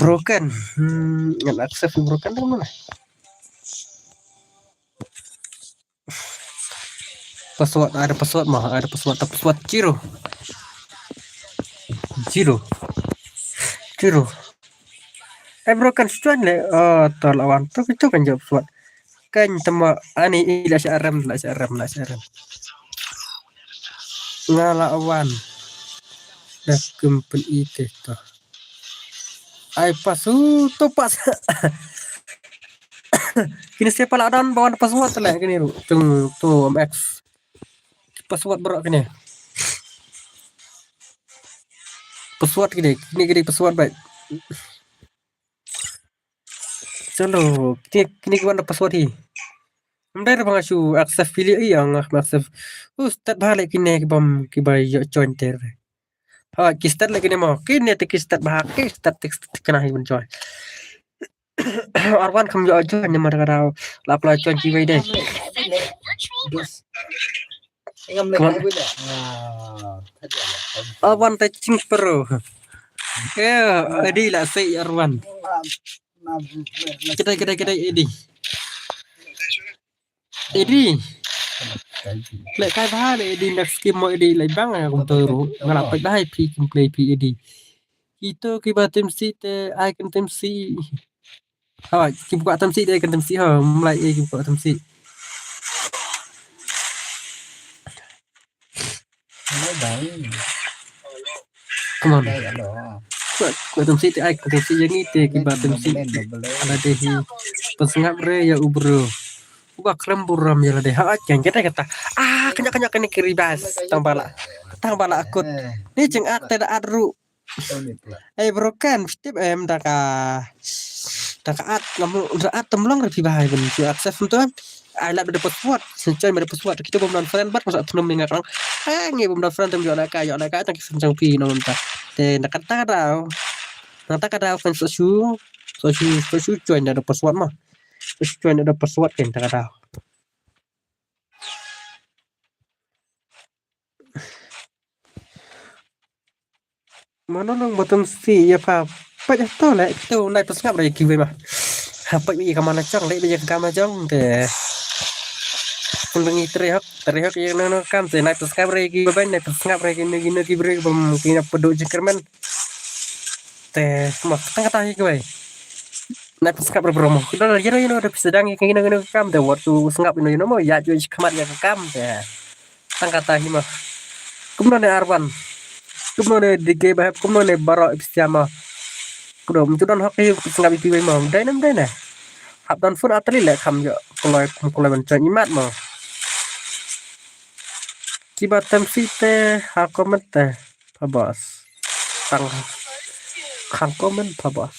Broken. Hmm, ngan accept broken dong mana. Password, ada password mah, ada password, ada password zero. Zero. Zero. Eh, bro, kan setuan le, oh, to lawan. To, to kan jawab password. Kan tema ani ila syaram, la syaram, la syaram. Ngala awan. Dah kempen ite to. Ai pasu to pas. Kini siapa lah don bawan password le kini ru. Tung tu M X. Password bro kini. Password kini, kini kini password baik. Chalo, kini kini kiwan password hi. Mdai bang asu accept fili i ang accept. Us tat balik kini kibam kibai yo join ter. Ha, ki start lagi ni mo. Kine te ki start ba, ki start te, te kena hi ban join. Arwan kam yo join ni mar kada. Lap la join ki wei dei. Come on. Arwan te ching pro. Eh, Edi la sei arwan. Kedai, kedai, kedai, Edi. Edi. Leh kai bha le Edi, next game mo Edi, leh bang ya kum tu ru. Nga la peit bha phi kim play phi Edi. Kito kiba tim si te ai kan tim si. Ha, kim kwah tim si te kan tim si ha. Mlai e kim kwah tim si. Hello, bhai. Come on. Hello, hello. Kwah, kwah tim si te ai kan tim si yang ite kiba tim si. Ala de hi. Pynsngap re ya u bro. Uba khlem burom ya lade. Ha, keng kata kata. Ah, kanya kanya kanya kiri bas. Tang bala. Tang bala akut. Ni jeng at te da at ru. Eh, bro, kan tip em da ka, da ka at ngam da at tem long re phi bha ben tu at sef tu. Ai lap da password. Sen choi me da password. Kita bom dan friend bat masa tenum mingak lang. Eh, ngi bom dan friend tem yo na ka, yo na ka tang ki sen chang phi no ta. Te na kata ka dau. Na kata ka dau kan so shu. So shu, so shu choi da password ma. So shu choi da password kan ta ka dau. Mano long bottom si ya pha. Pha ya to le. To nai pynsngap re kiwei ma. Ha pha ya ka mana chong le ya ka mana chong te. Pun bengi tre hok, tre hok ya nang kam te nai pynsngap re kiwei, nai pynsngap re kino kino ki bre bom kino pedu jingkermen. Te mo tang kata hi kiwei. Nai pynsngap re bro mo. Kino ya no ya no da pisa dang ya kino kino kam te wat tu sngap ino ino mo ya ju khmat ya ka kam te. Tang kata hi ma. Kumno ne arwan. Kumno ne dige bahep, kumno ne baro ipsiama. Kudo mtu don hok hi sngap ipi wei ma. Dai nem dai ne. Hap don phun atali le kham yo. Kuloi kum kuloi ban chon imat ma. Kiba tem si te ha comment te. Pha bos. Tang khang comment pha bos.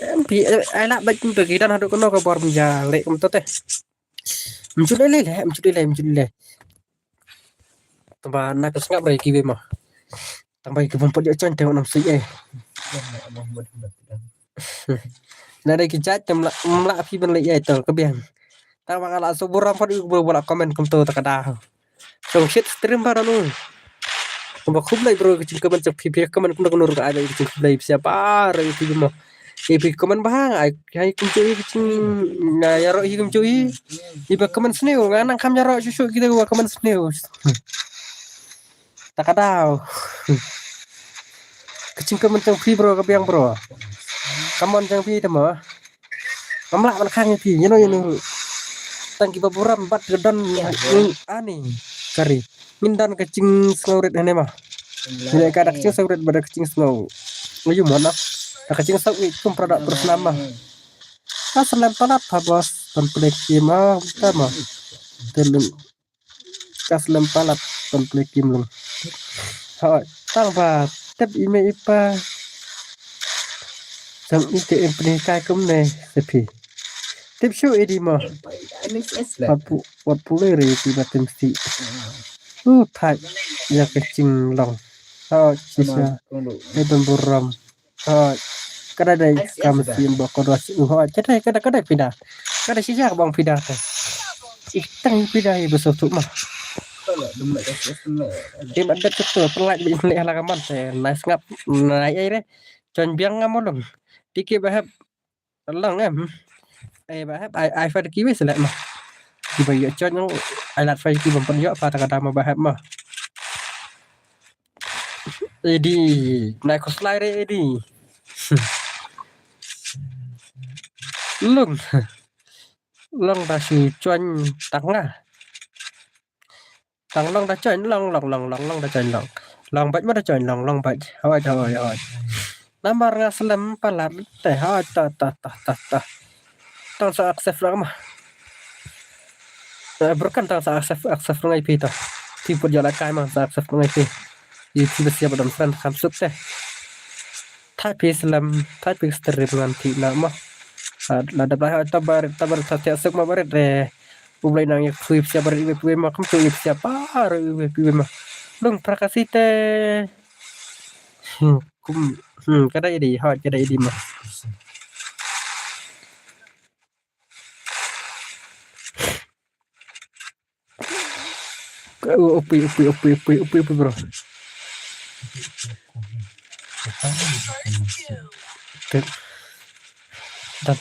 Em pi ai la bak kum te ki don hadu kono ka bor mja le kum to te. Mjut le le, mjut le, mjut le. Tamba na ka sngap re kiwei ma. Tamba ki bom podi chon te nam si eh. Na dei ki jat tem la, mla phi ban le eh to ka biang. Tamba ngala so buram podi bu la comment kum to ta ka da. Song shit stream ba ranu. Kumba khublei bro ki jingkmen chak phi phi kmen kumno kumno ruh ai ki jingkhublei phi sia ba ro ki mo. Ki phi kmen ba hang ai ai kum chui ki jing na ya ro hi kum chui. Iba kmen sniew nga nang kham ya ro shu shu kita ba kmen sniew. Ta ka dau. Ki jingkmen chak phi bro ka biang bro. Come on chak phi te mo. Ngam lah ban khang ïa phi, ïa no ïa no ruh. Tang kiba burom bad ka don ani kari. Ngin don ka jingsngewrit hane ma. Ngin ka da ka jingsngewrit bad ka jingsngew. Ayu mo na. Da ka jingsngewrit kum prada persnam ma. Ka slem palat ha bos ban play game ma. Ka ma. Telung. Ka slem palat ban play game lang. Hoi, tang ba tep i mei i pa. Tang i te em pynhikai kumne se phi. Tip shu i di mo. Wat pu, wat pu le re ti ba tem sti. U thai ya ka jinglong. Hoi, shisha. Ai ban burom. Hoi. Ka dei dei kam sim ba ko dos u hoi. Ka dei, ka dei, ka dei phi da. Ka dei shisha ka bang phi da ka. Ih, tang phi da i ba so tu ma. Tim adat tu pelak bi le la ka man te. Nai sngap, nai ai re. Chon biang ngam long. Tiki ba hep. Long em. Ai ba hep, ai, ai fa ki wis le ma. Ki ba yo chon ai lat fa ki bang pon yo fa ta ka da ma ba hep ma. Edi, nai ko slide re edi. Long. Long da shu chon tang nga. Tang long da chon long, long, long, long, long da chon long. Long bait ma da chon long, long bait. Hoi, hoi, hoi. Namar nga slem palat te hoi ta, ta, ta, ta, ta. Tang sa accept ra ma. Eh, berkan tang sa accept, accept ngai pi to. Ti put jala kai ma sa accept ngai pi. Yu ti ba siap dam friend kham suk te. Thai pi slem, thai pi stream ngan ti na ma. Ah, la da bai ta bar, ta bar ta tiak suk ma bar re. U blai nang yu pui siap bar yu pui ma kham tu yu siap bar yu pui ma. Lung prakasi te. Hmm, kum, hmm, kada idi, ha, kada idi ma. Upi, upi, upi, upi, upi, upi, bro. Te-, dan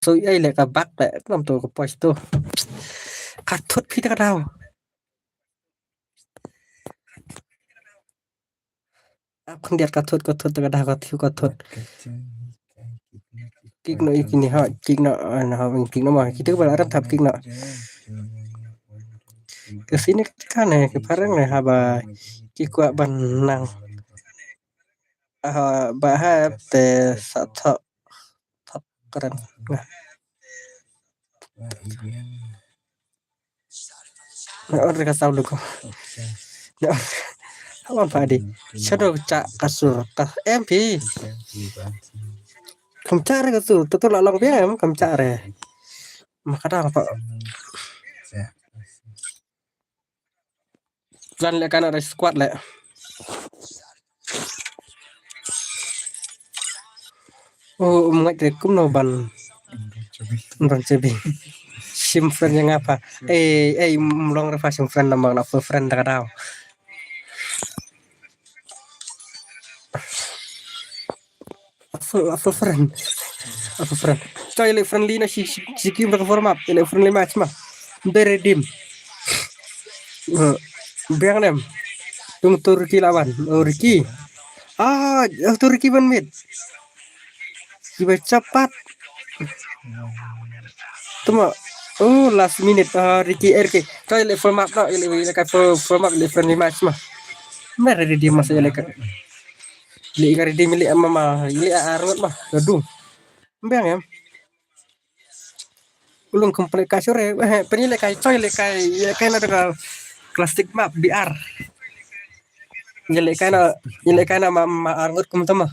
So, ai le ka bak le, nam to ka poi to. Ka thut phi ta ka daw. Ap khyndiat ka thut, ka thut, ka dah, ka thiu, ka thut. Kik no i kini ha, kik no, ah, na ha, kik no ma, kita ba la ram thap kik no. Ka sini ka ne, ka parang ne haba ki kwah ban nang. Ah, ba ha te sa thok, thok kren. Nah. Na on re ka saw luko. Na on. Hawon pa di. Shadow cha ka sur ka M P. Kam cha re ka sur. Tu tu la long biang kam cha re. Ma ka dang pa. Plan le kana re squad le. Oh, um ngai te kumno ban. Ban chebi. Sim friend yang apa? Eh, eh, um long re pa sim friend namang na full friend da ka daw. Apa, apa friend? Apa friend? Coy, le friendly na si, si, si kim bak form up, le friendly match ma. Be redeem. Eh, biang nem. Tung tu Ricky lawan. Oh, Ricky. Ah, tu Ricky ban mit. Kiba chapat. Tuma. Oh, last minute. Ah, Ricky, eh, Ricky. Kau ïaleh full map no, ïaleh, ïaleh kai full, full map, ïaleh friendly match ma. Mer ready mas ïaleh kai. Ïaleh kai ready, ïaleh map ma, ïaleh ar ngut ma. Aduh. Biang em. Ulung complete kai sore. Eh, pynïaleh kai, coy ïaleh kai, ïaleh kai na da classic map B R. Ïaleh kai na, ïaleh kai na ma, ma ar ngut kum tama.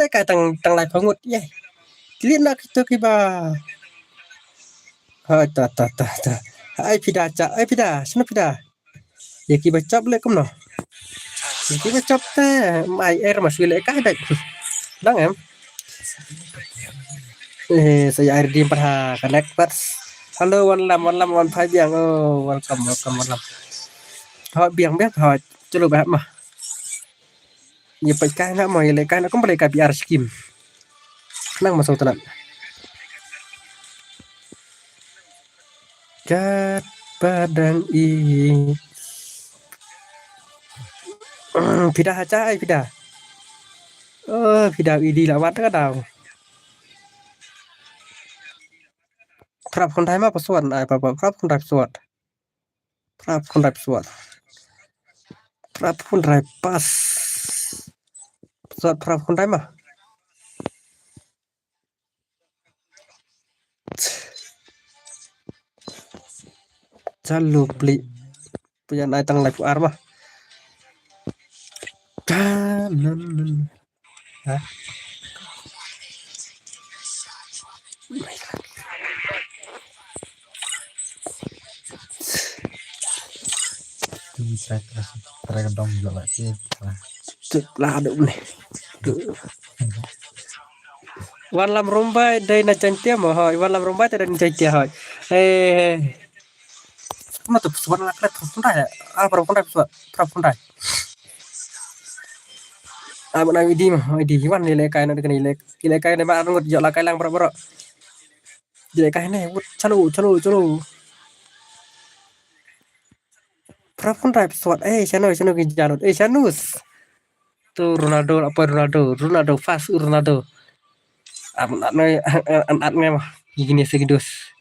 Leh kai tang, tang lai phew ngut, ïa. Klet na kito kiba. Ha, ta, ta, ta, ta. Ai phi da cha, ai phi da, shano phi da? Ïa kiba chap leh kumno? Ïa kiba chap te, mai er ma swi leh kai dai. Dang em. Eh, sa ïa ai redeem pat ha connect pat. Hello, Wan Lam, Wan Lam, Wan Phai Biang. Oh, welcome, welcome, Wan Lam. Ha, Biang, Biang, ha, chalo ba ma. Ïa peit kai na mo, ïa leh kai na kum ba leh kai B R skim. Nang ma song tnat. Kat padang i. Phi da ha cha ai phi da. Oh, phi da idi la wat ka daw. Prap khun dai ma password ai pa pa prap khun dai password. Prap khun dai password. Prap khun dai pas. Password prap khun dai ma. Chalu pli. Puyan ai tang lai pu ar ma. Ka nan nan. Ha? Cuk lah duk ni. Wan Lam Rumbai dei na Jaintia mo hoi. Wan Lam Rumbai te dei na Jaintia hoi. Eh. Kumno tu pesawat la klet pesawat ya? Ah, perahu kundai pesawat, perahu kundai. Ah, mana idi mah, idi Iwan ni lekai nak dekat ni lek, lekai ni mah ngut jok lakai lang berok-berok. Lekai ni, wut, chalo, chalo, chalo. Perahu kundai pesawat, eh, chano, chano ki janut, eh, chanus. Tu Ronaldo, apa Ronaldo, Ronaldo, fast Ronaldo. Am, at ngai, at ngai mah, gini segidus.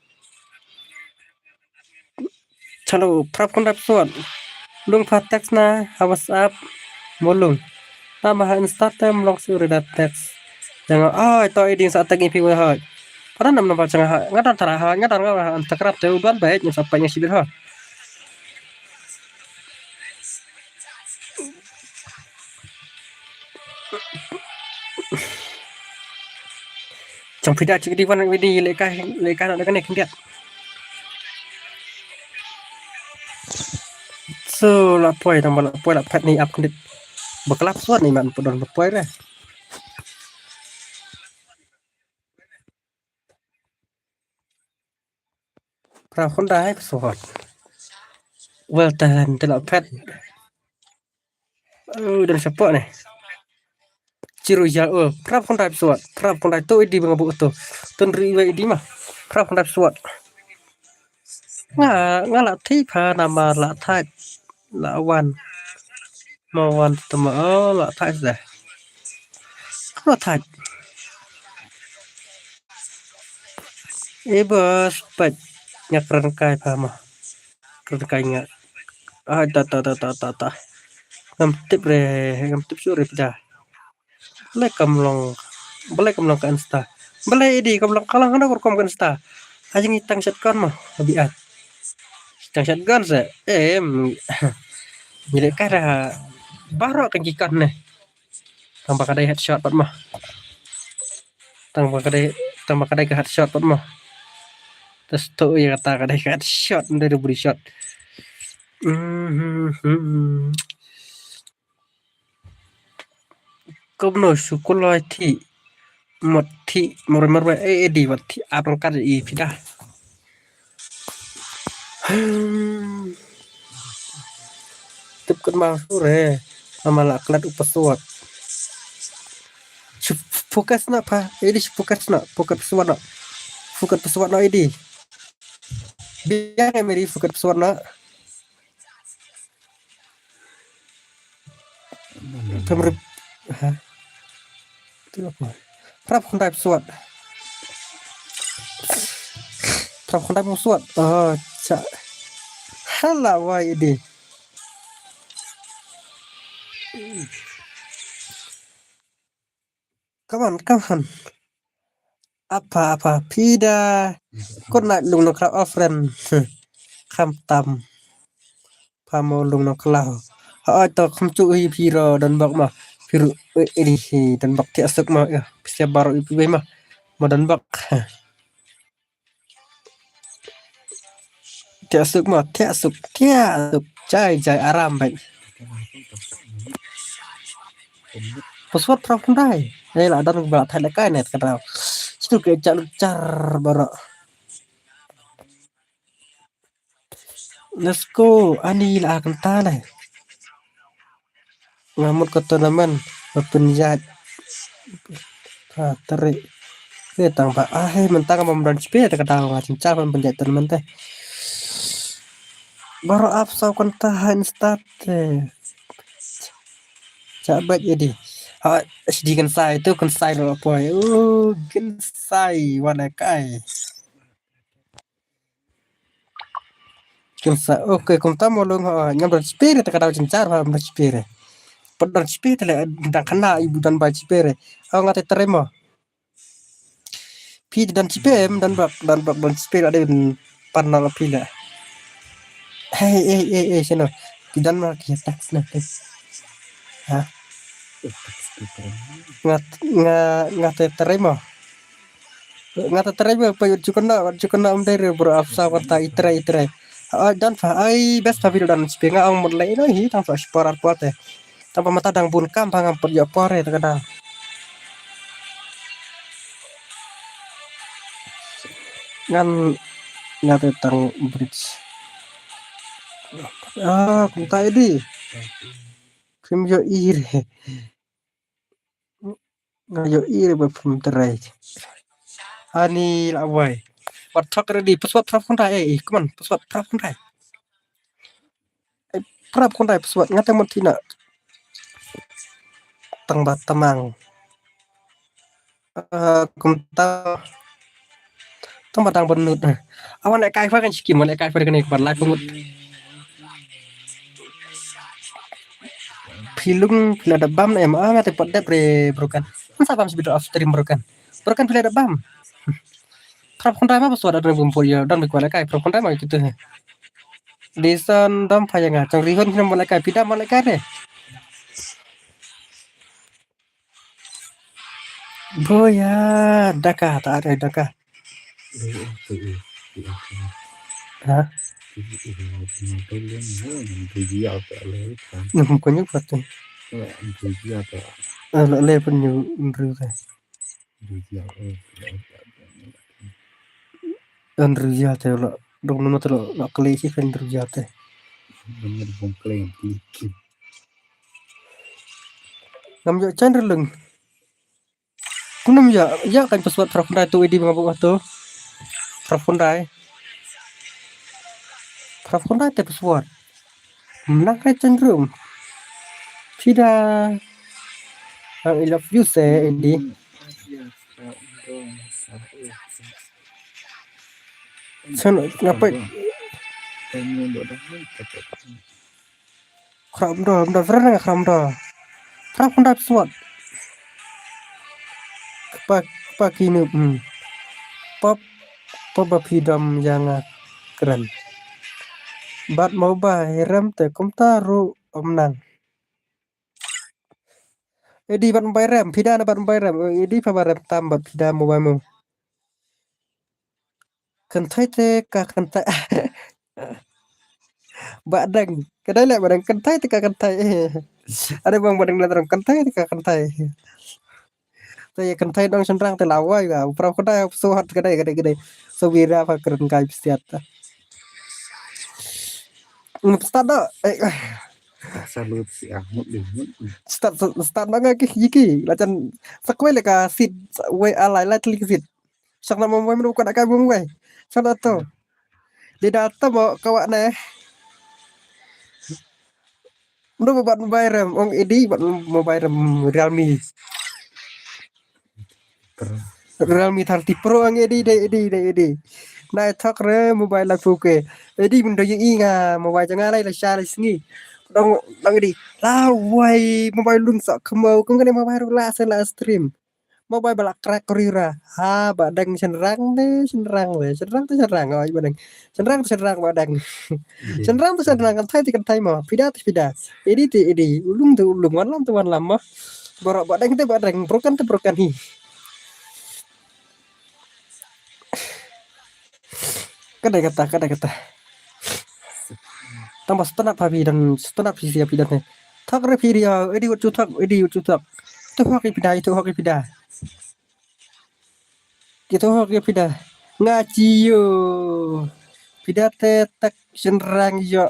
Chalo, perahu kundai pesawat. Lung pha text na ha WhatsApp. Mo lung. Tama ha Insta te mlong si u rida text. Jang, oh, ito iding sa tag ipi wahai. Pada nam nampak jang ha. Ngadan tara ha, ngadan ngadan ha Instagram te u duan baik nyam sampai nyam sibir ha. Chang pida chik di wan widi lekai lekai na kane khyndiat. So la poi tang ba la poi la phet ni ap khyndiat. Ba klap suat ni man pudon ba poi re. Perahu kundai pesawat. Well done, te la phet. Oh, dan siapa ni? Ciru ya, oh, perahu kundai pesawat. Perahu kundai tu idi bang bu tu. Tun ri wa idi mah. Perahu kundai pesawat. Nga, nga la thi pha nama la thait. La wan. Ma wan tama, oh, la thait dah. Kau la thait. Eh, bos, pait. Nga kren kai pha ma. Kren kai nga. Ah, ta, ta, ta, ta, ta, ta. Ngam tip re, ngam tip sure pida. Balei kam long, balei kam long ka Insta. Balei idi kam long ka long hana rukom ka Insta. Aja ngi tang shat kon mo, abi at. Tang shat kon se. Em. Ngi leh ka da baroh kan ki kon ne. Tang ba ka dei headshot pat mo. Tang ba ka dei, tang ba ka dei ka headshot pat mo. Terus tu ya kata ka dei ka headshot, dei body shot. Mhm. Kumno shu kuloi thi. Mot thi, mor mor ba, eh, eh, di wat thi, ap angkat i pida. Hmm. Tip kan ma sure, ama la klat u pesawat. Shu fokus na pha, eh, di shu fokus na, fokus pesawat na. Fokus pesawat na, eh, di. Biang em ri fokus pesawat na. Pemrep, ha? Tu apa? Perahu kundai pesawat. Phra khun dai mo suat. Oh, cha. Hala wai di. Come on, come on. Apa, apa, phi da. Kut na lung no krap offren. Kham tam. Pha mo lung no klau. Ha, to kham chu hi phi ro don bok ma. Phi ru, eh, eh, hi don bok thiah suk ma. Eh, phi sia baro i phi ma. Ma don bok. Thiah suk ma, thiah suk, thiah suk. Jai, jai, aram bai. Password phra khun dai. Ei la don ba thai la kai net ka dau. Situ ke cha lu char baro. Let's go. Ani la kan ta lai. Nga mut ka tournament ba pynjat. Ka tari. Ke tang ba ah, hei, mentang ba mdan chipe ta ka dau nga chin cha ban pynjat tournament te. Baro ap sau kan ta han start te. Cha bat ya di. Ha, sdi kan sai tu kan sai lo poi. Oh, kan sai wala kai. Kin sa, okay, kumta mo lung ha, ngam don spirit ka dau chinchar ha, ngam don spirit. Put don spirit le, dang khana ibu don bai spirit. Ha, nga te terima. Phi don spirit, em, don bak, don bak, don spirit ada, em, pan nang phi le. Hey, hey, hey, hey, sino. Ki don ma ki tax na, tax. Ha? Nga, nga, nga te terima. Nga ta trai ba pa yut chukna, chukna um dai re bro, ap sa kata i trai, i trai. Ai dan fa, ai best fa video dan chipe nga ong mut lai no hi tang fa spor ar por te. Tang fa mata dang bun kam fa ngam pat ïoh por re ta ka dang. Ngan nga te tang bridge. Ah, kumta edi. Kim ïoh i re. Nga ïoh i re ba phim trai. Ani la wai. Wat thok ready, password prap khun dai, eh, eh, come on, password prap khun dai. Eh, prap khun dai, password, nga te mut thina. Tang ba tamang. Eh, kumta. Tang ba dang bynnud. Awan leh kai fa kan shikim, wan leh kai fa kan ek bar lai pungut. Phi lung phi la da bam na em, ah, nga te pat dep re broken. Kan sa bam shi bit off stream broken. Broken phi la da bam. Prap khun dai ma password adon bum por ya, don bi kwala kai, prap khun dai ma kitu. Dison dom pha ya nga, chong rihon phi na ma leh kai, phi da ma leh kai re. Boya, daka, ta ada daka. Ha? Nang kunyuk patu. Eh, lo le pun nyu nru te. Nru ya te lo. Dong nang te lo, lo kali si kan nru ya te. Ngam ïoh chan rlung. Kumno ïa, ïa kan password prap khun dai tu edi ba nga buh tu. Prap khun dai. Prap khun dai te password. Mnang kai chen room. Phi da. I love you se edi. Sen ngapai. Khram do, do, vrana khram do. Khram khunda swat. Kpa, kpa kinu, hmm. Pop, pop ba phi dom ïa nga kren. Bat mobile rem te kumta ruh ym nang. Edi bat mobile rem, phi da na bat mobile rem. Edi pha ba rem tam bat phi da mobile mo. Kynthei te ka kynthei. Ba dang. Ka dei leh ba dang kynthei te ka kynthei. Ada bang ba dang na dang kynthei te ka kynthei. Te ïa kynthei dang shynrang te la wai ba. Prap ka dei so hot ka dei ka dei ka dei. So wira pha kren kai psiat ta. Ngi pstad da. Eh. Salut si ah mut di mut. Stad stad ba nga ki yiki. La chan sakwai le ka sit wai alai lai tli ka sit. Sak na mong wai menu ka da ka mong wai. Sak na to. Di da to mo ka wa ne. Menu ba bat mobile rem ong edi bat mobile rem Realme. Realme thirty Pro ang edi dei edi dei edi. Nai thok re mobile la phu ke. Edi bun do ïohi nga mobile jong nga lai la sha la sngi. Dang dang edi. La wai mobile lun sa kemau kum kane mobile ruh la sa la stream. Mobile ba la crack rira. Ha ba dang shynrang de shynrang de shynrang de shynrang oi ba dang. Shynrang de shynrang ba dang. Shynrang de shynrang kan thai ti kan thai mo. Pida ti pida. Edi ti edi. Ulung ti ulung wan lam ti wan lam mo. Borok ba dang ti ba dang broken ti broken hi. Kadai kata, kadai kata. Tang ba stana pha phi dan, stana phi sia phi dan he. Thok re phi ria, edi wat chu thok, edi wat chu thok. Tu hok phi da, tu hok phi da. Ki tu hok phi da. Nga chi yo. Phi da te tak shynrang yo.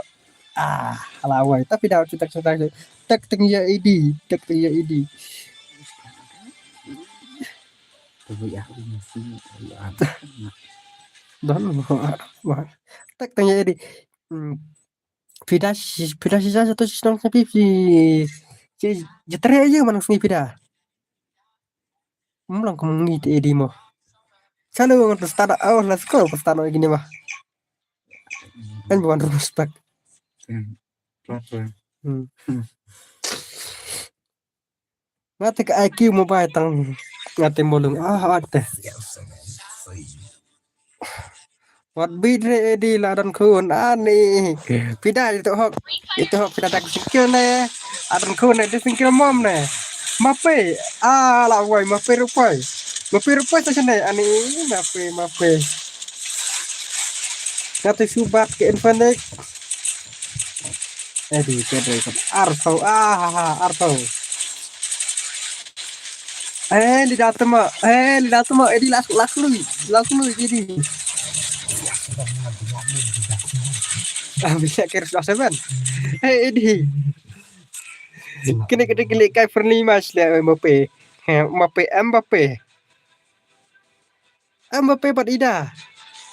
Ah, ala wai, ta phi da wat chu tak shynrang yo. Tak teng ya edi, tak teng ya edi. Don mo. Tak tanya di. Hmm. Pida si pida si sa to si nong sapi pi. Si jetre aja manang sini pida. Mlang kum ngi te di mo. Selalu ngan start oh let's go start gini mah. Kan bukan respect. Hmm. Nga te ka I Q mobile tang nga te molung ah ah te. Wat bit re edi la don khun ani. Pida itu hok itu hok pida dak singkil ne. Adon khun ne di singkil mom ne. Mape ah la wai mape rupai. Mape rupai ta sene ani mape mape. Nga te subat ke infanik. Edi kedai kan arpau ah arpau. Eh, li datama. Eh, li datama. Edi las las lui. Las lui edi. Ah, bisa kira sudah seven. Eh, edi. Kini kini kini kai friendly match le Mbappe. Eh, Mbappe, Mbappe. Mbappe bat ida.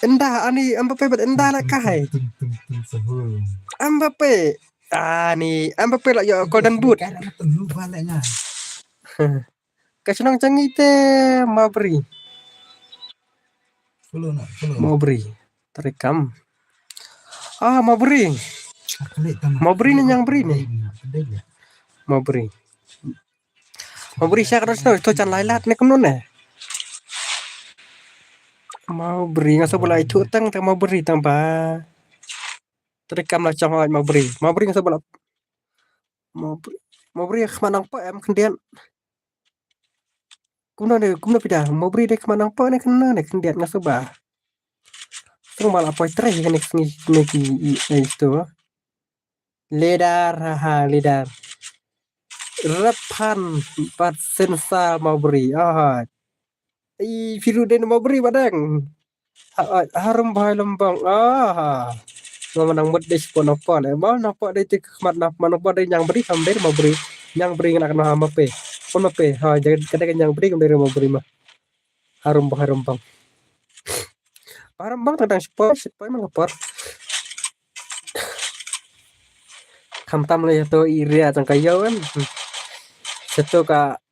Enda ani Mbappe bat enda la kahai. Mbappe. Ani Mbappe la yo golden boot. Ka shnong changi te Mabri. Mabri. Tarikam. Ah, Mabri. Mabri ni yang bri ni. Mabri. Mabri siya kada snow to chan lai lat ne kumno ne. Mabri nga sa bula itu tang tang Mabri tang ba. Tadi kam la chong hoi Mabri. Mabri nga sa bula. Mabri. Mabri khma nang pa em khyndiat. Kumno ne kumno pida. Mabri de khma nang pa ne khynna ne khyndiat nga sa ba. Sung mala poi tre ne sngi ne ki i to. Leader ha ha leader. Rapan pat sensa Mabri. Ah. I firu den Mabri badang. Harum bahai lembang. Ah. Ngam nang mut dei sepon apa le. Mau napa dei ti khmat napa napa dei nyang bri ham dei Mabri. Nyang bri ngana kena ham ape. Pon ape. Ha jadi kada nyang bri ngam dei Mabri mah. Harum bahai lembang. Harum bang tentang sepoi sepoi mengapar. Kham tam le to area tang kayo kan. Seto ka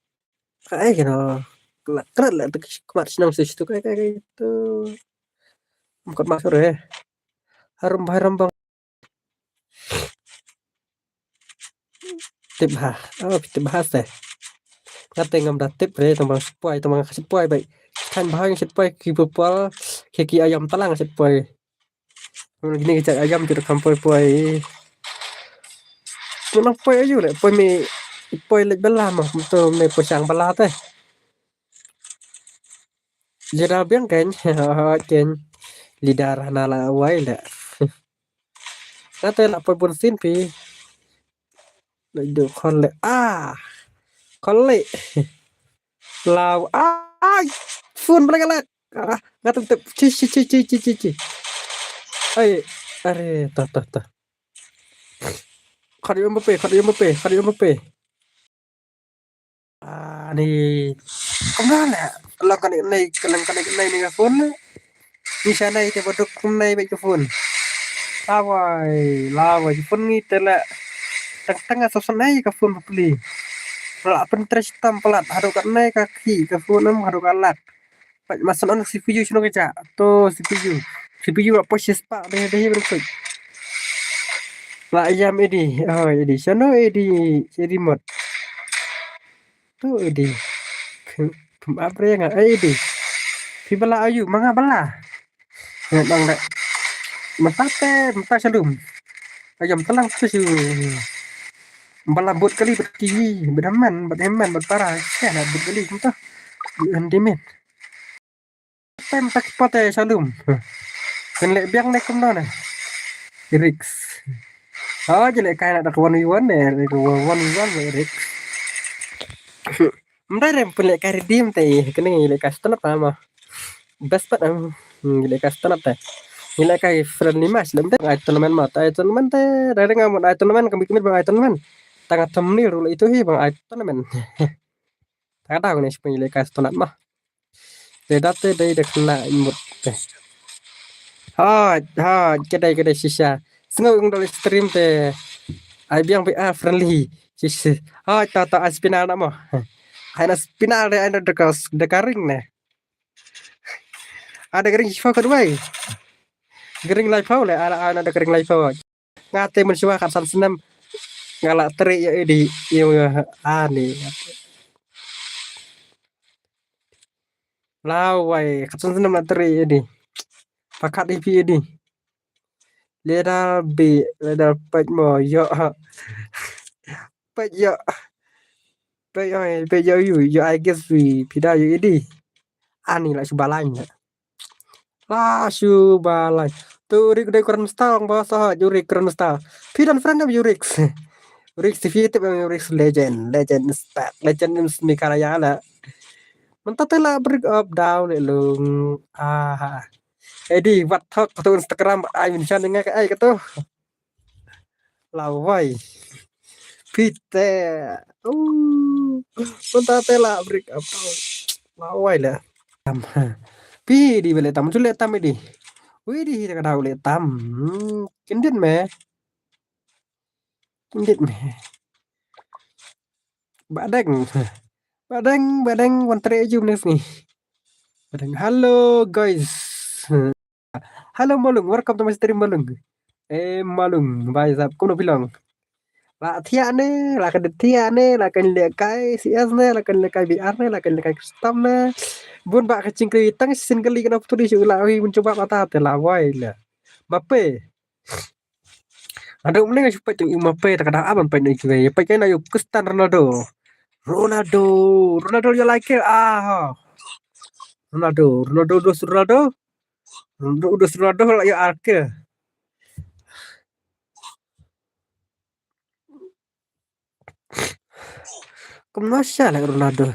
Ka ai kino. Kena kena la tu kmat sinang sis tu kai kai kai tu. Mukot masuk eh. Harum harum bang. Tip ha. Oh tip ha seh. Kata ngam da tip re tang bang sepoi tang bang sepoi baik. Kan bahang sepoi ki pupal ki ki ayam talang sepoi. Gini kita ayam kita kampoi poi. Mana poi ayu le poi mi poi le bela mah tu me poi sang bela teh. Jera biang ken ken lidar na la wai le. Kata la poi pun sin pi. Le do khol le ah khol le. Lau ai phun bela galak. Ah, nga tep tep. Ci ci ci ci ci ci ci. Ai, are, ta ta ta. Khadi Mbappe, khadi Mbappe, khadi Mbappe. Ah, ni. Kumna la. Lang kane nei, lang kane nei ni ka phone. Ni sa nei te baduk nei ba ka phone. Lawai, lawai ka phone ni te la. Tang tang sa sa nei ka phone bapli. La pen tres tam pelat, hadu ka nei ka ki ka phone am hadu ka lat. Pat masan on C P U sino keja. To C P U. C P U la poi shispah dei dei ban poi. La ïam edi. Oh, edi. Shano edi? Edi mot. Tu edi. Pum ap re nga edi. Phi bala ayu manga bala. Ngat bang dek. Mentah te, mentah shalum. Ayam telang tu shu. Bala but kali, but ki, but heman, but heman, but para. Sia na but kali kumta. Handyman. Tem tak pate shalum. Kan lek biang ne kumno ne. Rix. Oh, je lek kai na dak one v one ne, lek one v one ne Rix. Mdai rem pun lek kai redeem te, kene lek kai stand up ma. Best pat am. Hmm, lek kai stand up te. Lek kai friendly match lem te, ai tournament ma, ai tournament te, reng reng am ai tournament, kami kami bang ai tournament. Tanga thumbnail rule itu hi bang ai tournament. Tanga daw ne sipun lek kai stand up ma. Te da te dei da kena imut te. Ha, ha, kedai kedai shisha. Sengaw ung dol stream te. Ai biang bi ah friendly. Shisha. Ha, ta ta ai spinal na mo. Ai na spinal de ai na dekas dekaring ne. Ada kering shisha kedua. Kering lai pau le ala ana da kering lai pau. Nga te mun shuwa kat san snem. Nga la teri ya edi ya ani. Lawai kat san snem la teri ya edi. Pakat ipi edi. Leda bi leda pet mo yo. Pet yo. Pet yo pet yo yu yo I guess wi pida yu edi. Ani la shu balai la. La shu balai. Tu Urik dei kren mesta ong ba sah Urik kren mesta. Phi don friend of Urik. Urik si phi tip Urik legend, legend is back, legend is Meghalaya la. Menta te la break up down le lung. Ah. Edi wat thok tu Instagram ai min chan ngai ai katu. Lawai. Phi te. Uh. Menta te la break up. Lawai la. Tam. Phi di bele tam tu le tam di. Wi di hi ka dau le tam. Hmm, kindit me. Kindit me. Badeng. Badeng, badeng wan tre jum nes ni. Badeng. Hello guys. Hello Malung, welcome to my stream Malung. Eh Malung, bhai sahab, kumno phi long? La thiah ne, la ka thiah ne, la kan leh kai C S ne, la kan leh kai B R ne, la kan leh kai custom ne. Bun ba ka chingkri tang sin kali kana putri shu la wi mun chuba mata te la wai la. Mbappe. Ada umne nga chupa tu Mbappe ta kada aban pa ni kiwe. Pa kai na yu Cristiano Ronaldo. Ronaldo, Ronaldo ya like ah. Ronaldo, Ronaldo dos Ronaldo. Ronaldo dos Ronaldo la ya arke. Kumno sha le Ronaldo.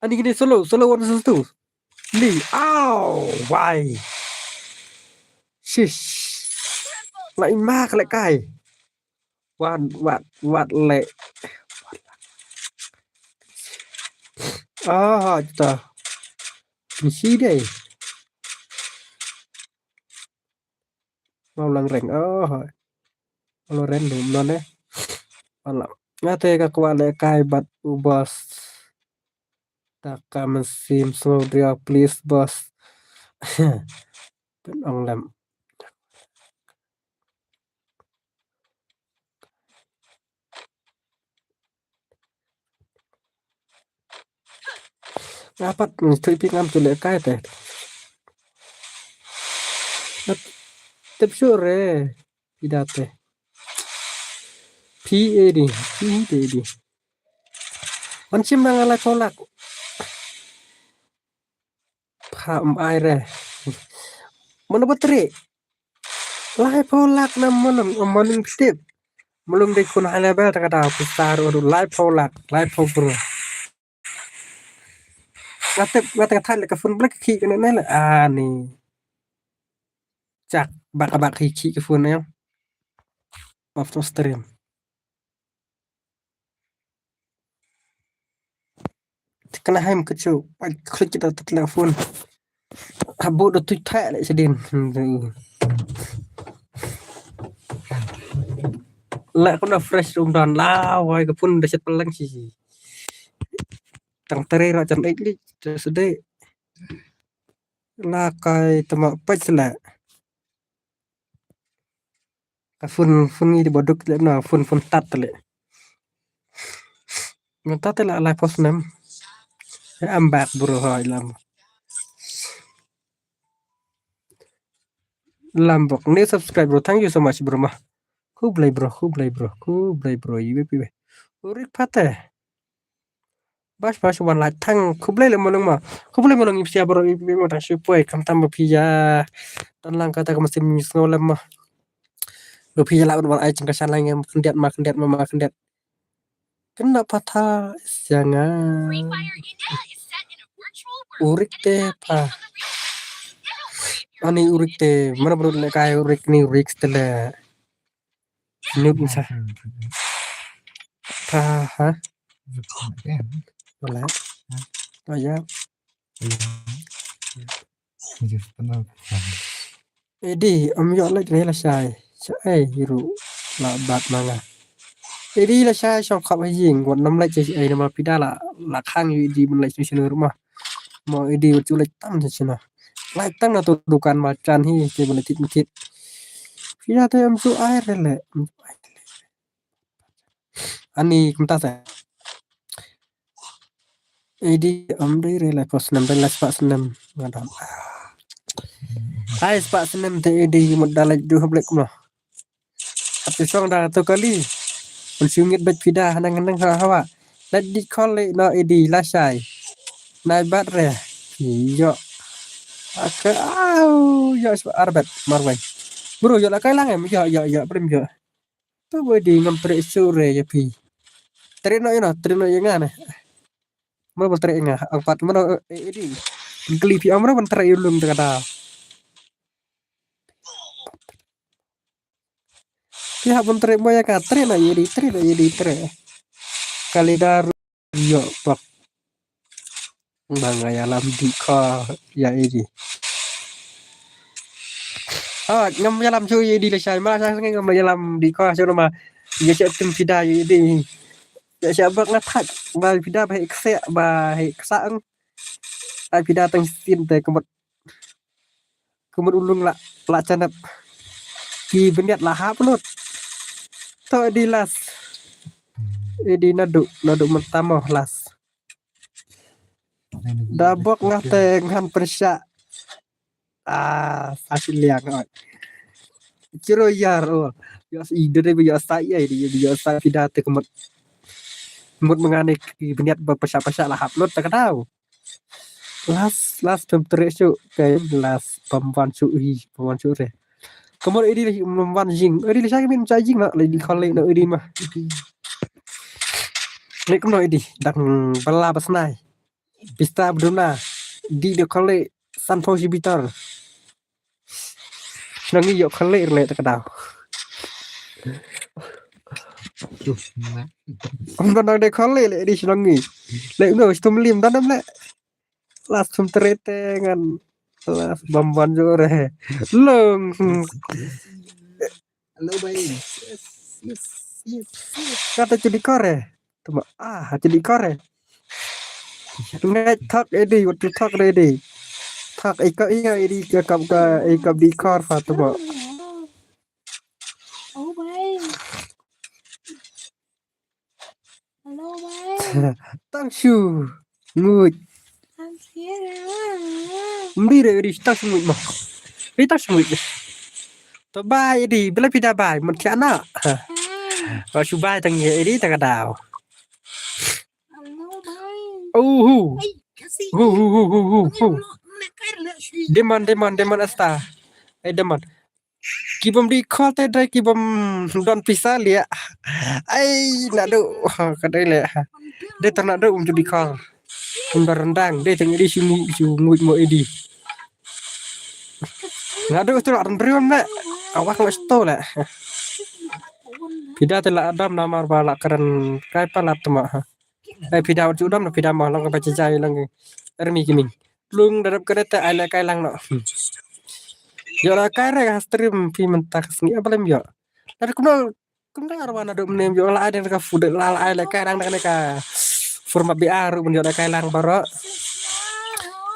Ani kini solo, solo one versus two. Li, ow, why? Shish. La ima ka le kai. Wat, wat, wat le. Ah, ta. Ni shi dei. Mau lang reng. Oh. Mau reng dum non eh. Ala. Nga te ka kwah leh kai bad u boss. Ta ka mynsiem sngewdriaw please boss. Pyn ong lem. Nga pat ngi thui pi ngam tu leh kai te. Tep sure. Pi da te. Pi e di. Pi e di. Wan shim da nga lai pholak. Pha um ai re. Mano batri. Lai pholak na Malung, Malung tip. Malung dei khun high level ta ka dau pisa ru lai pholak, lai pho kro. Nga tip, nga tip thai le ka phone black khi ka ne ne le. Ah, ni. Chak, bak, bak khi khi ka phone ne. Off to stream. Te kane hai mkchu, ai klik kita te telefon. Habu da tu thai le sedin. La kuna fresh rum dan la, wai ka phone da set pelang si. Tang tere ra jan ek li, sedek. La kai tama pach la. Ka phone phone ngi di boduk le na phone phone tat le. Ngan tat le la post nem. Eh, I'm back bro, hi lam. Lambok new subscribe bro. Thank you so much bro ma. Khublei bro, khublei bro, khublei bro. Iwe piwe. Urik pate. Bash bash wan la thang khublei le molong ma. Khublei molong ipsia bro ipi mo tang shu poi kam tam ba phi ya. Tan lang kata ka masim mis ngo lem ma. Ba phi ya la wan ai chang ka shan lang em khyndiat ma khyndiat ma ma khyndiat. Kena patha sianga. Urik te pa. Ani urik te mana bro le kai urik ni urik te le. Mute sa. Tha ha. Wala. Oh ya. Edi am yo lek ne la shai. Shai hiru la bat manga. Edi la shai shong khap ha jing wat nam lek ai nama pida la la khang yu edi mun lek sini sini rumah. Mo edi wat chu lek tam sini sini. Lek tam na tu dukan ma chan hi ke mun lek tit tit. Pida te am chu ai re le. Ani kumta sa. Edi am dei re la ko snem dei la spa snem ngadam. Ai spa snem te edi mut da lek du hablek mo. Ati song da to kali. Un shu ngit bet pida hanang hanang ha hawa. Lek di kol le no edi la shai. Nai bat re. Yo. Aka au yo spa arbet marwai. Bro yo la kai lang em yo yo yo prim yo. Tu ba di ngam trek sure ya pi. Trek no ino trek no ya ngane. Mana ban trek nga angpat mana edi. Keli pi amra ban trek ulung tengada. Pi hap ban trek mo ya ka trek na edi trek na edi trek. Kali daru yo pak. Ba nga yalam di ko ya edi. Ah ngam yalam shu edi le shai ma shang ngam yalam di ko shu ma. Ya shai tim pida ya edi. Ya shai bak nga thak ba pida ba hek se ba hek sang. Ai pida tang sin te kemut. Kemut ulung la la chanap. Ki beniat la hap lut. To edi las. Edi nadu nadu mentamo las. Da bok ngah te ngan pyrshah. Ah, sa shi liang oi. Chiro yar ol. Yo si dere bi yo sa iya di yo sa pida te kemut. Mut mengane ki beniat ba pyrshah pyrshah la hap lut ta kadau. Las las pem trek shu kai las pem wan shu i pem wan shu re. Kemut edi lah pem wan jing edi lah sa min sa jing lah di kol le no edi mah. Lek no edi dang bala basnai. Pista bduna di de kol le san pau si bitar. Nang yo kol le le ta kadau. Om nang de kol le le di shnong ngi. Le no stum lim dan le. Las tum trete ngan las bam ban jo re. Long. Hello bai. Yes, yes, yes, yes. Kata jadi kore. Tuma ah jadi kore. Ngai thak edi wat thak edi. Thak ika iya edi ke kap ka ika di kor fa tuma. Oh bai. Hello bai. Tang shu. Ngut. I'm here. Mbi re edi tang shu ngut mo. Edi tang shu ngut. To bai edi bela pida bai mun tiana. Wa shu bai tang ye edi tang dau. Hello bai. Oh hu. Hey, kasi. Hu hu hu hu hu. Deman deman deman asta. Eh deman. Ki bom di kol te dai ki bom don pisa lia. Ai nadu ka dai le. Dai tang nadu um di kol. Um da rendang dai tang edi shu ngi shu ngi mo edi. Nadu tu la rendrium le. Awak le sto le. Pida te la adam namar ba la keren kai palat ma. Ai pida wat judam na pida ma long ka ba jai lang. Ermi kiming. Lung darap kene te ai le kai lang no. Yo la kai re ha stream pi menta ka sngi apa lem yo. Dar kumno kumno arwa na dum nem yo la ai ka fu la ai le kai lang da ka format bi aru mun yo la kai lang baro.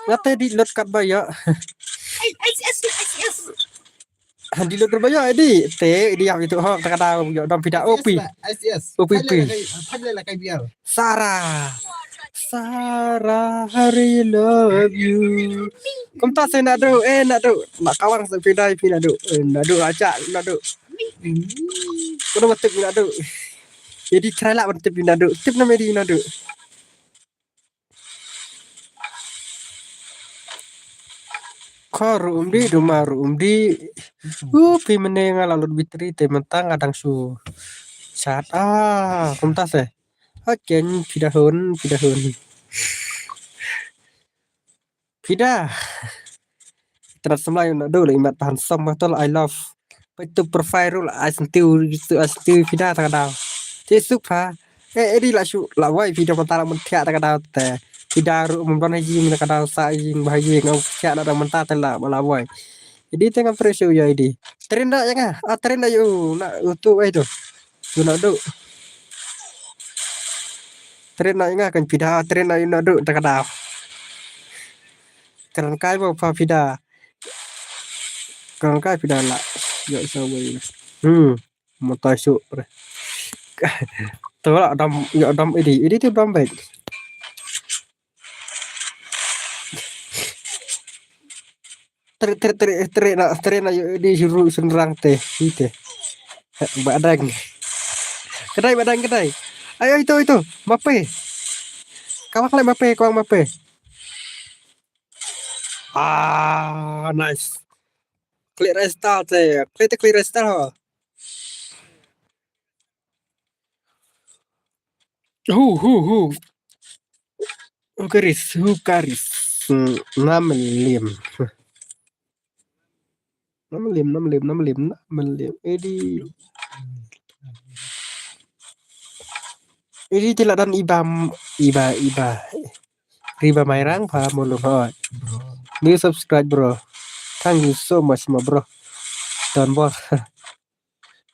Nga te di lut kat ba ïa. Ai, ai, ai, ai, ai. Di lut ba ïa di. Te di ïa itu ho ta ka da ïa dom phi da opi. Ai, yes. Opi, opi. Thailand la kai biar. Sarah. Sarah, I really love you. Kumta se Naduh, eh Naduh. Nak kawang se phi dai phi Naduh. Eh, Naduh aja Naduh. Kau mesti Naduh. Jadi try lah mesti Naduh. Tip nama di Naduh. Kha ruh um dih, duma ruh um dih. Uh, phi mynne nga la lut battery te mynta nga dang shu chat. Ah, kumta se. Okay, phi da hun, phi da hun. Phi da. Trat samlai Naduh la imat tahan sam ma tol I love. Peit tu profile ruh la ai sentiu, tu ai sentiu phi da ta ka daw. Te suk pha. Eh, eh, di la shu, la wai phi da mynta la mun thiah ta ka daw te. Phi da ruh mun ban ha ïing ta ka daw sa ïing ba ha ïing au thiah na da mynta te la, la wai. Jadi te ngam pre shu ïa di. Tren da ïa nga. Ah, tren da ïa u, na u tu ai tu. Tu Naduh. Tren da ïa nga kan phi da, tren da ïa Naduh ta ka daw. Kren kai ba pha phi da. Kren kai phi da la. Ïa sa wei. Hmm. Mo tai su. To la dam, ïa dam idi. Idi tu dam bait. Tre, tre, tre, tre na, tre na ïa di juru senrang te. Ite. Ba dang. Kedai ba dang kedai. Ayo itu, itu. Mape. Kawang le mape, kawang mape. Ah, nice. Klik restal te. Klik te klik restal ho. Hu, hu, hu. Hu karis, hu karis. Hmm, nam lim. Nam lim, nam lim, nam lim, nam lim. Edi. Edi te la don iba, iba, iba. Riba Mairang pha mo lung hoi. Bro. New subscribe, bro. Thank you so much, my bro. Don bor.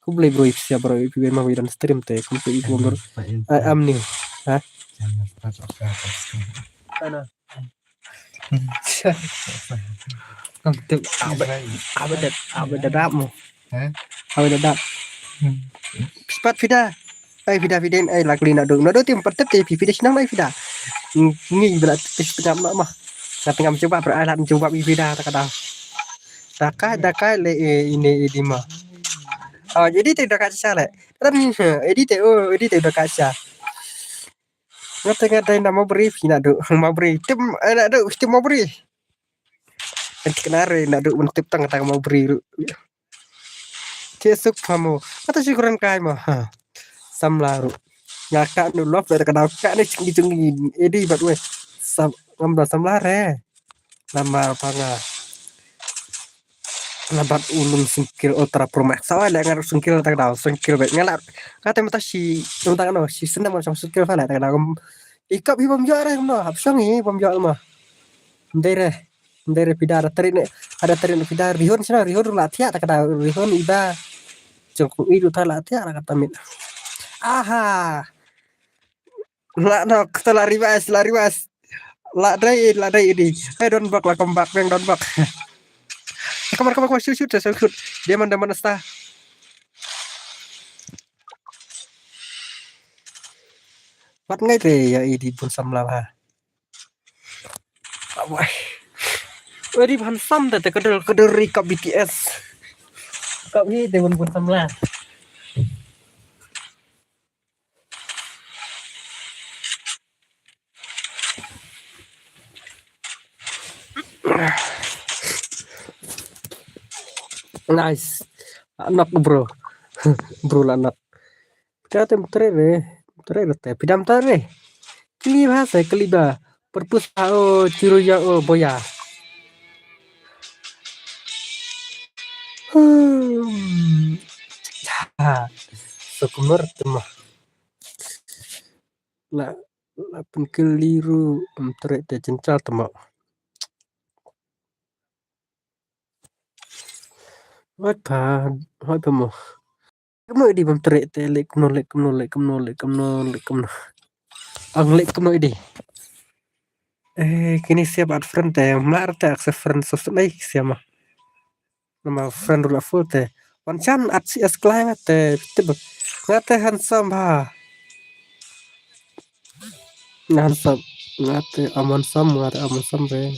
Khublei bro, ipsia bro, ipi ben ma wi don stream te, kum se ipo bro. I am new. Ha? Ana. Kam tu, abe, abe dat, abe dadap mo. Ha? Abe dadap. Spat phi da. Ai phi da phi den, ai lak li Naduh. Naduh tim patet te phi phi da sinang ai phi da. Ngi bela phi phi da ma ma. Tapi ngam jawab, ai lak jawab phi da ta ka da. Dakai, dakai le, eh, ini, eh, di ma. Oh, jadi te dakai sa le. Kan, eh, di te, oh, di te dakai sa. Nga te nga dai na Mawbri phi Naduh. Mawbri. Tim, eh, Naduh, tim Mawbri. Kan kena re Naduh men tip tang tang Mawbri ruh. Te suk pha mo. Kata si kuran kai mo. Ha. Samla ruh. Nga ka nu lop da ka dau ka ni chingi chingi. Edi bat we. Sam, ngam da samla re. Namar pha nga. Labat ulun singkil Ultra Pro Max. Sawa le ngar singkil ta ka dau, singkil bet. Nga la, kata mata si, mata no, si senam macam singkil fa le ta ka dau. Ikap hi bom jor em no, hap song hi bom jor ma. Ndere, ndere pidar teri ne, ada teri ne pidar rihon sina, rihon la tiak ta ka dau, rihon iba. Jengku idu ta la tiak la kata mit. Aha. La nok, to la revive, la revive. La dai, la dai idi. Hey, don't back, la come back, bang, don't back. Come on, come on, come on, shoot, shoot, shoot, shoot. Diamond, diamond, star. Wat ngai te ïa idi bun samla ha. Awai. Wedi ban sam te te kedel kedel ri ka B T S. Ka hi te bun bun samla. Nice. Anak bro. Bro la anak. Pida te mtre re. Mtre re te. Pida mtre re. Kli ba se kli ba. Perpus ba o chiru ya o boya. Hmm. Ha. Sokumur tema. La, la pynkyliru mtre te chencha tema. Hoi pa, hoi pa mo. Kumno idi bym treh te leh kumno, leh kumno, leh kumno, leh kumno, leh kumno. Ang leh kumno idi. Eh, kini siap add friend te, mlar te accept friend subscribe siap ma. Nama friend ruh la full te. Wan chan add C S klai nga te, tip. Nga te handsome ha. Nga handsome. Nga te am handsome, nga te am handsome re.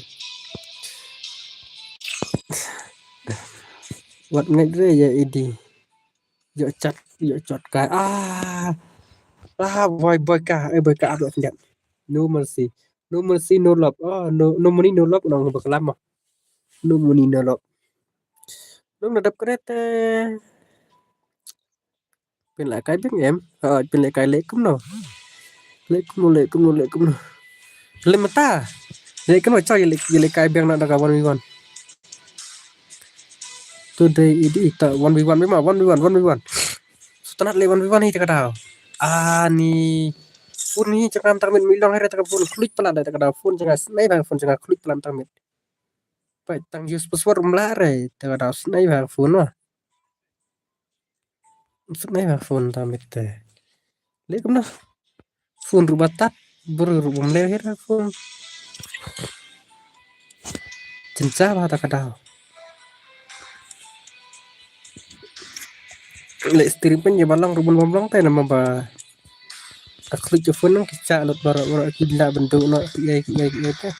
Wat ngait re ya idi. Yo chat, yo chat kai. Ah. Ah, boy, boy ka, eh, boy ka, abang senjat. No mercy. No mercy, no love. Oh, no, no money, no love. Nong baklam ah. No money, no love. Nong nadap kereta. Pynleh kai biang em. Ha, pynleh kai leh kumno. Leh kumno, leh kumno, leh kumno. Leh mata. Leh kumno, choy, leh, leh kai biang na da ka one v one. Today idi ta one v one, ma one v one, one v one. Sutanat leh one v one hi ta ka daw. Ani. Phone hi jaka tam mit mi long hi ta ka phone. Klik pala da ta ka daw. Phone jaka snai ba phone jaka klik pala tam mit. Pai tang use password mla re ta ka daw snai ba phone wa. Snai ba phone tam mit te. Leh kumno. Phone ruh ba tat, bru ruh bym leh hi ra phone. Chin cha ba ta ka daw. Leh stream pyn ya ba long ruh bun bym long te nama ba. Ka klik ka phone nang ki cha lut baroh baroh ki la ban duh noh ki ai ki ai ki ai te.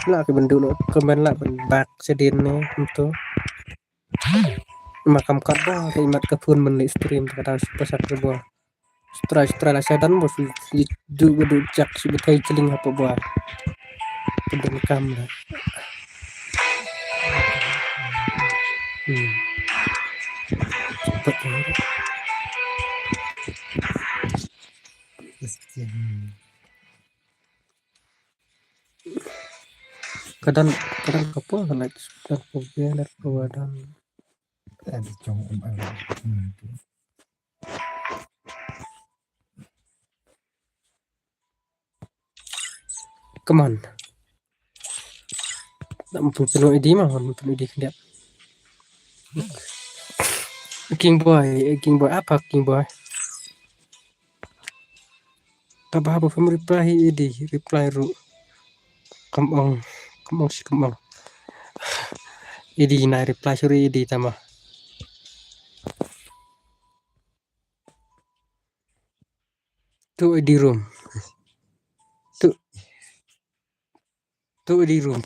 La ki ban duh noh comment la ban bak sha dien ne kumto. Ma kam kat ba ka imat ka phone man leh stream ka daw super chat ka ba. Strai strai la shadan bo su du du jak su bethai chling hapo ba. Pyndonkam la. Hmm. Cepat ni. Kadang kadang kapo ka like dan ko biar ko wadan. Ada cong um. Come on. Nak mumpung penuh I D mah, mumpung penuh I D kena. King boy, eh, king boy apa king boy? Tabah apa pem reply I D, reply ru. Come on, come on si come on. I D na reply suri I D tama. Tu di room. Tu. Tu di room.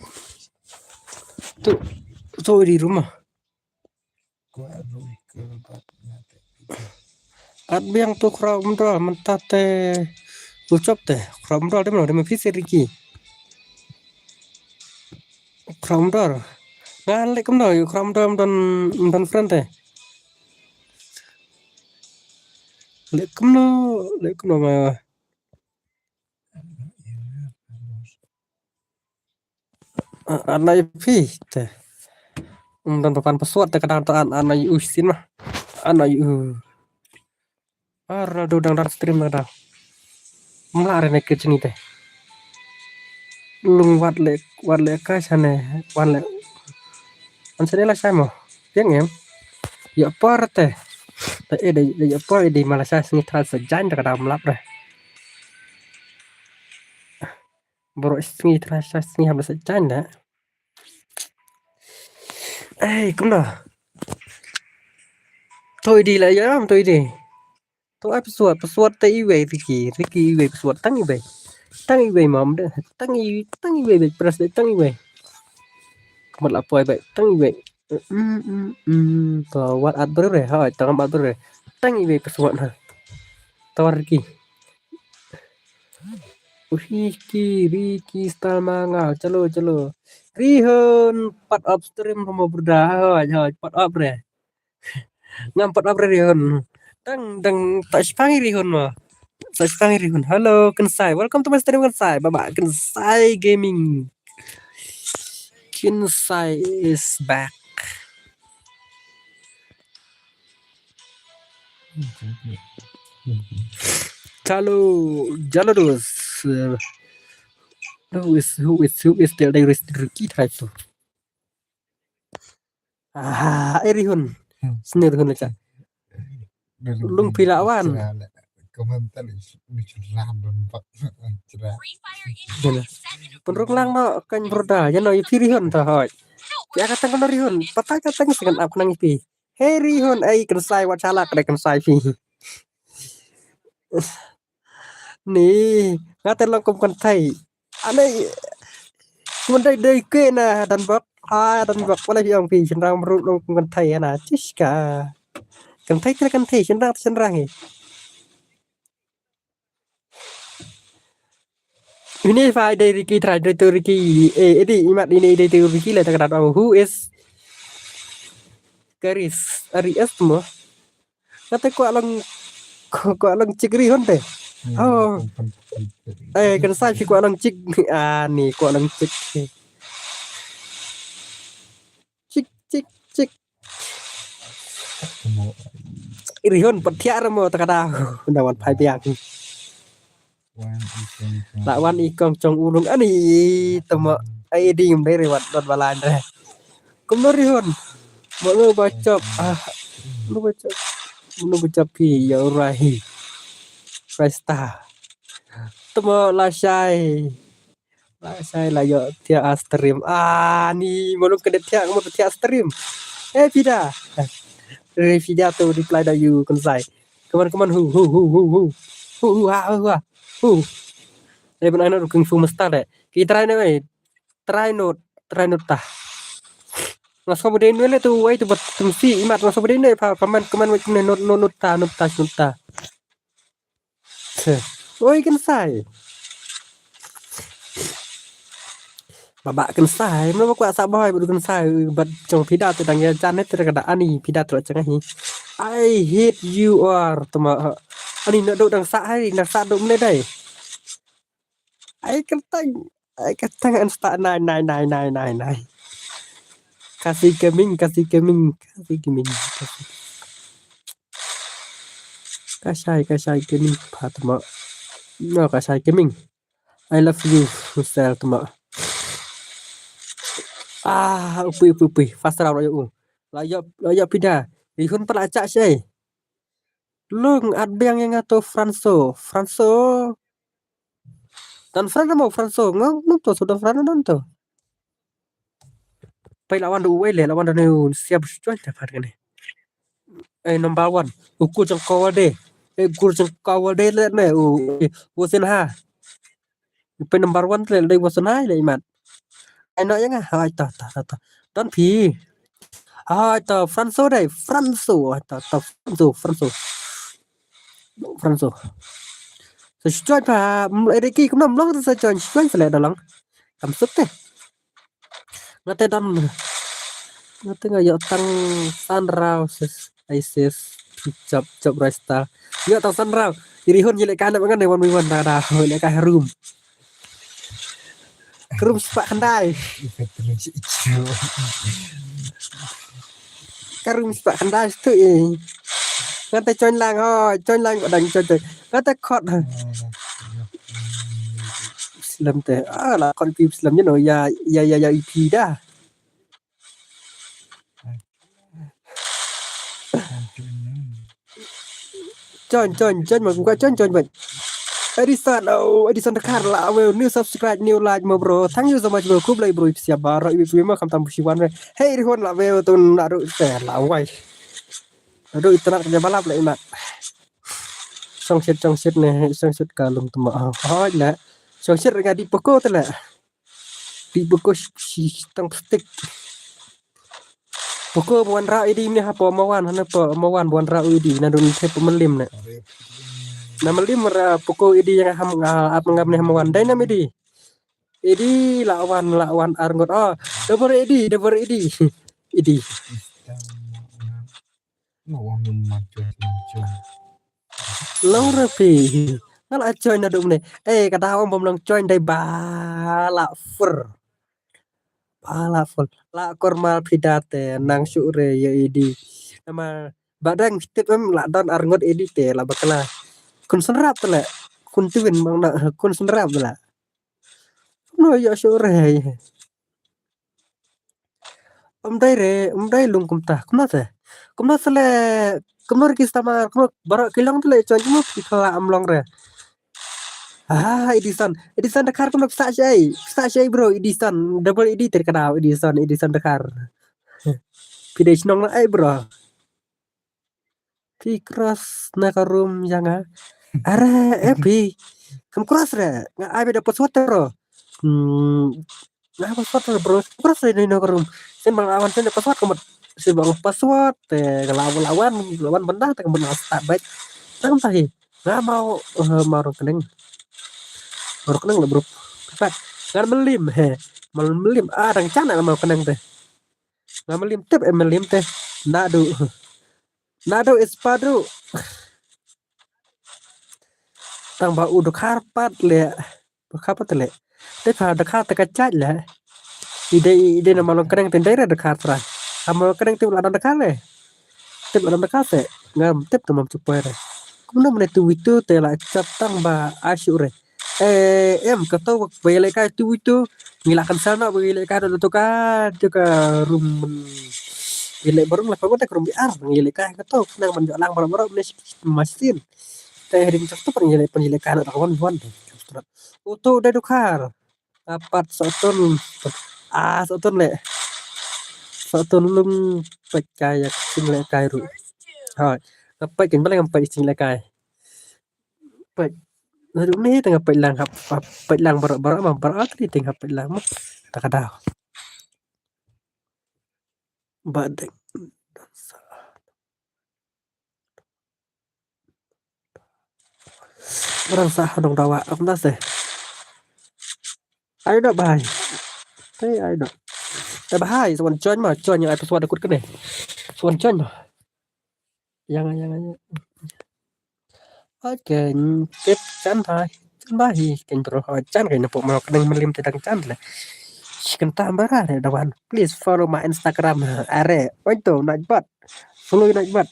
Tu. Tu di room ah. At biang tu khraw mdrol mynta te. Uchop te khraw mdrol de mno de mephi se Riki. Khraw mdrol. Nga lek kumno yu khraw mdrol mdon mdon friend te. Lek kumno lek kumno ma. Ana yu phi te. Um don papan password te kadang to an ana yu sin ma. Ana yu. Ar do dang dang stream kadang. Mla re ne ke jini te. Lung wat le wat le ka chane wat le. An chane la chamo. Yang em. Ya por te. Te e de ya por e de mala sa sini tras sa jan te kadang mlap re. Bro sngi tra sa sngi hab sa chan da. Ei kumno. Toi di la ya am toi di. To ai password password te iwei Riki Riki iwei password tang iwei. Tang iwei mam de tang iwei tang iwei be press de tang iwei. Kamat la poi be tang iwei. Mm mm mm to wat at bre ha tang at bre. Tang iwei password ha. To Riki. Riki, Riki, style mangal, chalo, chalo. Rihun, part of stream rumo brother, hoi, hoi, part of re. Ngam part of re Rihun. Dang, dang, tak sipang Rihun ma. Tak sipang Rihun. Hello, Kensai. Welcome to my stream, Kensai. Baba, Kensai Gaming. Kensai is back. Chalo, jalo dos. Uh, who is who is who is the direct Riki type to? Ah, Erihun. Sini Rihun lecha. Lung pila wan. Comment tali ni chran don bak chran. Jana. Pynrung lang no kan broda, jano ïa phi Rihun ta hoi. Ïa ka tang no Rihun, patai ka tang sengan ap nang ïa phi. Hey Rihun, ai Kynsai wat shalak dei Kynsai phi. Ni, nga te long kum kynthei. Ane, kum dei dei ke na dan bok. Ah, dan bok, wala phi ong phi, shynrang mru long kum kynthei na. Chiska. Kynthei te kynthei, shynrang te shynrang hi. Ini fa dei Ricky trai dei tu Ricky. Eh, ini imat ini dei tu Ricky la ta ka dat, oh, who is Karis? Ari es mo. Kata ko along ko along chik Rihun te. Oh. Eh, Kynsai phi ko along chik. Ah, ni ko along chik. Chik chik chik. Rihun pat thiah ra mo ta ka da. Nda wan phai biang. La wan i kong chong ulung ani tama ai dim dei re wat dot balan re. Kumno Rihun? Mo no ba chop ah no ba chop no ba chop ki ya urahi. Resta. Tama la shai. La shai la yo thiah a stream. Ah ni mo lum kene thiah mo thiah stream. Eh pida. Re pida tu reply da you Kynsai. Come on, come on, hu hu hu hu hu. Hu hu ha hu ha. Hu. Eh ben ano kung fu master de. Ki try ne wei. Try not, try not ta. Ngas kamu dei nule tu wei tu bat tum si imat ngas kamu dei nule pa paman kaman wei kumne not not not ta not ta not ta. Oi Kynsai. Baba Kynsai, mano ba kwah sa boy badu Kynsai bad chong pida tu dang ya jan ne tu kada ani pida tu chang hi. I hate you or tama ani na do dang sa hai na sa do mne dai. Ai kentang, ai kentang an sta nai nai nai nai nai nai. Kasi keming, kasi keming, kasi keming, kasi. Kasai kasai keming patma. No kasai keming. I love you, Mister Tma. Ah, upui upui upui. Fast round ayo u. La yo la yo pida. Rihun pala chak sei. Lung at biang yang ato Franso. Franso. Dan Fran mo Franso. Ngam ngam to sudah Fran dan to. Pai lawan do uwei le lawan do ne siap suai ta par kene. Eh number one. Ukur jang kawal de. Eh ukur jang kawal de le ne u usin ha. Pai number one le le wasan ha le imat. Ai no yang ha ta ta ta ta. Don pi. Ai ta Franso de Franso ta ta Franso Franso. Franso. Sa join pa ai de ki kumno mlong sa join join sa le dalang. Kam suk te. Ngate dan ngate nga yo tang san rau sis ai sis chop chop resta yo tang san rau iri hon yele kana mangan ne wan wan da da yele ka room room spa khandai ka room spa khandai stu i ngate join lang ho join lang dang join join ngate khot Muslim te ah la kon pi Muslim you know ya ya ya ya ipi da. Join join join ma gua join join ba. Edison oh Edison Dakar la we new subscribe new like mo bro thank you so much bro kublai bro ipsia baro ibi ma kam tam bushi wan we hey rihon la we tu na ru te la wai. Ru itna ka balap la imat. Song shit song shit ne song shit ka lung tuma. Hoi la. Song shit nga di poko te la. Di poko shi tang stick. Poko wan ra idi ne ha po ma wan hana po ma wan wan ra idi na dun te po malim ne. Na malim ra poko idi yang ham ap ngam ne ham wan dai na midi. Idi la wan la wan ar ngot oh. Double idi double idi. Idi. Long re pi. Ngal a join na dum ne. Eh kata ong bom long join dai ba la fur. Ba la fur. La kor mal pidate nang shu re ya idi. Nama badang tip em la don ar ngot idi te la bakla. Kun senrap te la. Kun tuwin bang na kun senrap te la. No ya shu re. Em dai re, em dai lung kumta. Kumta te. Kumno sele, kumno Ricky Starmer, kumno baroh ki long te leh join, kumno phi khlem long re. Ah, Edison, Edison Dkhar kumno pisa shai, pisa shai bro, Edison, double Edi ter ka daw, Edison, Edison Dkhar. Phi dei shnong na ai bro. Phi cross na ka room ïa nga. Are, eh, phi. Kam cross re. Nga ai beit da password te bro. Hmm. Nga ai password te bro. Cross re na ka room. Sien bang awan sien password ka mut. Sien bang password te nga la wan, la wan benda te ka mut nga start beit. Tang tahi. Nga mau, eh, mau rung kneng. Mau rung kneng la bro. Pat. Ngan mliem he. Mal mliem. Ah, dang chana mau kneng te. Nga mliem tip, eh, mliem te. Nadu. Nadu is padu. Tang ba u Dkhar pat leh. Dkhar pat leh. Te pha Dkhar te ka chait leh. Ide, ide na malong kneng te dei re Dkhar tra. Ha malong kneng te la dang Dkhar leh. Tip la dang Dkhar te. Ngam tip te mam chupai re. Kumno mane tu witu te la chap tang ba ashu re. Eh, em, kato ba ïalehkai tu witu. Ngi la cancel noh ba ïalehkai noh tu ka, tu ka room. Ïaleh barum la pang te ka room biar. Ïalehkai kato, nang man jok lang barum barum ne masin. Te hering chok tu pan ïaleh, pan ïalehkai noh wan wan. Uto dei Dkhar. Apat sotun. Ah, sotun leh. Sotun lung peit kai ïa ka jingïalehkai ruh. Hoi. Nga peit kan balei ngam peit jingïalehkai. Peit. Lalu ni tengah peit lang hap, hap peit lang baroh baroh ma baroh kali tengah peit lang ma. Tak ada. Ba deng. Orang sah dong dawa. Aku dah seh. Ai dok bahai. Hei, ai dok. Eh, bahai, someone join ma, join ïa ai password akut kane. Someone join ma. Yang, yang, yang. Okay, tip chan bahai. Chan bahai, ken bro, oh, chan kai na pok mau kenang melim te dang chan le. Shi kenta bara re dawan. Please follow my Instagram. Are, oi to, nak bat. Follow nak bat.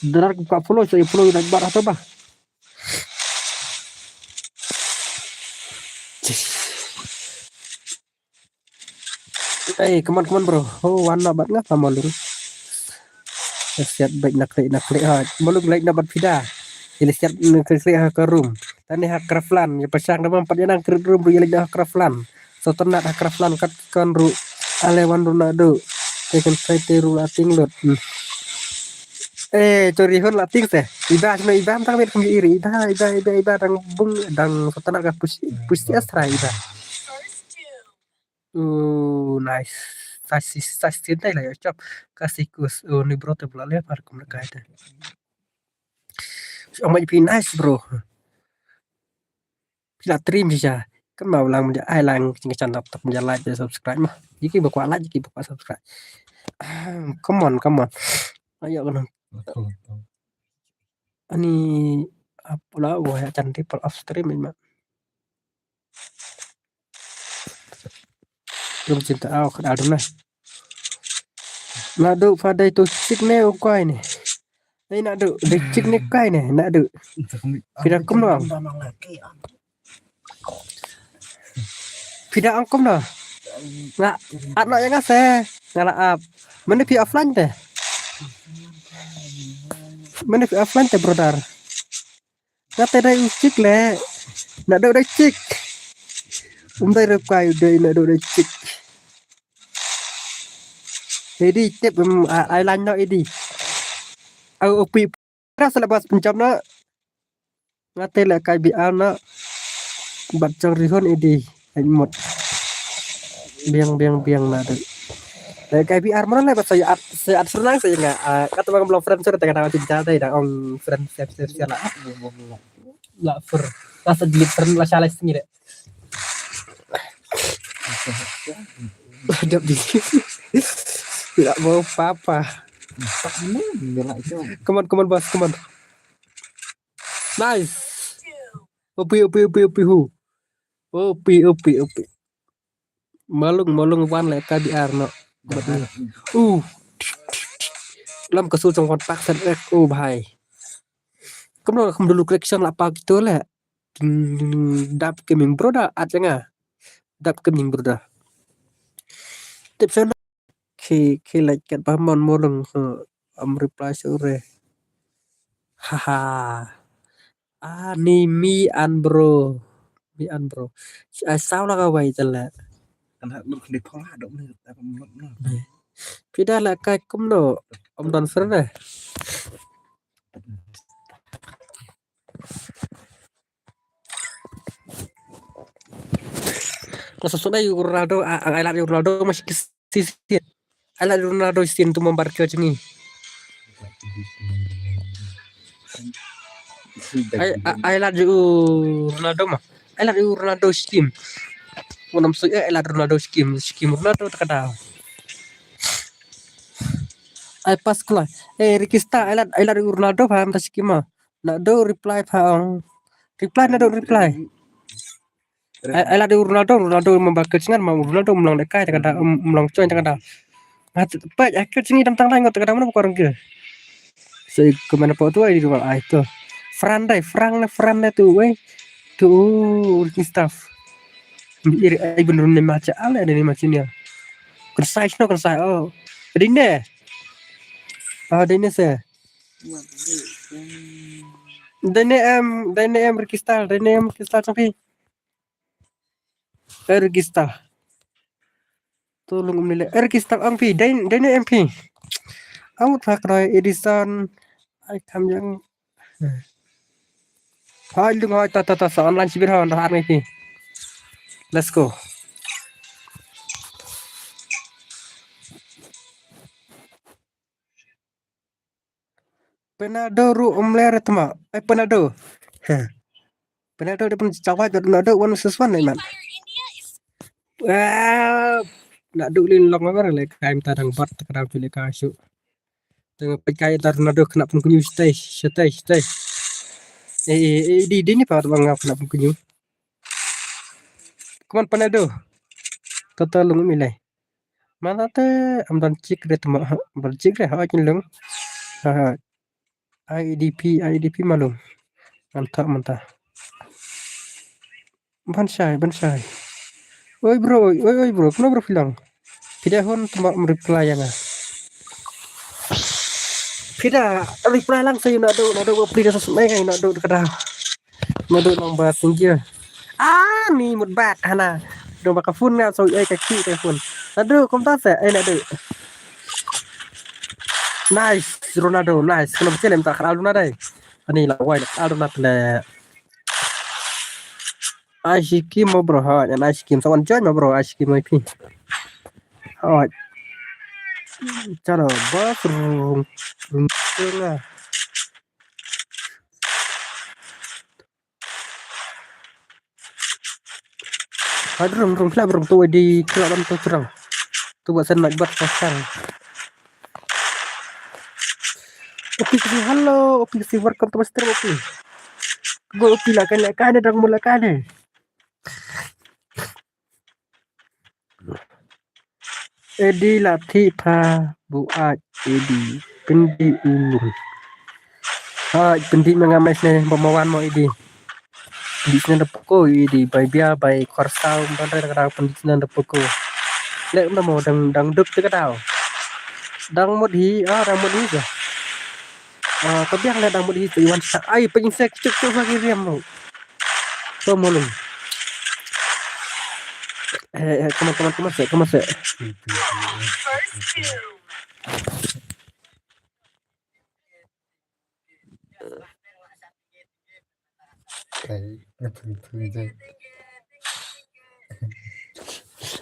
Darar ku ka follow, so follow nak bat atau bah. Eh, come on, come on, bro. Oh, wan na bat nga sama lu. Siat baik nak klik, nak klik ha. Malu like na bat pida. Ila siat nak klik ha ka room. Tani ha Craftland. Ya pasang nama empat ya nang klik room, ya like na ha Craftland. So tenat ha Craftland kat kan ru. Ale wan ru na du. Te kan try te ru la ting lut. Hmm. Eh, cori hon la ting te. Iba sino iba tang mit kum iri. Iba, iba, iba, iba dang bung, dang so tenat ka push, push astra iba. Oh, nice. Sasi, sasi dai la ya chop. Kasi kus. Oh, ni bro te bula le par kum le kai te. Oh, might be nice, bro. Phi la stream shisha. Kan ma u lang mynta ai lang jingkyrshan, tap tap mynta like, subscribe ma. Ïa ki ba kwah like, ïa ki ba kwah subscribe. Ah, come on, come on. Ayo kan. Ani ap la wa ya chan triple off stream ma. Lum cinta au khad aduna. Nadu fa dei tu chik ne u kai ne. Ei nadu dei chik ne kai ne nadu. Phi da kumno? Phi da ong kumno? Nga at no ya nga se nga la ap. Mane phi offline te? Mane phi offline te brother? Nga te dei u chik le. Nadu dei chik. Um dei re kai dei nadu dei chik. Hei di tip um ai lan no idi. Au upi ra sala bas pencam na. Nga te le kai bi al na. Bat chang rihon idi. Ai mot. Biang biang biang na de. Le kai bi ar mana le bat saya at saya at senang saya nga. Kata bang belum friend sudah tengah dapat cinta dai dah ong friend siap siap siap lah. La fur. La sedikit friend la shalai sendiri. Ada di. Tidak mau apa-apa. Come on, come on, boss, come on. Nice. Opi, opi, opi, opi, hu. Opi, opi, opi. Malung, malung wan le ka bi ar no. Uh. Lam ka su jong wan pak sen ek, oh bhai. Kumno kum dulu correction la pak tu le. Dap keming broda at nga. Dap keming broda. Tip sen. Khi khi like kat ba mon mo lung, huh, am reply sure. Haha. Ah, ni mi an bro. Mi an bro. Ai saw la ka wai tala. Kan ha lut khli phong ha dok ni ta kam lut no. Phi da la kai kumno. Om don friend eh. Ko sa sunai Ronaldo, a, a, ai lad Ronaldo mas ki si si. Ai lad Ronaldo sin tu mambar ke chingi. Ai, a, ai lad ju Ronaldo ma. Ai lad Ronaldo skim. Mo nam su ai lad Ronaldo skim, skim Ronaldo ta ka da. Ai pas kula. Eh, Rikista, ai lad, ai lad Ronaldo pha am ta skim ma. Na do reply pha ong. Reply na do reply. Ai, ai lad Ronaldo, Ronaldo mamba ke chingan ma Ronaldo mlong de kai ta ka da, mlong join ta ka da. Ngat pa ai ke chingi dam tang lai ngot ta ka da mana ko rang ke. So ko mana po tu ai di ruang ai tu. Fran dai, Fran na Fran na tu ai. Tu Rikista. Iri ai ben run ne ma cha ale ne ma chinia. Kan sai sno kan sai oh. Dine. Ah, dine se. Dine em, dine em Rikista, dine em Rikista chang phi. Rikista. Tolong um nile. Rikista ang phi, dine, dine em phi. Ang thak roi Edison. Ai kam yang. Hai lung hai ta ta ta sa online sibir ha nda har ngai phi. Let's go. Penado ru umler tma. Eh, Penado. Heh. Penado de pun cawai de Penado one versus one ni man. Ah, Penado lin long ma le kai ta dang bat ta ka dang chule ka shu. Tengah pakai tar Penado kena pun kunyu stay, stay, stay. Eh, eh, eh, di, di ni pa bang kena pun kunyu. Come on, Penado. Tata lung mi lai. Mana te am dan chik re tma, am dan chik re ha kin lung. Ha ha. I D P, I D P malung. Mantap, mantap. Ban shai, ban shai. Oi bro, oi, oi bro, kumno bro phi long? Phi da hun tma um reply ïa nga. Phi da reply lang sa ïa u Nado, Nado ba pli da sa sumai nga ïa u Nado da ka da. Nado nang ba single. Ah, ni mut bat hana. Dong ba ka phone nga so ai ka ki ka phone. Nado kumta sa ai Nado. Nice, Ronaldo, nice. Kena betul em tak Ronaldo. Ani la wai la Ronaldo le. Ai shi kim mo bro ha, yan ai shi kim sa wan join mo bro, ai shi kim mo pi. Ha. Chalo, bas rung rung rung. Hadrum rum khlap rum tu di khlap lam tu terang. Tu buat sen nak buat pasang. Opi kasi hello, opi kasi welcome to master opi. Go opi la kan la kan dang mula kan. Edi la thi pha bu ai edi pindi ulung. Ai pindi ma nga mai sne ba mawan mo edi. Pindi sne da poko edi bai bia bai khor sau ban re da pindi sne da poko. Le na mo dang dang duk te ka dau. Dang mut hi ah dang mut hi ja. Ah to biang le dang mut hi te wan sa ai pin se chuk chuk ha ki riam mo. To mo lung. Eh, eh, come on, come on, come on, sir, come on, sir. Kai, ngatun tun jai.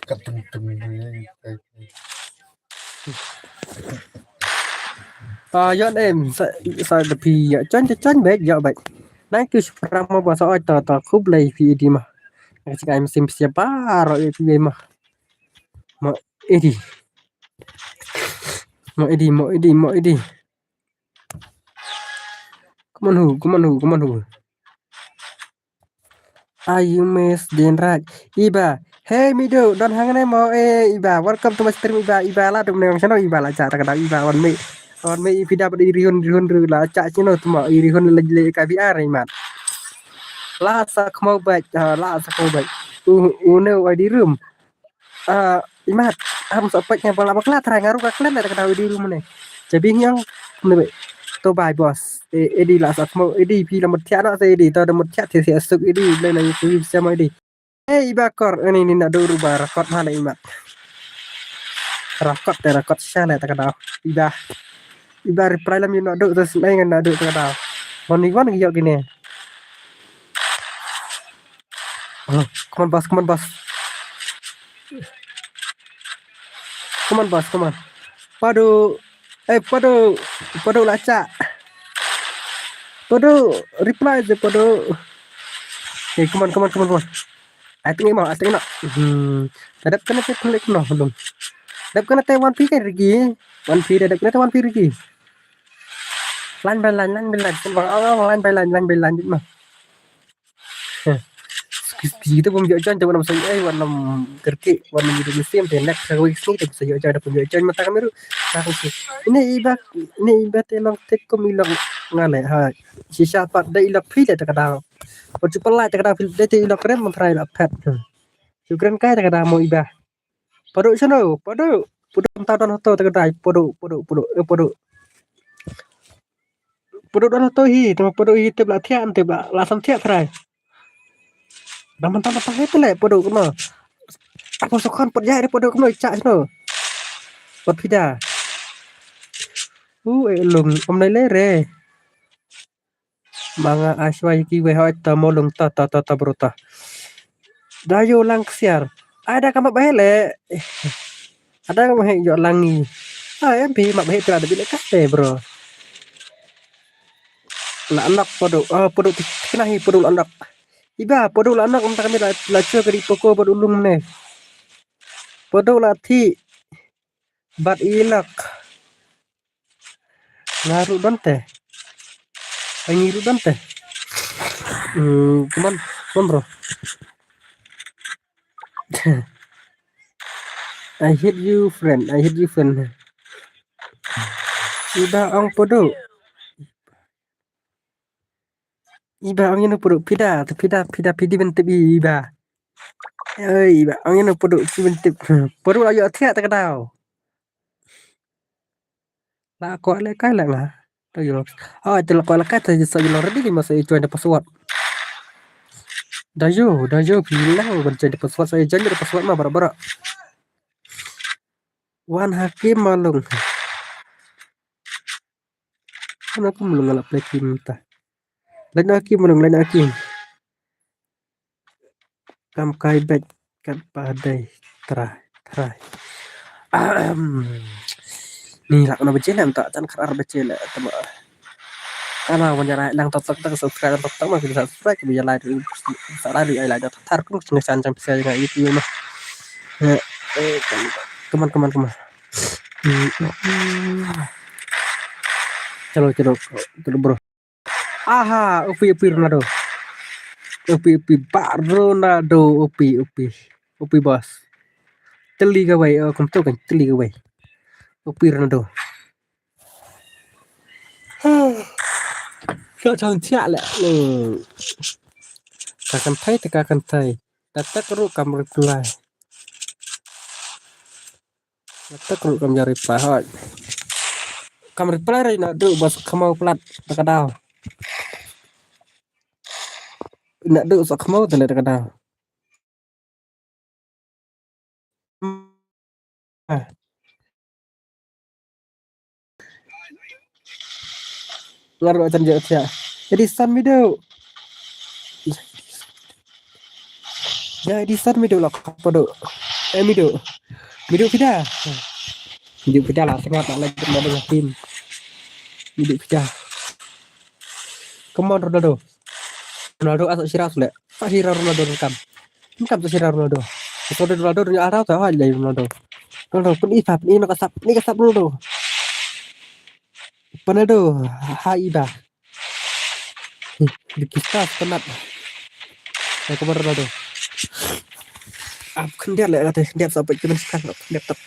Katun tun jai. Ah, yon em sa sa da pi ya chan chan chan bek ya bek. Nai tu supra ma ba sa oi ta ta khub lai pi di ma. Ngai sim sia ba ro pi ma. Ma edi. Ma edi, ma edi, ma edi. Come on who, come on who, come on who. Ayu mes den rak. Iba. Hey mido, don hang ne mo eh iba. Welcome to my stream iba. Iba la dum ne channel iba la cha ta ka da iba wan me. Wan me ipi da ba di rihun rihun ru la cha chino tuma i rihun le le ka bi ar imat. La sa khmo bai, ah, la sa khmo bai. U u ne wa di room. Ah, Imat, am sa pek nga bala bakla trai nga ruh ka klen da ka daw idi ruh mane. Jabi ngiang ne be. To bai boss. E, idi la sa kmo, idi phi la mut thiah na sa idi, to da mut thiah thi si asuk idi, le na yu phi sama idi. Eh, iba kor, ini ni na duru ba rakot mane imat. Rakot te rakot sha le ta ka daw. Iba. Iba reply lam yu na du ta sin ai ngan na du ta ka daw. Mon ni wan yok gini. Oh, come on, boss, come on, boss. Come on, boss, come on. Padu, eh, padu, padu lacha. Padu, reply je padu. Eh, come on, come on, come on, come on. I think mo, I think na. Hmm. Tadap kana te klik no, belum. Tadap kana te one P kan rigi. One P, tadap kana te one P rigi. Line by line, line by line. Kan bang, oh, line by line, line by line, mo. Kita pun join, kita pun masuk, eh, warna kerki, warna biru musim, dan next week sini kita bisa join, ada pun join mata kami tu. Nah, aku sih. Ini ibat, ini ibat elong tekum ilong ngale, ha. Sisa pat da ilok phi da ta ka daw. Pat chu palai ta ka daw phi da te ilok rem man trai la phet. Chu kren kai ta ka daw mo iba. Padu sano, padu. Padu mta don hoto ta ka dai, padu, padu, padu, eh, padu. Padu don hoto hi, tu padu hi tip la thiah, tip la, la sam thiah trai. Dah mentang mentang hi tele padu kena. Apa sokon padu jai padu kena cak sano. Padu pida. Uh, eh, lung, om nai le re. Manga aswai ki wei hoi ta molung ta, ta, ta, ta, bro ta. Da yo lang ksiar. Ada ka map hele. Ada ka map he yo langi. Ah, em pi map he tra da bile kaste, bro. La anak padu, ah, padu ti-, kena hi padu la anak. Iba, padu la anak, entah kami la, la chua ka di poko padu lung ne. Padu la thi. Bat ilak. Nga ruh don te. Ai ngi ruh don te. Hmm, come on, come on, bro. I hate you, friend. I hate you, friend. Iba ong padu. Iba ong ino padu. Pida, pida, pida, pidi bentip iba. Oi, iba ong ino padu, pidi bentip. Padu la yo thiah ta ka daw. La ko le kai la nga. To yo. Oh, to la ko le kai to so yo ready ki masa join the password. Da yo, da yo bilang ban join the password, so join the password ma bara-bara. Wan hakim malung. Mana aku malung ala play kim ta. Lain hakim malung, lain hakim. Kam kai bek kat ba dei trai, trai. Ahem. Ni lak na baje lem tak, tan kar baje le, tama. Kana wan jara nang tok tok tok subscribe tok tok ma kita subscribe kita like sa la ri ai like tok tar kun sing san jang pisa jang itu ma. Eh, eh, come on, come on, come on. Hmm, hmm. Chalo, chalo, chalo, bro. Aha, upi, upi Ronaldo. Upi, upi, ba Ronaldo, upi, upi. Upi boss. Teli kawei, oh, kum tu kan, teli kawei. Upi Ronaldo. Ka chang chia le. Hmm. Ka kan thai, te ka kan thai. Ta tak ru kam reply. Ta tak ru kam ja reply hoi. Kam reply re na du bas khamau plat ta ka daw. Na du sa khamau te le ta ka daw. Ah. Ngar wa tan ja tia. Edison mido. Ja Edison mido la pado. Eh, mido. Mido pida. Mido pida la sangat la lagi ma dengan tim. Mido pida. Come on, Ronaldo. Ronaldo asal siras le. Asal siras Ronaldo rekam. Rekam tu siras Ronaldo. Ronaldo, Ronaldo, Ronaldo, Ronaldo, Ronaldo. Ronaldo, pun ipa, pun ina kasap, pun kasap Ronaldo. Ronaldo, ha iba. Di kita penat. Ya, come on, Ronaldo. Ah, kendiat le kata, kendiat sampai kena sekarang, kendiat tep.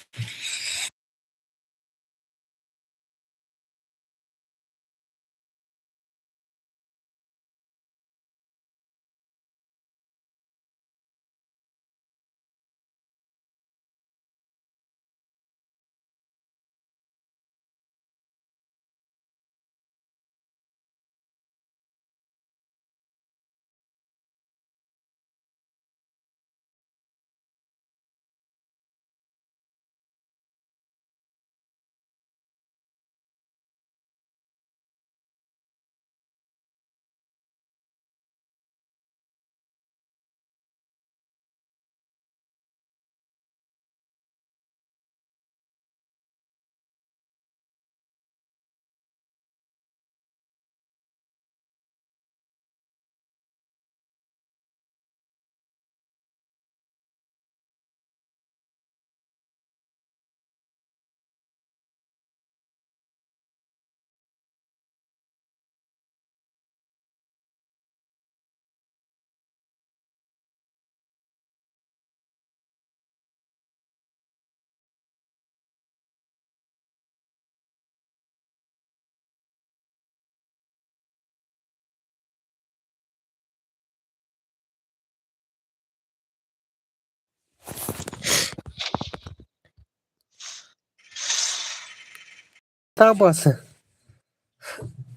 Saw bos.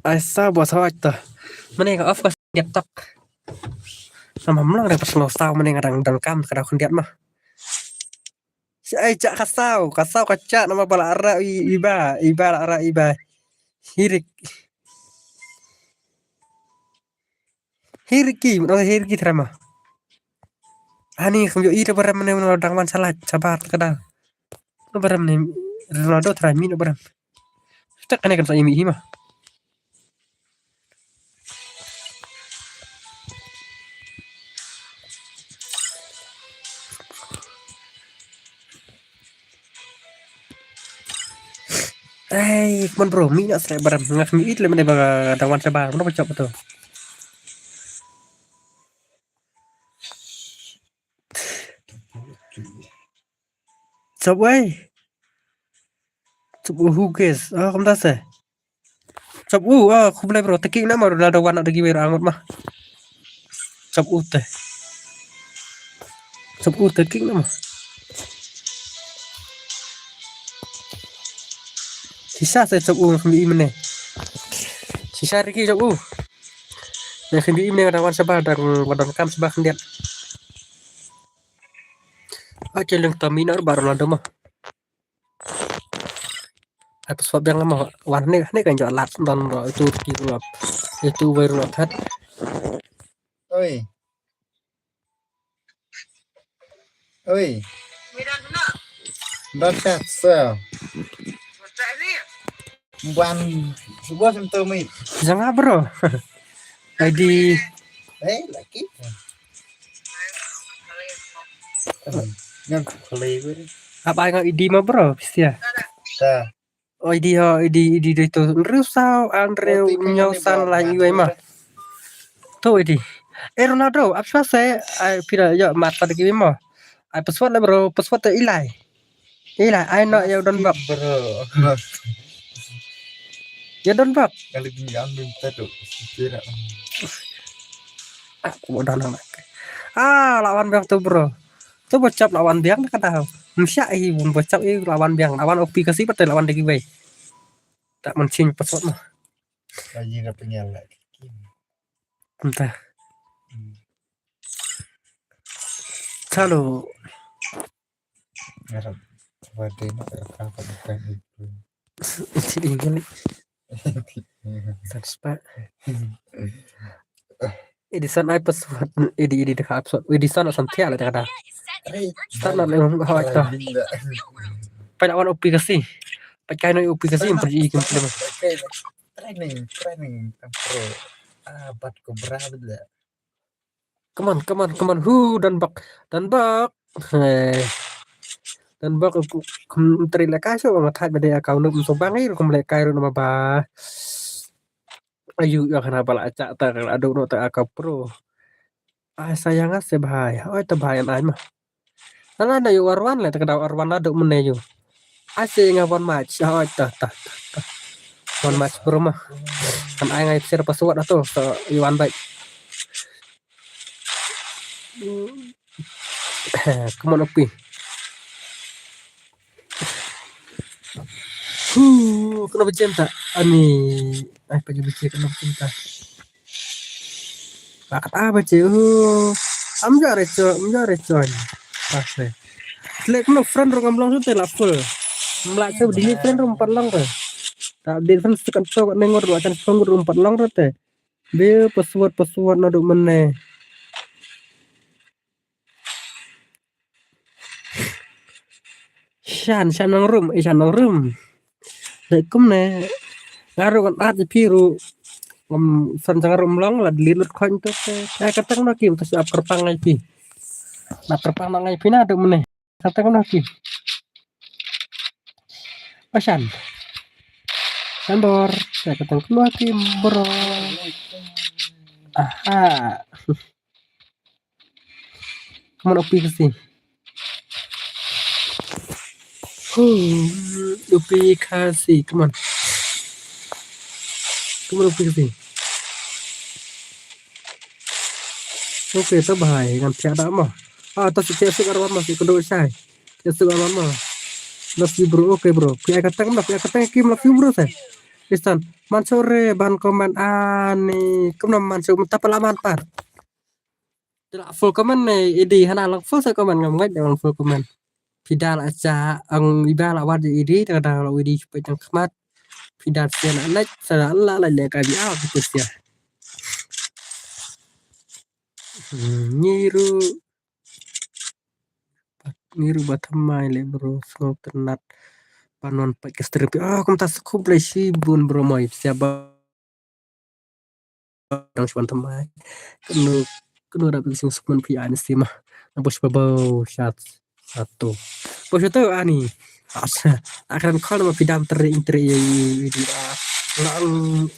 Ai saw bos, hoi to. Mynne nga off ka khyndiat tok. Namar mlong re pas nga saw mynne nga dang donkam ka daw khyndiat ma. Ai, chah ka saw, ka saw ka chah namar ba la rah i, i ba, i ba la rah i ba. Hirik. Hiriki, no hiriki trai ma. Ani kham ïohi da ba rem ne, no dang wan sha lait, shabar ka da. No ba rem ne, Ronaldo trai mi no ba rem. Stek kane kan sa imi hi ma. Ai, mon bro, mi nak srek barang ngah mi it le mene ba dang wan shabar, mene ba chop tu. Chop wei. Chop who cares? Ah, kumta se. Chop u, ah, khublei bro, taking nama Ronaldo wan na dagi wei ra angut ma. Chop u te. Chop u taking nama. Shisha se chop u kham i mene. Shisha riki chop u. Ne kham i mene dang wan shabar dang wan dang kam shabar khyndiat. Ache leng tami na ba Ronaldo ma. Ai password biang lama wan ne ne kan jot lat don ro itu ki ruap. Itu wei ruap hat. Oi. Oi. Don chat so. Wan suba sem tu mi. Janga bro. I D. Eh, lagi. Ngam khalei bro. Ap ai nga I D ma bro, pisia. Ta. O I D ho, I D, I D dei tu. Hynriew saw, hynriew hynñiew san lai iwei ma. Tu I D. Eh, Ronaldo, ap swa se, ai pira yo mat pada kiwi ma. Ai password le bro, password te ilai. Ilai, ai no yo don bak. Bro. Yo don bak. Kali bini am minta tu. Kira. Aku udah nang. Ah, lawan biang tu bro. Tu bocap lawan biang ka dah. Msyak i bun bocap i lawan biang. Lawan O P kasi pat lawan dagi wei. Tak mencing pesot mah. Lagi dah penyal lagi. Entah. Chalo. Ngarap. Wadi nak apa bukan itu. Sini kan. Transfer. Edison ai password, edi edi de ka password. Edison na santia la ta da. Start na le hong hoi ta. Pai la wan O P kasi. Pai kai no O P kasi, pai i kim film. Training, training, pro. Ah, bat ko bra bela. Come on, come on, come on. Hu, dan bak. Dan bak. Eh. Dan bak ku kum tri la ka so ma thaj ba de account num so bang i kum le kai ru na ba. Ayu ya khana ba la cha ta la do no ta ka pro. Ai sayang a se bhai. Oi ta bhai an ai ma. Nana na yu arwan le ta ka dau arwan la do mene yu. Ai se nga wan match. Oi ta ta ta. Wan match pro ma. Kan ai ngai share password ato so yu wan bai. Come on, O P. Huh, kena bercinta. Ani, ai pagi bercinta kena bercinta. Pakat apa cik? Oh, am ja reco, am ja reco. Pas deh. Selek kena friend rong amlong tu telah full. Melak tu delete friend rong empat long tu. Tak update friend sekat tu kat nengor dua kan sepuluh rong empat long tu teh. Be password password na duk mene. Shan, shan nang rum, eh, shan nang rum. Dei kumne. Ngaru kan at pi ru. Ngam san jang rum long la delete lut khon tu te. Eh, katang na kim tu siap kerpang ngai pi. Na kerpang na ngai pi na duk mene. Katang na kim. Asan. Sandor. Eh, katang na kim bro. Aha. Come on, O P kasi. Hmm, O P kasi, come on. Come on, O P kasi. Okay, to bhai, ngan thiah da mo. Ah, to si thiah suk arwan mo, si kudu sai. Thiah suk arwan mo. Love you bro. Okay bro. Phi ai kyrteng, phi ai kyrteng kim, love you bro te. Kristan. Mansur re ban comment ani. Kumno Mansur mynta pala man pat. Te la full comment ne, idi hana lang full sa comment, ngam ngeit lang full comment. Phi da la cha ang iba la wat idi, da da la idi chupa jang khmat. Phi da sia la lek, sa la la la lek ka bi a ki sia. Hmm, ngi ruh, ngi ruh ba thymmai le bro, sngewtynnat. Ban wan peit ka stream phi. Ah, kumta sa khublei shibun bro, moi sia ba dang shu wan thymmai. Kano, kano da phi sngewsuk man phi ani sima. Nabo shu ba bau shat satu. Bau satu ani. Asa, akan call ma phi dam teri interi ya, ya, ya, ya. Lang,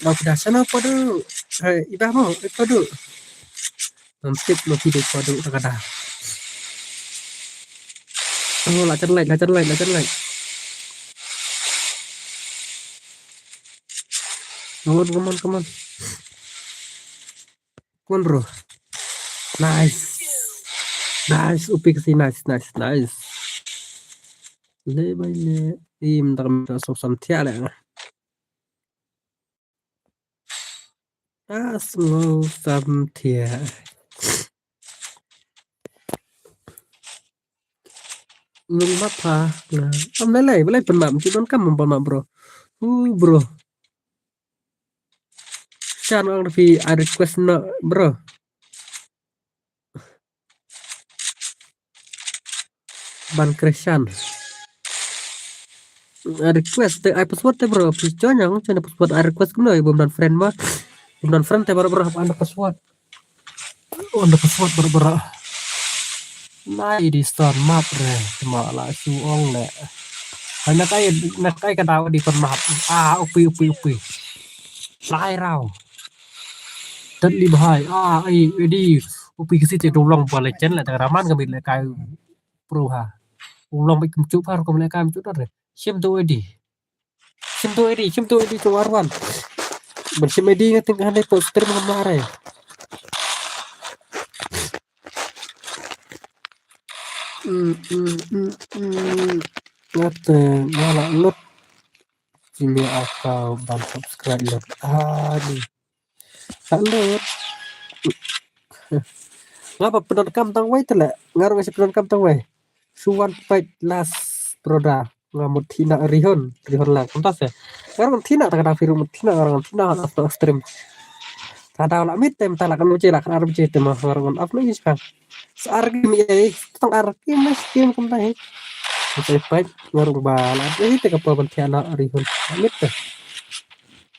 lang phi da sana padu. Eh, iba mo, eh, padu. Ngam tip ma phi dei padu ta ka da. Oh, la chen light, la chen light, la chen light. Come on, come on, come on. Come on, bro. Nice. Nice, upi kasi, nice, nice, nice. Le bai le. Im, tak mi tak sok sam thiah le. Ah, sngewsam thiah. Lung map ha. Nah, am lei lei, balei pynmap, ki don kam pynmap, bro. Uh, bro. Shan ang phi, I request no, bro. Ban Krishan. I request te ai password te bro. Please join yang, join password I request kumno, bum don friend ma. Bum don friend te bro bro hap anda password. Anda password bro bro. Nai di star map re. Cuma la su ong le. Hai na kai, na kai ka daw di pynmap. Ah, upi, upi, upi. Lai rau. Tad li bahai. Ah, ai, edi. Upi kisi te dolong pale chen le, ta raman kami le kai pro ha. Ulong bai kumchup ha, kum le kai mchup re. Shim tu edi. Shim tu edi, shim tu edi tu arwan. Ban shim edi ngating hande post stream ngam lare. Hmm, hmm, hmm, hmm. Ngate, ngala lut. Simi aka ban subscribe lut. Ani. Salut. Nga ba pyndonkam tang wei te le. Nga ruh nga shu pyndonkam tang wei. Shu wan peit last broda. Nga mut thina Rihun. Rihun lang. Kumta se. Nga ruh ngan thina ta ka dang phi ruh mut thina, nga ruh ngan thina ha stream. Ta daw la mit te mynta la kan baje, la kan ar baje te ma nga ruh ngan ap na ïa shipang. Sa ar game ei, tang ar game, mas game kumta hi. Kumta hi peit, nga ruh ba la ar hi te ka por ban thiah na Rihun. La mit te.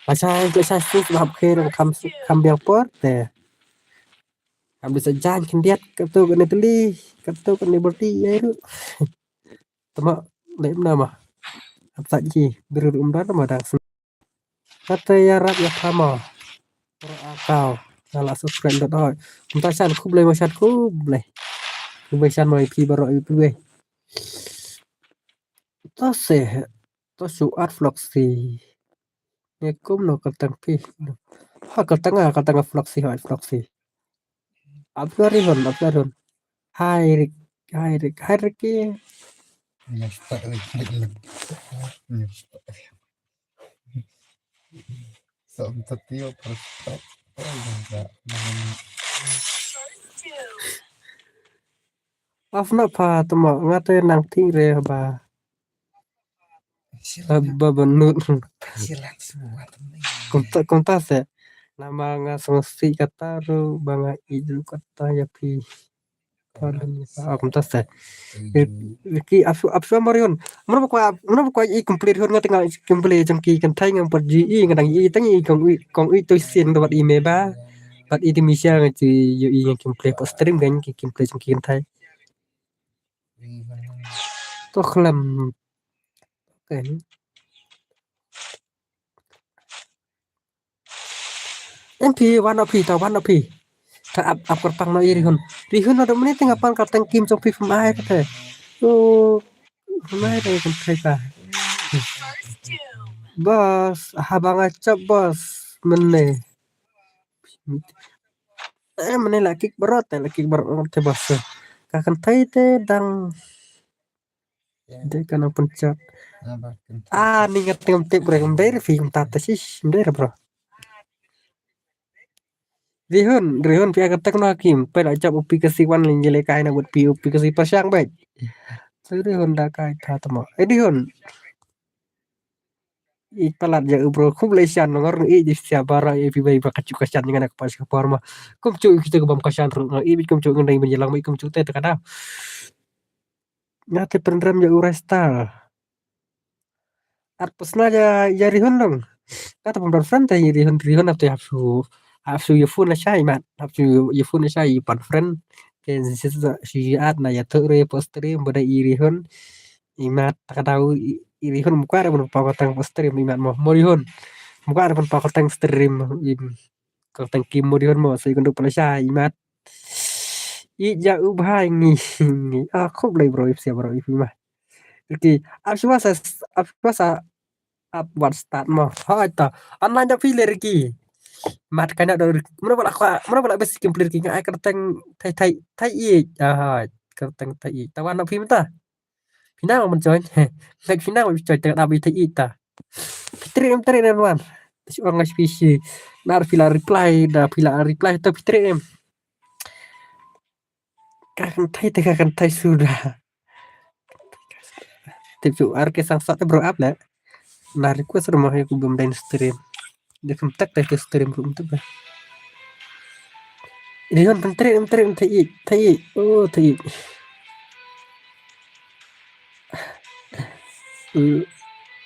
Lashai, lashai sus ba hap khe ruh kham, kham biang por te. Am bisa jan khyndiat katto katne tylli, katto katne byrti ïa ruh. Tama leh mna ma. Ap sat ji, biru ruh mdan ma dang. Kata ïa rap ïa pha ma. Ro akau. Nga la subscribe dot hoi. Kumta shan khublei ma shan khublei. Khublei shan ma ïa phi baroh ïa phi wei. To se. To shu at vlog si. Ngi kumno kyrteng phi. Ha kyrteng nga, kyrteng nga Floxy, hoi Floxy. Ap nga Rihun, ap nga Rihun. Hai Rik, hai Rik, hai Rik ki. Nyuh start, Rik, Rik, Rik. Nyuh start. So, untuk tio, first stop. Oh, enggak. Ap na pha tama, nga te nang ti re ba. Ba, ba, ba, nut. Kumta, kumta se. Namar nga sngewsih kata ruh, ba nga ïeit ruh kata ïa phi. Ah, kumta se. Ki ap shu, ap shu Marion. Mano ba kwah, mano ba kwah i complete hon nga tengah complete jong ki kynthei ngam pat ji i, nga dang i tang i kong i, kong i tu sin da wat i me ba. Pat i ti mi sia nga ji ïoh i nga complete pat stream gan ki complete jong ki kynthei. To khlem. Okay. Em phi, wan o phi, ta wan o phi. Ta ap, ap kyrpang no i Rihun. Rihun no da mene teng apan ka teng kim jong phi phim ai ka te. O, phim ai te kan thai ka. Boss, haba nga chop boss, mene. Eh, mene la kick barot, la kick barot te boss. Ka kan thai te dang Dei ka nang pynjot. Ah, ni nga tengam tip re, ngam dei re phi kumta ta shish, ngam dei re bro. Rihun, Rihun phi aka tek no kim, pela jop upi ka siwan ling jele kai na wut pi upi ka si pashang bek. So Rihun da kai ta tamo. Eh Rihun. I palat ja u bro, khub lei shan ngor i di sia bara i pi bai ba kachu kashan ngan ka pas ka por ma. Kum chu kita ka bam kashan ru, i bit kum chu ngan dai ban jalang, i kum chu te ta kada. Nga te pynrem ja u Rai Star. At personal ya, ya Rihun dong. Kata pun friend te Rihun, Rihun ap te hap su, hap su ya phone la shai mat, hap su ya phone la shai pan friend. Ke si si at na ya tu re post stream bada i Rihun. I mat ta ka dau i, i Rihun mukwa re mun pa ka tang post stream i mat mo, mo Rihun. Mukwa re mun pa ka tang stream i ka tang kim mo Rihun mo, so i kundu pa la shai i mat. I ja u bhai ngi, ngi. Ah, khub lei bro, ip sia bro, ip ma. Ricky, ap shwa sa, ap shwa sa, ap wat start mo. Hai ta, online da phi le Ricky. Mat kana da Ricky. Mano bala kwa, mano bala bes kim pli Ricky nga ai ka tang thai thai thai i. Ah, hai, ka tang thai i. Ta wan na phi mata. Phi nang man join. Ngai phi nang man join tang da bi thai i ta. Phi tre em tre na wan. Ta shi ong ngai phi shi. Nar phi la reply da phi la reply ta phi tre em. Ka kan thai te ka kan thai suda. Tip chu ar ke sang sat bro ap le. Na request ro ma he ku bum den stream. De kum tak te stream room tu ba. Ini kan pentre pentre thai i thai i. Oh thai i. Hmm.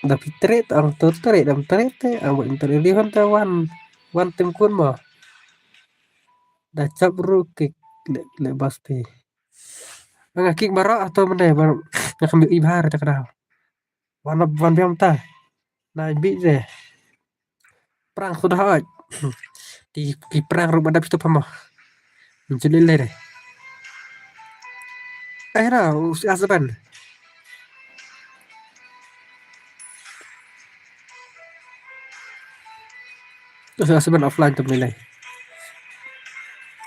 Da pitre ta ang tur tare dam tare te ang buat tare di kan ta wan wan tim kun ma. Da chap ru kik le le bas pi. Nga kik bara ato mende bar nga kambi i bahar ta kada. Wan wan biam ta. Na bi je. Prang sudah oj. Ti ki prang ru bada pitu pama. Menjadi le re. Eh na usi asaban. Usi asaban offline tu menilai.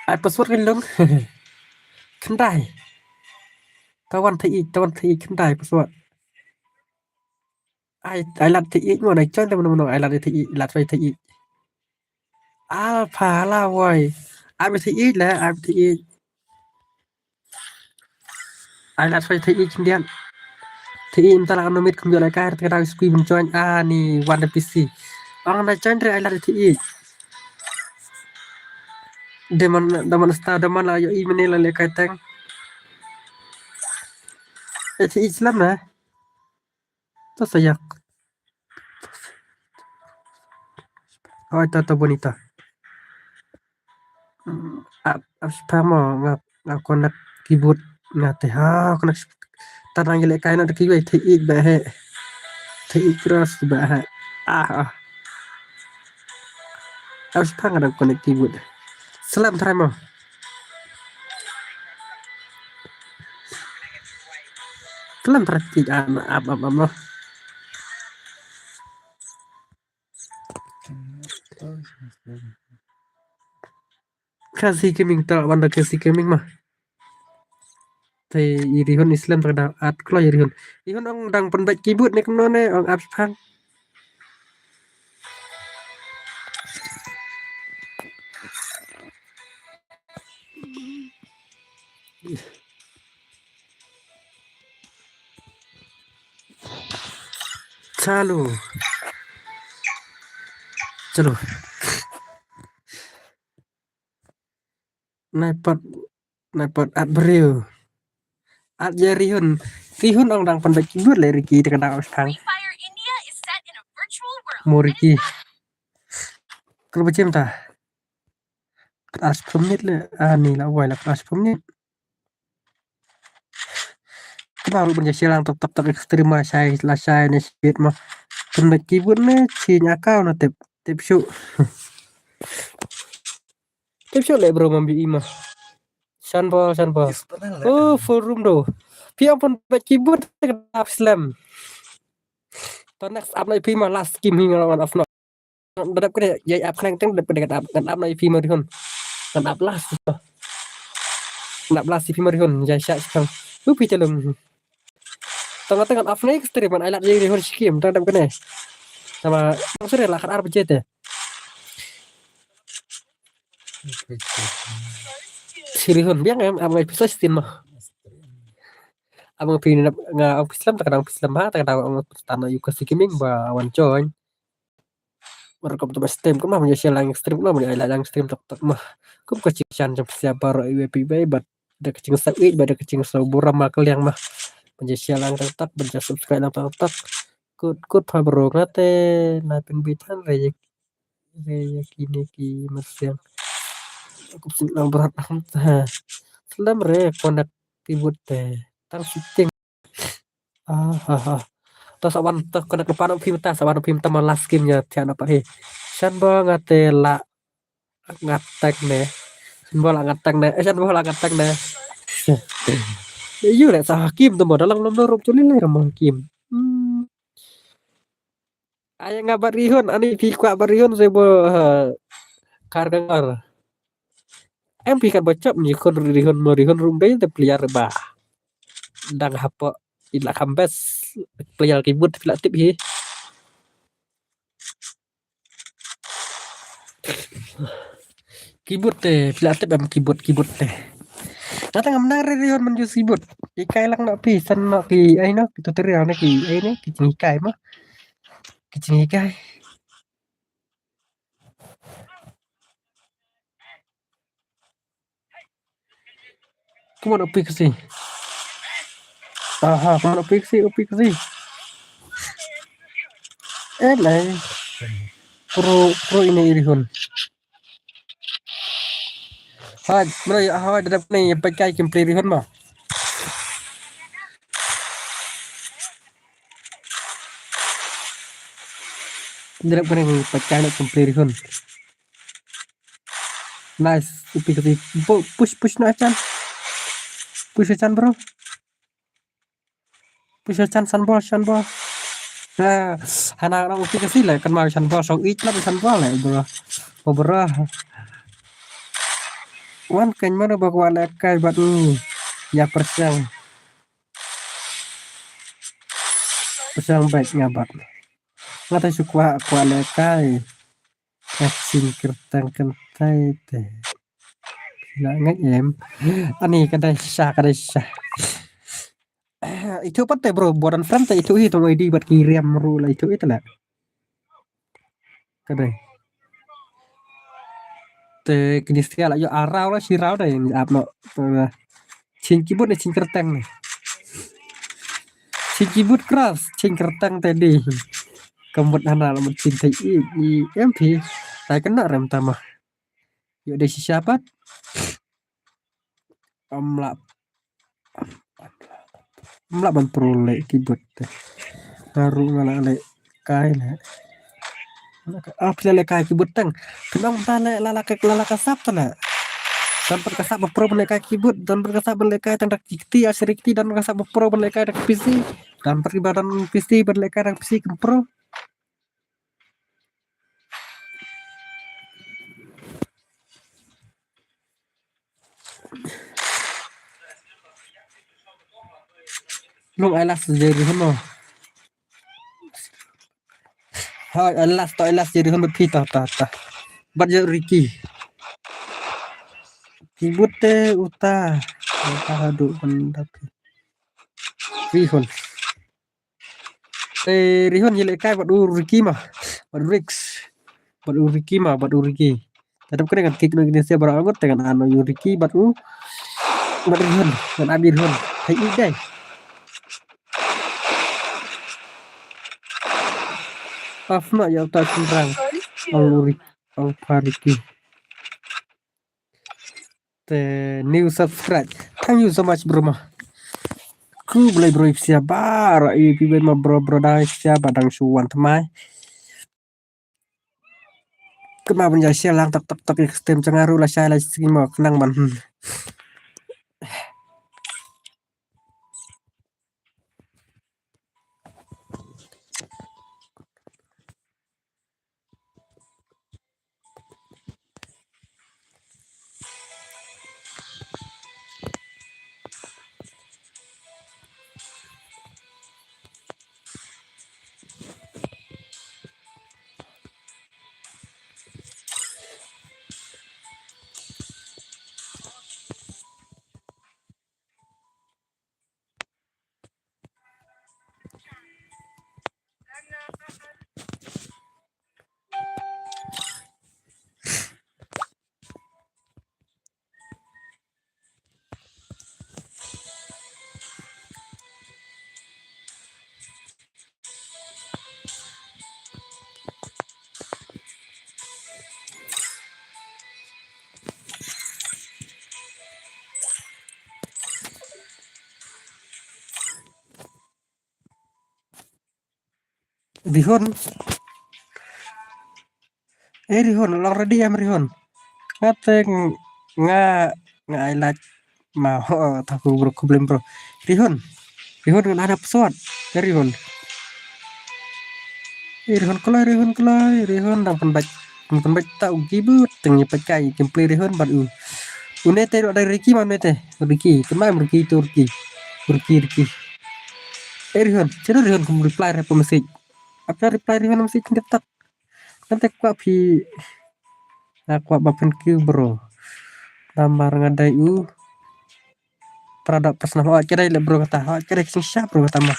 Ai password kan long. Kendai. Tawan thai i, tawan thai i kendai password. Ai ai lat thai i mo na chon te mo mo ai lat thai i, lat thai i. Alpha la wai. Ai thai i la, ai thai i. Ai lat thai thai i kindian. Thai i mta la no mit kum yo la kar te da sku bin chon ani wan da P C. Ang na chon re ai lat thai i. Deman deman sta deman la yo i mene la le kai tang. Eh, thai i slam na. To sayak. Oh, ito, ito, bonita. Mm, ap, ap, spam mo, nga, nga connect keyboard, nga te, ha, connect. Tarang gile kain na keyboard, thai i ba he. Thai i cross ba he. Ah, ah. Ap, spam nga connect keyboard. Salam, try mo. Kelam praktik an ap ap ap noh. Kasi gaming ta wan da kasi gaming mah. Te i Rihun Islam ta da at klo i Rihun. Rihun ong dang pynbeit keyboard ne kumno ne ong ap phang. Chalo. Chalo. Nai pat, nai pat at briew. At ya Rihun. Rihun ong dang pynbeit keyboard le Ricky te ka dang ap phang. Mo Ricky. Kalo ba chem ta. Klas pynmit le ani la wai la klas pynmit. Kaba ruh ban ja share lang tok tok tok extreme ma shai la shai ne shit ma. Pynbeit keyboard ne chin account na tip tip shu. Tip shu le bro mam bi ma. Shan ball shan ball. Oh full room do. Pi ong pynbeit keyboard ke ap slam. To next up na pi ma last game hi ngan ap no. Dadap kene ya ap khnang teng dadap kene ngan ap, ngan ap na ipi marihon. Ngan ap last. Ngan ap last ipi marihon ya sha sha. Upi telung. Tang tang off ne stream man ai lad jing Rihun skim tang dam kane. Sama tang sore la khat ar baje te. Si Rihun biang em am ngai pisa stin ma. Am ngai pina nga am pislam ta kadang pislam ha ta kadang am pislam na yuka si gaming ba wan join. Mar kum tu ba stream kum ma mynta share lang stream kum ma mynta ai lang stream tok tok ma. Kum ka ching chan jam sia baroh iwe pi bai bad da ka ching sa ij bad da ka ching sa buram ma ka liang ma. Mynta share lang tok tok mynta subscribe lang tok tok. Kut kut pha bro nga te na pynbit han re ye re ye kine ki masiang. Kum sing lang berat ha. Selam re konak keyboard te tang sitting. Ah, ah, ah. Ta sa wan ta kena kepan phim ta sa wan phim ta ma last game nya tian dapat he. Shan ba ngate la ngatek ne. Shan ba la ngatek ne. Eh, shan ba la ngatek ne. Yu le sa hakim tu mo dalang nom rup chuli le ramang kim. Hmm. Ai nga bat Rihun ani phi kwah bat Rihun se bo kar kangar. Em phi kat ba chap ni khun Rihun mo Rihun rum dei te player ba. Dang hapo ila kam best player keyboard phi la tip hi. Keyboard te phi la tip em keyboard keyboard te. Nga tang am nang Rihun man ju keyboard. Ikai lang na phi san na ki ai no ki tutorial na ki ai ne ki jing ikai ma. Ki jing ikai. Come on, O P K C. Aha, come on, O P K C, O P K C. Eh, lai. Pro, pro ini Rihun. Hai, mana ya, hai, dadap ni, pakai kim play Rihun ma. Dadap ni, pakai nak kim play Rihun. Nice, upi kasi. Push, push na chan. Push chan, bro. Push chan, san ball, san ball. Nah, hana na upi kasi lah kan mau san ball song ich lah san ball lah, bro. Oh, bro. Wan kan mana bak wan kai bat ni. Ya persang. Persang baik ngabat. Ngata sukwa kwa lekai. Ka ching kyrteng kynthei te. La ngai em. Ani ka dei shisha, ka dei shisha. Itu pat te bro, buat an friend te itu hi tong I D bad ki riam ru la itu itu la. Ka dei. Te kini stia la yo arau la shirau dei ap no. Ching keyboard ne ching kyrteng ne. Ching keyboard keras, ching kyrteng te di. Kemut hana la mut ching te i i M P. Tai kena rem tama. Yo dei shisha pat. Amla amla ban pro le keyboard te. Taru ngala le kai le. Ah, phi la lehkai keyboard tang. Khnang ta leh la la ka, la la ka sap ta leh. Don pat ka sap ba pro ban lehkai keyboard, don pat ka sap ban lehkai tang da ki kti, ah, seri kti, don pat ka sap ba pro ban lehkai da ka P C. Don pat kiba don P C ban lehkai da ka P C kum pro. Long ai last jeri hano. Hai, ai last to ai last jeri hano phi ta ta ta. Bat jeri Ricky. Keyboard te uta. Uta hadu benda phi. Rihun. Eh, Rihun ye lehkai bad u Ricky ma. Bad u Rix. Bad u Ricky ma, bad u Ricky. Tadap kene kan kick no kene sia bara angot te kan ano u Ricky bad u. Bad Rihun, kan abi Rihun. Hai i dai. Paf no ya uta sumrang. Ong u Ricky, ong pa Ricky. Te new subscribe. Thank you so much bro ma. Khublei bro ipsia ba ra i pi ben ma bro bro dang ipsia ba dang shu wan tmai. Kema ban ja share lang tak tak tak ik stem changaru la shai la sing ma khnang ban. Hmm. Rihun. Eh, Rihun, long ready em Rihun. Nga te ng-, nga, nga ai lait ma ho, ta ku bro, ku blem bro. Rihun. Rihun ngan ai da password. Eh, Rihun. Eh, Rihun kloi, Rihun kloi, Rihun dang pynbait. Dang pynbait ta u keyboard, tang ïa peit kai, gameplay Rihun bad u. Une te dei Ricky ma une te. Ricky, kynmaw em Ricky tu Ricky. Ricky, Ricky. Eh, Rihun, sino Rihun kum reply re pa message. Apa reply Rihun message TikTok. Ngan te kwah phi. Nga kwah ba pynkiew bro. Namar nga dei u Prada personal. Oh, kidei le bro kata. Oh, kidei ksing sha bro kata mo.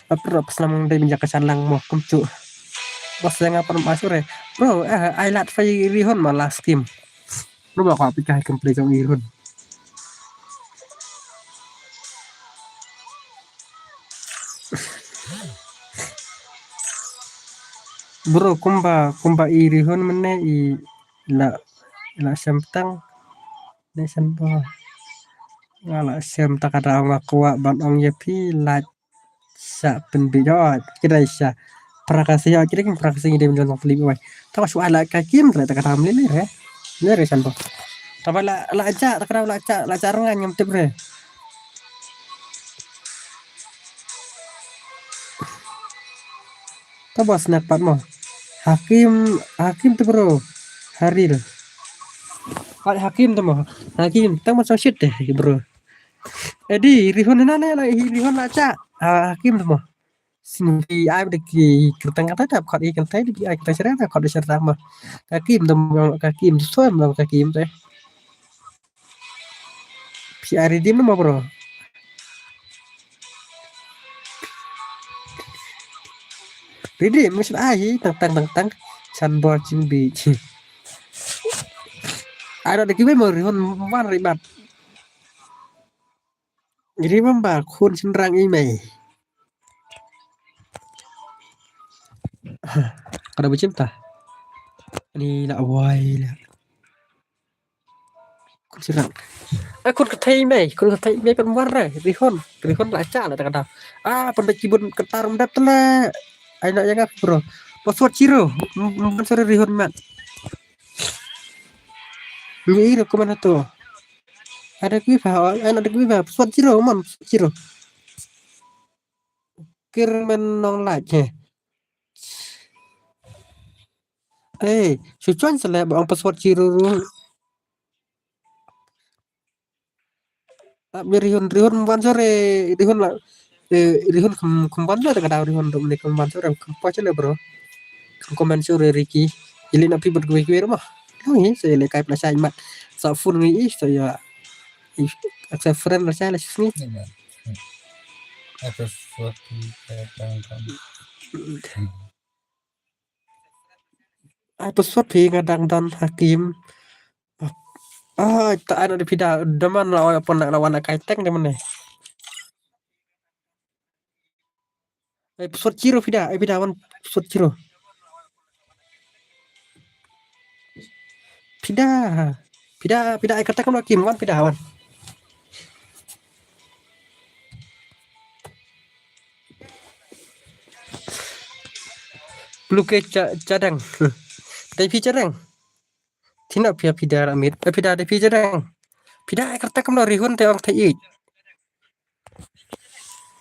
Prada personal dei minjak ka shan lang mo kumtu. Bos nga pernah masuk re. Bro, eh, ai lait phi Rihun ma last game. Bro, ba kwah phi kai gameplay jong Rihun. Bro, kumba, kumba i Rihun mynne i la, la shem tang. Ne shen ba. Nga la shem ta ka daw nga kwah ban ong ïa phi lait sha pynbit ïa kidei sha. Prakasi ïa kidei kin prakasi ngi dei mynjong tong pynlip wai. Ta wa shu ai la ka kim la ta ka daw mlili re. Ne re shen ba. Ta ba la, la ja ta ka daw la ja, la ja rnga ngam tip re. Ta bos nak pat mo. Hakim, Hakim tu bro. Haril. Hai Hakim tu mo. Hakim, tang mo shit deh bro. Edi, Rihun na ne la, Rihun la cha. Ah, Hakim tu mo. Sin vi ai de ki kyrteng kata tap khot i kan tai de ki ai kyrteng sera ta khot de sera mo. Hakim tu mo, Hakim tu so mo Hakim tu. Phi ai redeem mo bro. Redeem mo shin ai hi tang tang tang tang. Chan bor chim bi. Ai da ki mo Rihun wan ri bat. Remember khun shin rang i mei. Kada bachim ta. Ni la wai la. Khun sirang. Eh, khun ka thei mei, khun ka thei mei pan war re, Rihun, Rihun la cha la ta ka da. Ah, pan da kibun ka tar um dat la. Ai na yang bro. Password zero. Ban sore Rihun mat. Ni iro ko mana to. Ada kui fa, ai na da kui fa, password zero man, password zero. Kir men nong lait he. Eh, shu join sele ba ong password zero ru. Ap ni Rihun, Rihun wan sore, Rihun la. Eh, Rihun kum, kum wan sore ka daw Rihun rum ni kum wan sore kum pos le bro. Kum comment sore Ricky. Ili na pi bad gue gue rumah. Ngi so ile kai pla sai mat. So phone ngi so ya. Accept friend la sai la sini. Apa suatu kayak kan. Ai password phi nga dang don Hakim. Ai ta ai na de phi da daman la oi pon na wan kai teng de mane. Ai password zero phi da, ai phi da wan password zero. Phi da, phi da, phi da ai kata kam Hakim wan phi da wan. Blue ke cha, chadang. Dai phi chadang. Thina phi phi da amit. Eh, phi da dai phi chadang. Phi da ai kata kam no Rihun te ong thai i.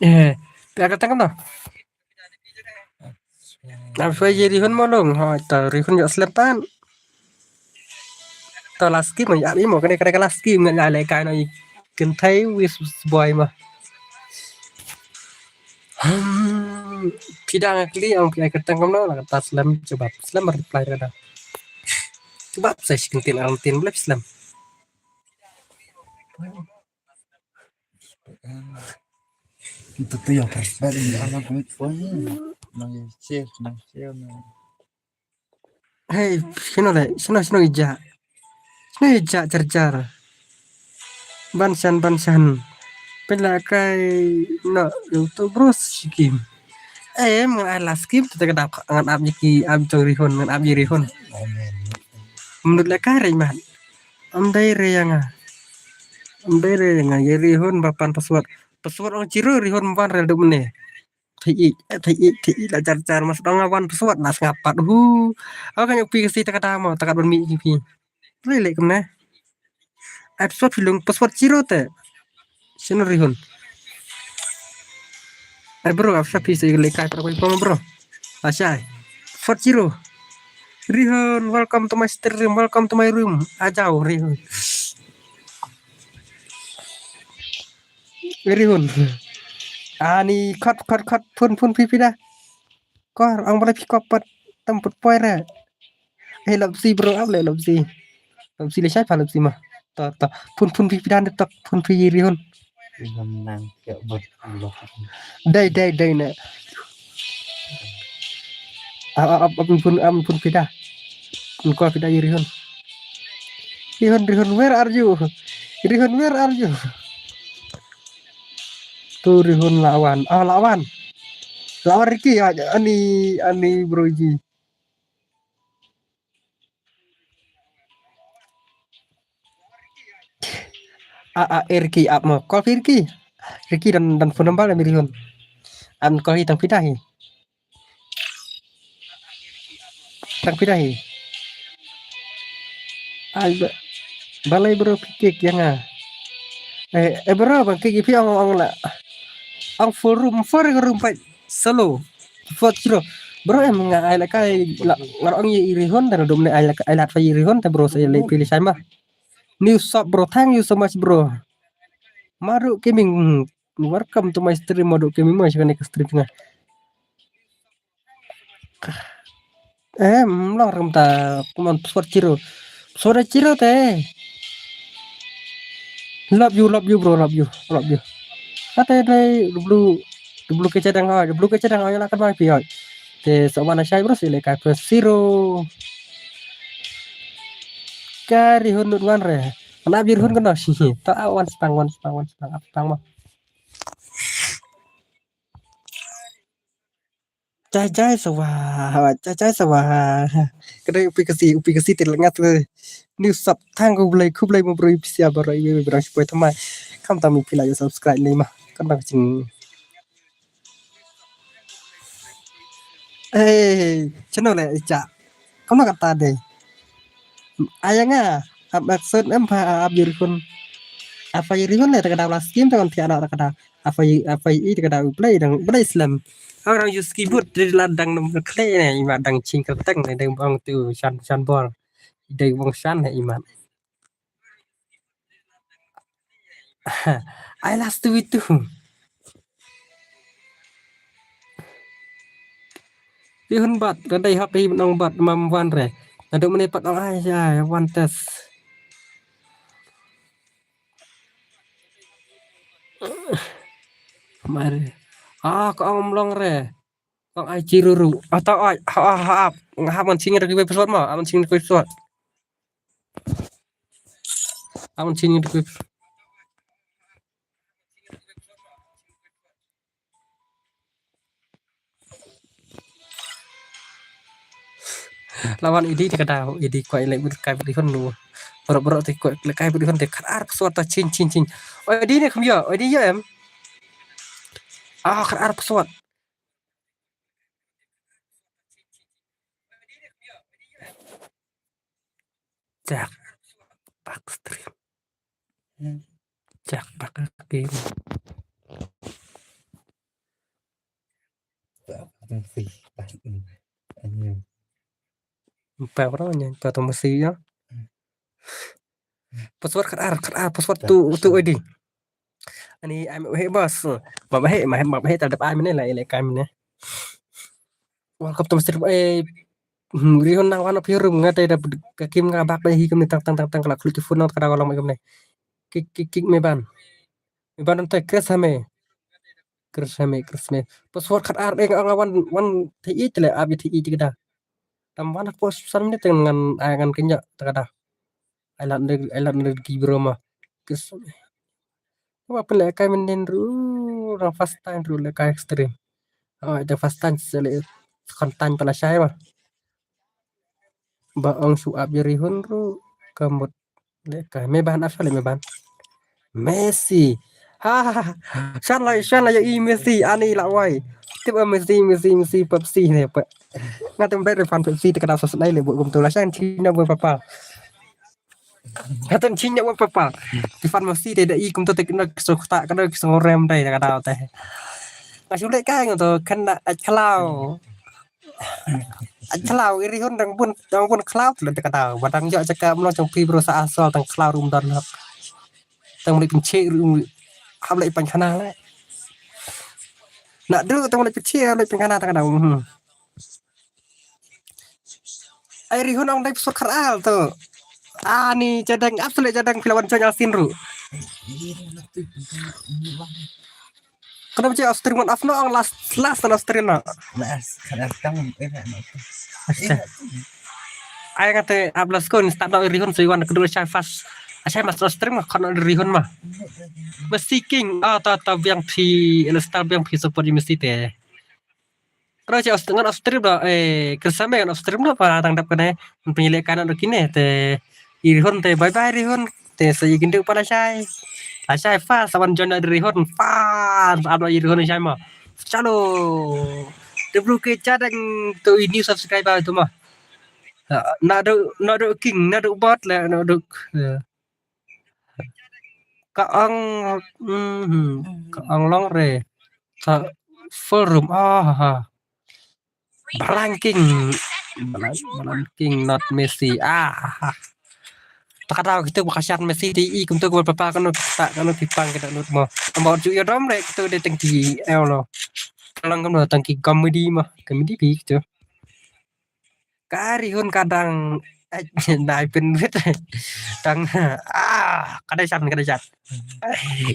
Eh, phi da kata kam no. Ap shwa ye Rihun mo long. Ho ta Rihun yo slem tan. Ta last game ya imo kane kane last game ngan ya le kai no i. Kynthei wis boy ma. Hmm, phi da nga kli ang phi ai kyrteng kam no la kata slem jawab slem reply ka da. Jawab sa shi kyntin ang tin blep slem. Itu tu yang first bat ini anak kami tuan ni. Nang share, nang share nang. Hey, sino le, sino sino ija. Sino ija jar jar. Ban san ban san. Pela kai no YouTube bro skim. Em ngan ai la skim tu ka dap ngan ap ni ki ap jong Rihun ngan ap ni Rihun. Amen. Menurut le kai re man. Am dai re yang a. Am dai re yang a ye Rihun ba pan password. Password ong zero Rihun ban rel dum ne. Thei i, thei i, thei i la jar jar mas dang wan password la sngap pat. Hu. Aw kan ïa phi ka si ta ka dam ta ka ban mi ki phi. Ri leh kumne. Ai password phi lung password zero te. Sino Rihun. Ai bro, ap sa phi sa leh kai para koi pom bro. Asai. Password zero. Rihun, welcome to my stream, welcome to my room. Ajao Rihun. Rihun. Ani khat khat khat phun phun phi phi da. Kor ang bala phi kop pat tam put poi re. Eh lop si bro, ap le lop si. Lop si le shai pha lop si ma. To to phun phun phi phi dan tok phun phi Rihun. Nang ya bot Allah. Dai dai dai ne. Ap ap ap phun ap phun phi da. Phun ko phi da Rihun. Rihun Rihun where are you? Rihun where are you? Tu Rihun lawan. Ah lawan. Lawan Ricky ya ani ani bro ji. A a Ricky ap mo call Ricky. Ricky dan dan phone number mi Rihun. An call hi tang phi da hi. Tang phi da hi. Ai ba balai bro kik yang ah. Eh, eh bro bang kik phi ong ong la. Ong full room full room pa solo. Full zero. Bro em nga ai la kai la ngar ong i Rihun da dum ne ai la ai la fa i Rihun ta bro sa le pili sai ma. New sub bro, thank you so much bro. Maru Gaming, welcome to my stream Maru Gaming ma shikane ka stream nga. Em long ram ta kuman password zero. Password zero te. Love you, love you bro, love you, love you. Kata dai dublu dublu ke chadang ha, dublu ke chadang ha la kan mai pi hoi. Te sa wan shai bro si le kai pa zero. Ka Rihun nut wan re. Mana bi Rihun kena si. Ta wan spang wan spang wan spang ap spang ma. Jai jai sawa, jai jai sawa. Kedai upi kasi, upi kasi te lengat tu. New sub tang ko belai, ko belai mo bro ipisia bro iwe bro sipoi thamai. Kam tami pila yo subscribe le ma. Kan bang cing. Eh, channel le cha. Kam na kata de. Ayanga, ap action em pha ap Rihun. Apa Rihun le ta ka daw la skim ta kon thia na ta ka daw. Apa apa i ta ka daw play dang play slam. Orang use keyboard de la dang nam kle ne ima dang ching ka tang ne dang bang tu shan shan bor. Dang bang shan ne ima. Ai last tu itu. Rihun bat, ka dei hok i nong bat mam wan re. Nadu mene pat ong ai ai wan test. Mari. Ah, ka ong mlong re. Ong ai chiruru. Ata ai ha ha ha. Nga ha man sing re ki password ma, aman sing re ki password. Aman sing re ki Lawan idi te ka daw idi kwai le bud kai bud hon lu. Bro bro te kwai le kai bud hon te khat ar password ta chin chin chin. Oi idi ne kham yo, oi idi yo em. Ah khat ar password. Cak back stream. Cak back game. Mpe bro nyen pa tu mesti ya. Password khat ar khat ar password tu tu edi. Ani ai map he bas. Map he map he map he ta dep ai mene la ele kai mene. Welcome to Mister eh Rihon nang wan phi rum nga te da ka kim nga bak da hi kam ni tang tang tang tang la khlu ti phone nang ka da long mai kam ne. Kik kik kik me ban. Me ban te kres ha me. Kres ha me kres me. Password khat ar deng nga wan wan te i te le abi te i te da. Tam wan ko san ne te ngan ai ngan kenya te da. Ai lat ne ai lat ne ki bro ma. Kres ha me. Wa pele kai menen ru ra first time ru le kai extreme. Oh, the first time se le second time pala shai ma. Ba ong su ap jari hun ru kamut le kai me ban asal me ban. Messi. Ha. Shan lai shan lai i Messi ani la wai. Tip a Messi, Messi, Messi, Pepsi ne pa. Nga tip dei fan Pepsi te ka dau sa snai le bu kum tu la shan china bu papa. Nga tip china bu papa. Te fan Messi te da i kum tu te kena so kta kena so rem dei ka dau te. Nga shu leh kai nga tu kena ai khlaw. Ai khlaw i Rihun dang bun dang bun khlaw te ka dau. Ba dang jok jaka mlong chong pi bro sa asol tang khlaw rum don hok. Tang mlai pynche rum hap leh pan khana le. Nak duk tang mlai pynche hap leh pan khana tang ka dau. Hmm. Ai Rihun ong dei psur khar al tu. Ani jadang absolute jadang phi la wan join al sin ru. Kena baca Australia wan afno ong last last na Australia na. Last last tang eh na. Astaga. Ai kata ablas kon start na Rihun so wan kedua shai fast. Asai mas Australia mah kon Rihun mah. Messi king ah ta ta biang phi Alistar biang phi support Messi te. Kena baca Australia ngan Australia dah eh kersame ngan Australia dah pa tang dap kene. Pynleh kana dah kine te. I Rihun te bye bye Rihun. Te sa i gindu pa la shai. La shai fast awan join na Rihun fast awan i Rihun shai ma. Chalo. Te bro ke chadang tu i new subscriber tu ma. Na do na do king na do bot le na do. Ka ang mhm, ka ang long re. Sa full room ah ha. Balang king. Balang, Balang king not Messi. Ah. Ha. Ta ka dau kitu ba ka shan Messi te i kumtu ka papa kano kita kano ki pang kita lut mo. Ambo ju yo dom re kitu de tang ki el lo. Kalang kano tang ki comedy mo. Comedy pi kitu. Ka Rihun ka dang eh, nai pynwit. Dang ah ka dei shan ka dei shan.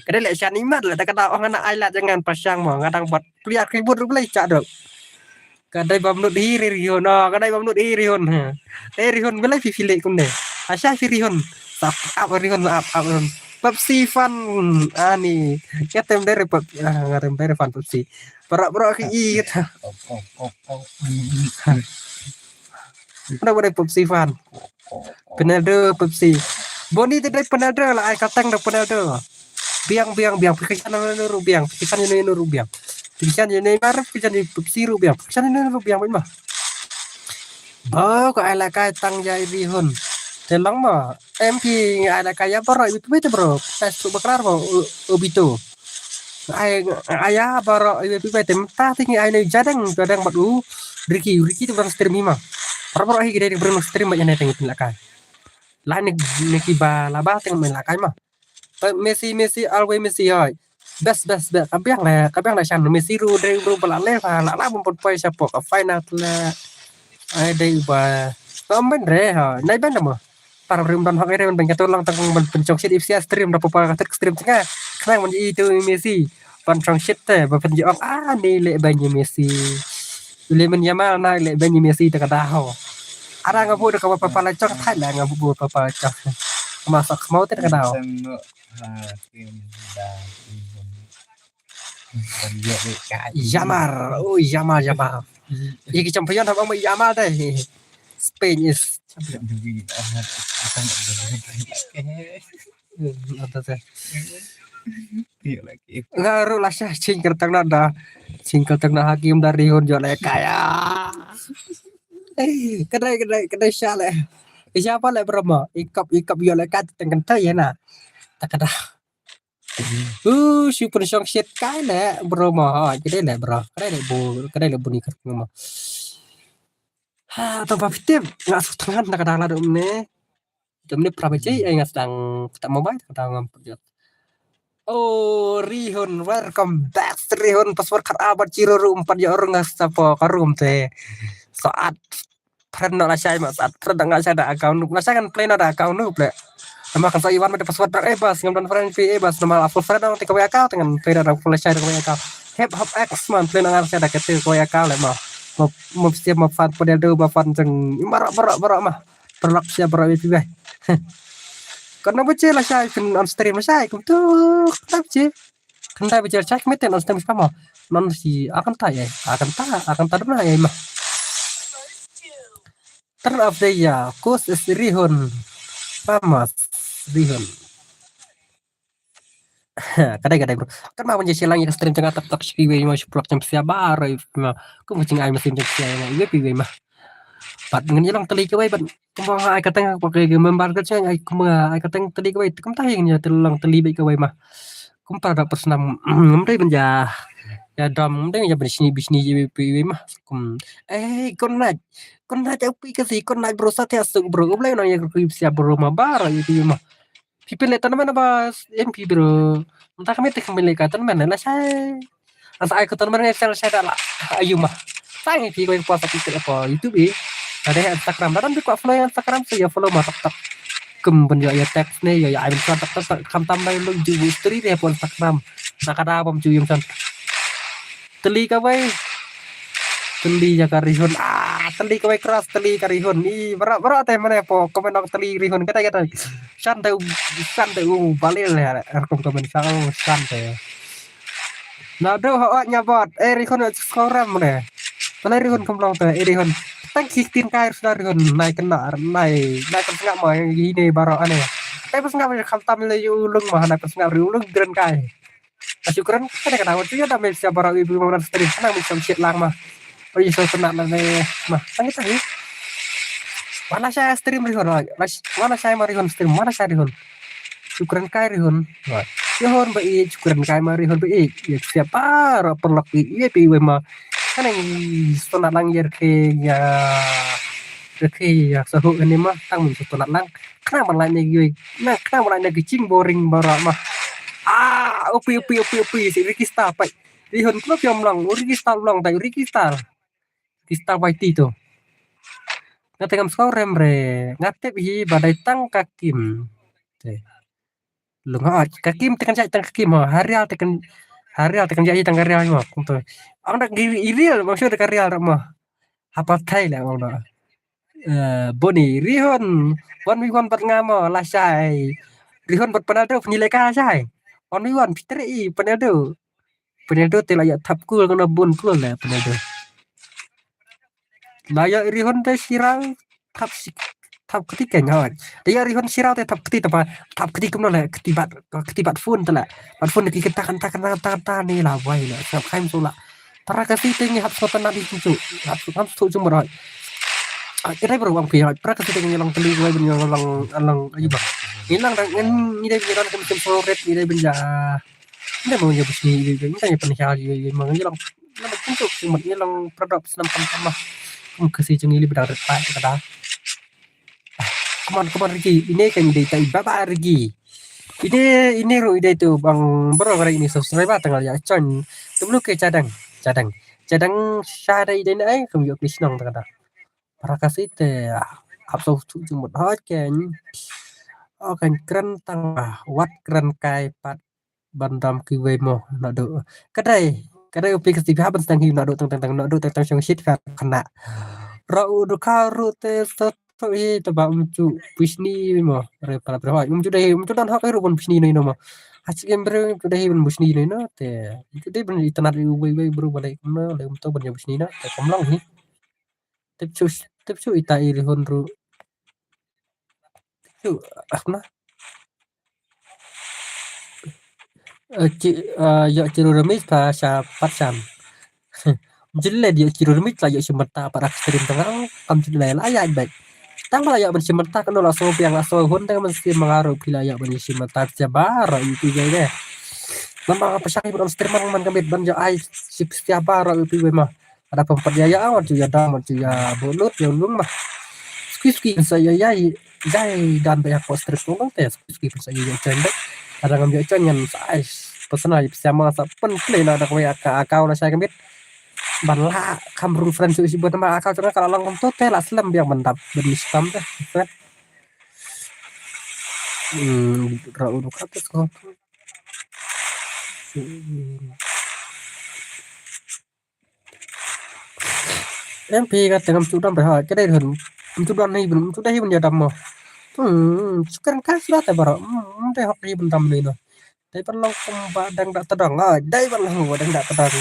Ka dei leh shan imat leh da ka dau ong ana ai lad jangan pasang mo nga dang bot pliat ki bot rup lei cha dok. Ka dei bam nut hi ri Rihun no ka dei bam nut hi Rihun ha. Eh Rihun belai phi phi leh kumne. Asha phi Rihun. Sap ap Rihun ap ap Rihun. Pepsi fan ani. Ka tem dei re pep ah, nga tem dei re fan Pepsi. Para para ki i kata. Mana boleh Pepsi fan. Penaldo Pepsi. Boni te dei Penaldo la ai katang da Penaldo. Biang biang biang pikisan ino ru biang pikisan ino ino ru biang. Pikisan ino ino mar pikisan ino Pepsi ru biang pikisan ino ino ru biang ma. Ba ko ai la kai tang ja i Rihun. Te long ma. M P ai la kai ya baro i pi te bro. Tes tu baklar ba obito. Ai ai ya baro i pi te mta ti ngi ai ne jadang jadang bad u. Ricky Ricky tu bang stream hi ma. Baro baro hi gede bro stream ba ya ne tang i pin la kai. La ne ne ki ba la ba tang men la kai ma. Messi Messi always Messi hoi. Best best best ka biang le ka biang le shan Messi ru dre ru ba la le ha la la bum poi sha pok ka final le. Ai dei ba. Ka men re ha nai ben mo. Par rim don hok rim ben ka tolong tang ben pen chok shit if sia stream da papa ka tek stream tengah. Khnang men i tu Messi. Ban chong shit te ba pen jong ah ni le ben Messi. Le men Yamal na le ben Messi te ka da ho. Ara nga bu de ka papa la chok thai la nga bu papa la chok. Masak mau te ka da ho. Yamal, oh Yamal Yamal. Iki champion haba ma Yamal deh. Spain is champion. Ada deh. Nga ru la sha ching kertang na da. Ching kertang na hakim dari hon jole kaya. Kedai kedai kedai sha le. Siapa le berama? Ikap ikap jole kat tengken tai ya na. Tak ada. Uh, shu pun shong shit kai le bro mo. Ha, kedai le bro. Kedai le bu, kedai le bu ni kat mo. Ha, to ba fitim. Nga su tangan na kadang la dum ne. Dum ne pra ba jai ai nga sedang tak mobile kadang ngam pejot. Oh, Rihun, welcome back Rihun. Password kat abat zero room empat ya orang ngas apa ka room te. Saat friend no la shai ma saat friend nga shai da account nu la shai kan play na da account nu play. Nama kan sa iwan ma da password da eh bas ngam don friend pi eh bas nama la full friend te ka account dengan play da full shai da ka account. Hip hop X man play na ngar shai da kete ka account le ma. Mo mo siap ma fan podel do ma fan jeng mara mara mara ma. Perlak siap mara pi bai. Kan na bace la shai fin on stream la shai kum tu tak je. Kan ta bace la shai kmete on stream sama. Non si akan ta ya, akan ta akan ta dum na ya ma. Turn off the ya, cause is Rihun. Famous Rihun. Ka dei, ka dei, bro. Kan ma ban ïa share lang ïa ka stream jong nga, tap tap shi wei ma, shi plak jong pisa baroh, ma. Kum ka jingai ma stream jong pisa ïa nga, iwei pa iwei ma. Bad ngan ïa long tylli kawei bad kumba nga ai kyrteng, ka member ka jong nga ai, kumba nga ai kyrteng tylli kawei, kumta hi ngan ïa long tylli beit kawei ma. Kumba da personal, ngam dei ban ïa, ïa dom, ngam dei ïa ban shini bishni iwei pa iwei ma. Kum, eh, kon nai, kon nai, au pi ka si, kon nai, bro, sa te asuk, bro. U Blei u nang ïa ka pisa, bro, ma, baroh ïa ki ma. Phi pynleh tournament ba em phi, bro? Mynta ka miet te ka pynleh ka tournament lashai. Asa ai ka tournament ngai sel shai da la. Ayu ma. Sa ngi phi koi pos phi te apa YouTube i. Ada Instagram. Dalam phi kwah follow Instagram, so ïa follow ma, tak tak. Kum ban ïa, ïa text ne ïa, ïa ai ban tak tak tak. Kham tam lai lung ju story de hapoh Instagram. Na ka da bam ju ïa san. Tylli kawei. Tylli ïa ka Rihun. Ah, tylli kawei, cross tylli ka Rihun. Ih, baroh baroh te mane po comment ong tylli Rihun. Kata kata. San te u, san te u balil ïa. Rukom comment san, san te. Naduh hok nya bot. Eh, Rihun, skorem mane. Tylli Rihun kam long te, eh, Rihun. Tang ki tin kai suda Rihun. Nai kena, nai, nai kan sngap ma ïa ine baroh ane. Nai kan sngap kham tam le ïa u lung ma, nai kan sngap ri u lung kren kai. Ka Ukraine ka dei ka dang, wat ïa da me sia baroh ibu ma stream, ka dang me sia shit lang ma. Oi, so tena na ne ma. Tang kita hi. Mana sia stream Rihun, oi. Mana sia ma Rihun stream, mana sia Rihun. Ukraine kai Rihun. Oi. Rihun ba i, Ukraine kai ma Rihun ba i. Ïa sia baroh perlok i, ïa pi we ma. Ka dang so na lang ïa ke ïa. Ke ïa so hu ni ma, tang me so tena lang. Kena ban lai ne ïa. Na, kena ban lai ne ki jing boring baroh ma. Ah, upi, upi, upi, upi, si Ricky Star, pai. Rihun, kena piam lang, u Ricky Star lang, tai u Ricky Star. Ricky Star Y T tu. Nga te ngam skorem re, nga tip hi ba dei tang ka Kim. Te. Lung ha, ka Kim te kan jai tang ka Kim ha, ha Real te kan, ha Real te kan jai tang ka Real ma, kum tu. Ang dak i, i Real, maksud ka Real dak ma. Hapa thai le ang dak. Eh, Boni, Rihun, one v one bad nga mo, lashai. Rihun bad Panado, pynileka lashai. One v one, Peter i, Panado. Panado te la ïa thap kul, kena bun kul le, Panado. La ïa Rihun te shirau, thap si, thap kti ke nyawat. Te ïa Rihun shirau te thap kti tapa, thap kti kumno le, kti bad, kti bad phone te le. Bad phone ki kata, kata, kata, kata, kata, ni la wai le, sngap khaim so la. Para ka si te ngi hap so tena di kintu. Hap so, hap so jumur hoi. Ah, kidai baru bang pi hoi. Para ka si te ngi long teli wai ben ngi long, long, ayu bang. Ngi long dang, ngi, ngi dai ben ngi long kem kem so red, ngi dai ben ja. Ngi dai ben ja bus ni, ngi dai ben ja pynhal, ngi dai ben ngi long. Ngi long kintu, sumut ngi long product senam kam kam mah. Kum ka si jong ngi li bedang red pa, kada. Come on, come on, Ricky. Ine kan i dei tai baba, Ricky. Ine, ine ruh i dei tu bang bro, kare ine subscriber tang ïa join. Tu blu ke Jadang, Jadang. Jadang sha dei i dei nai, kum ïoh kli shnong tang da. Para ka si te, ah, hap so tu jingmut hot ken. Oh, kan kren tang, ah, wat kren kai pat ban dam kiwei mo, Nado. Kadei, kadei upi ka si bha ban sdang hi Nado tang tang tang, Nado tang tang shong shit ka khana. Ra u du ka ru te sa to hi te ba um ju bishni mo. Re para para hoi. Um ju dei, um ju don hok ru bon bishni no no mo. Ha chi kem bre um ju dei bon bishni no no te. Um ju dei bon itanat ri wei wei bro balai no le um to bon bishni no te kom long hi. Tip chu, tip chu ita i Rihun ru. Tip chu, ah, na. Eh, ci, eh, ïa ci ru remis pa sha pat sham. Jiled ïa ci ru remis la ïa shim mata pat ak stream tang kam jiled la ïa bet. Tang la ïa ban shim mata kano la so biang la so hun tang man stream ma nga ru phi la ïa ban shim mata sia baroh ïa ki gai deh. Namar pa shak ban stream man man ka mit ban ïa ai ship sia baroh ïa ki gai ma. Ada pempat ya ya awan tu ya dam tu ya bulut ya ulung mah. Suki suki sa ya ya jai dan ba ya ko strip tu te suki suki sa ya ya chen ba. Ada ngam ya chen yan sa ai personal ya sama sa pen play na da ko ya ka akau la sai kambit. Ban la kam rung friend su si buat ma akau tu ka la long tu te la slem biang mendap ben mistam te. Hmm, ra uru ka tu ko. Hmm. Em pi ka tengam chu dam re ha, ka dei hun. Chu dam nei bun, chu dei bun ya dam mo. Hmm, chu kan ka sura te baro. Hmm, dei hok dei bun dam nei no. Dei ban long kum ba dang da tadang. Ah, dei ban long ba dang da tadang.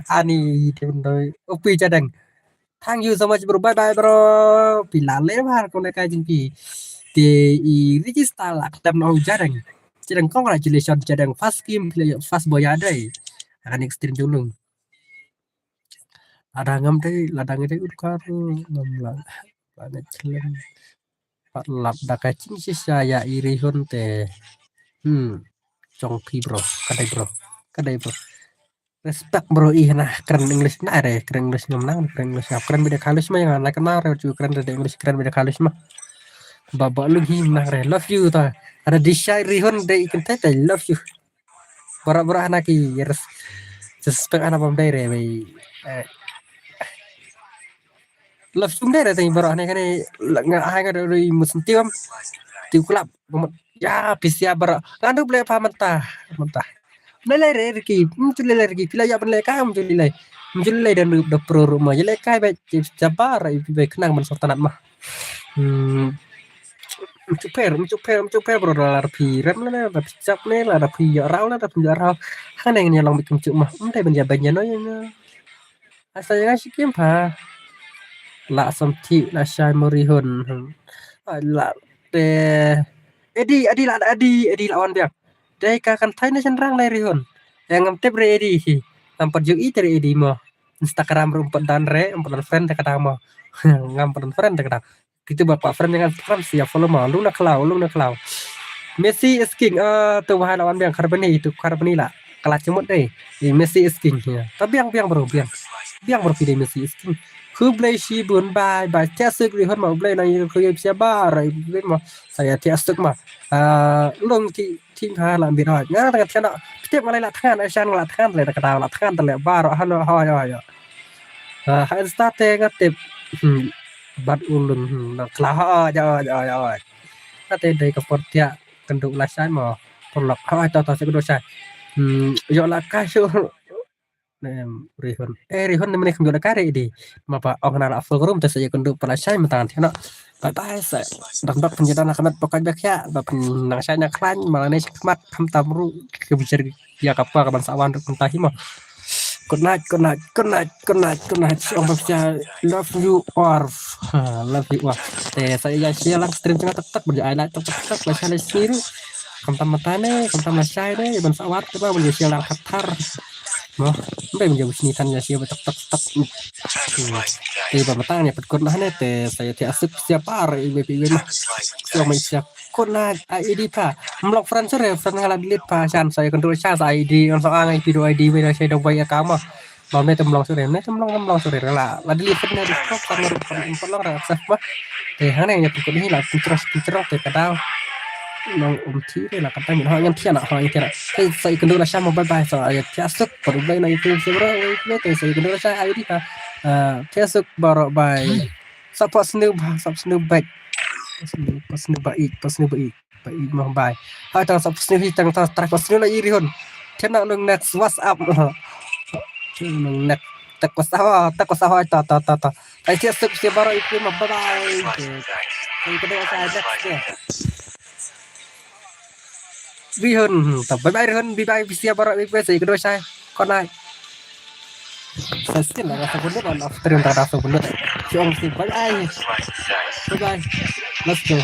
Ani dei bun doi. Upi ja dang. Thank you so much bro. Bye bye bro. Pi la le bar ko le ka jing pi. Te i register la ka dam no ja dang. Chadang congratulations, chadang first game phi la ïoh first boy ïa dei. Akan extreme jong nung. Lada ngam dei, lada ngi dei ut ka ru ngam la. Lada chlem. Pat lap da ka ching shisha ïa i Rihun te. Hmm. Chong phi bro, ka dei bro. Ka dei bro. Respect bro, i hana kren English na re, kren English ngam nang, kren English ngam kren bida college ma, ïa nga na kena re, chu kren de English, kren bida college ma. Ba ba lung hi nang re, love you ta. Ada Dishai Rihun de i kynthei te, love you. Baroh baroh hana ki res-, respect hana bam dei re, bai. Eh. Love you dei re te baroh hana kane, la nga hai nga dei mus tiwam. Tiw klap, bam. Ya, pisia baroh. Ngan dup le pa mentah, mentah. Lele re Ricky, hmm, chu lele Ricky, pila ya ben le kai, hmm, chu lele. Hmm, chu lele dan dup da pro ru ma, ya le kai bai, jabar, i bai kenang ben sortanat ma. Hmm. Mchuper, mchuper, mchuper bro, la phi rem la, la phi chap ne, la phi ya rau la, la phi ya rau. Hana ngin ya long bik mchuk ma. Hmm, dei ben ya ben ya no ya. Asa ya shi kim pha. La sam thi, la shai mo Rihun. Hmm. Ai la te. Edi, edi la, edi, edi la wan biang. Dei ka kan thai na chen rang lai Rihun. Yang ngam tip re edi hi. Ngam pat ju i te re edi mo. Instagram ru pat dan re, pat dan friend te kadang mo. Ngam pat dan friend te kadang. Kita ba kwa friend dengan Instagram sia follow mo. Lung na klau, lung na klau. Messi is king. Ah, tu wahai lawan biang Carboni, tu Carboni la. Kala chimut dei. Eh, Messi is king. Ya. Ta biang, biang bro, biang. Biang bro phi dei Messi is king. Khublei shibun, bye bye. Tia suk Rihun ma, Khublei na yu khublei sia ba, rai Khublei ma. Saya tia suk ma. Ah, lung ti ti ha la bit hoi. Nga tang tia na. Phi tip ma lai la than, ai shan la than le ta ka la than le baroh hano hoi hoi. Ah, ha Insta te nga tip. Hmm. Bat ulun, hmm, na kla ha ja ja ja. Nga te dei ka por tia kynduh la shai mo. Por lok ha to to se kynduh shai. Hmm, yo la ka shu. Em, Rihun. Eh, Rihun ne mene kham ïoh da ka re di. Ma ba ong na la full room te sa ïa kynduh pa la shai mynta ngan thiah noh. Bye bye sa. Dang dok pynjah dang na ka met pa ka bek ïa. Ba pyn nang shai na khlaiñ ma la ne shi khmat kham tam ruh. Ke bichar ïa ka pa ka ban sa wan ruh mynta hi mo. Good night, good night, good night, good night, good night. Ong ba pynjah love you all. Ha, love you all. Te sa ïa share lang stream jong nga tak tak ban ïa ai like tak tak tak la shai la share. Kham tam mynta ne, kham tam la shai ne, ban sa wan te ba ban ïa share lang thar thar. Mo, mbe mbe mbe sni than ïa sia ba tak tak tak. Hmm. Te ba matang ne pat kut nah ne te sa ïa thiah suk sia par i we pi we mah. Sia mai sia kut nah I D pa. Mlok friend sore, friend nga la delete pa shan sa ïa control shan sa I D, on sa ang I P do I D we na sia do bai account mah. Ba ne te mlok sore, ne te mlok mlok sore la. La delete friend ne di kop sa ngaruk pan empat long ra sah mah. Te hang ne ïa kut hi la picture picture te ka dau. Nong um thi re la kata min ha ngan thiah na ha ngan thiah na. Te sa ïa kynduh la sha mo bye bye sa ïa thiah suk. Pat u Blei na ïa kynduh suk bro. Te sa ïa kynduh la sha ai di ha. Ah, thiah suk baroh bye. Sa pat sniew ba, sa pat sniew bye. Pat sniew, pat sniew ba ik, pat sniew ba ik. Ba ik mo bye. Ha tang sa pat sniew hi tang sa try pat sniew la i Rihun. Thiah na nong next WhatsApp. Nong next tak WhatsApp, tak WhatsApp ta ta ta ta. Ai thiah suk sia baroh i mo bye bye. Sa ïa kynduh la sha next. Rihun, hmm, ta bye bye Rihun, bye bye phi sia baroh, bye bye sa ïa kynduh shai. Good night. Sa sia la rasa bunut on off stream ta rasa bunut. Shi ong si bye bye. Bye bye. Let's go.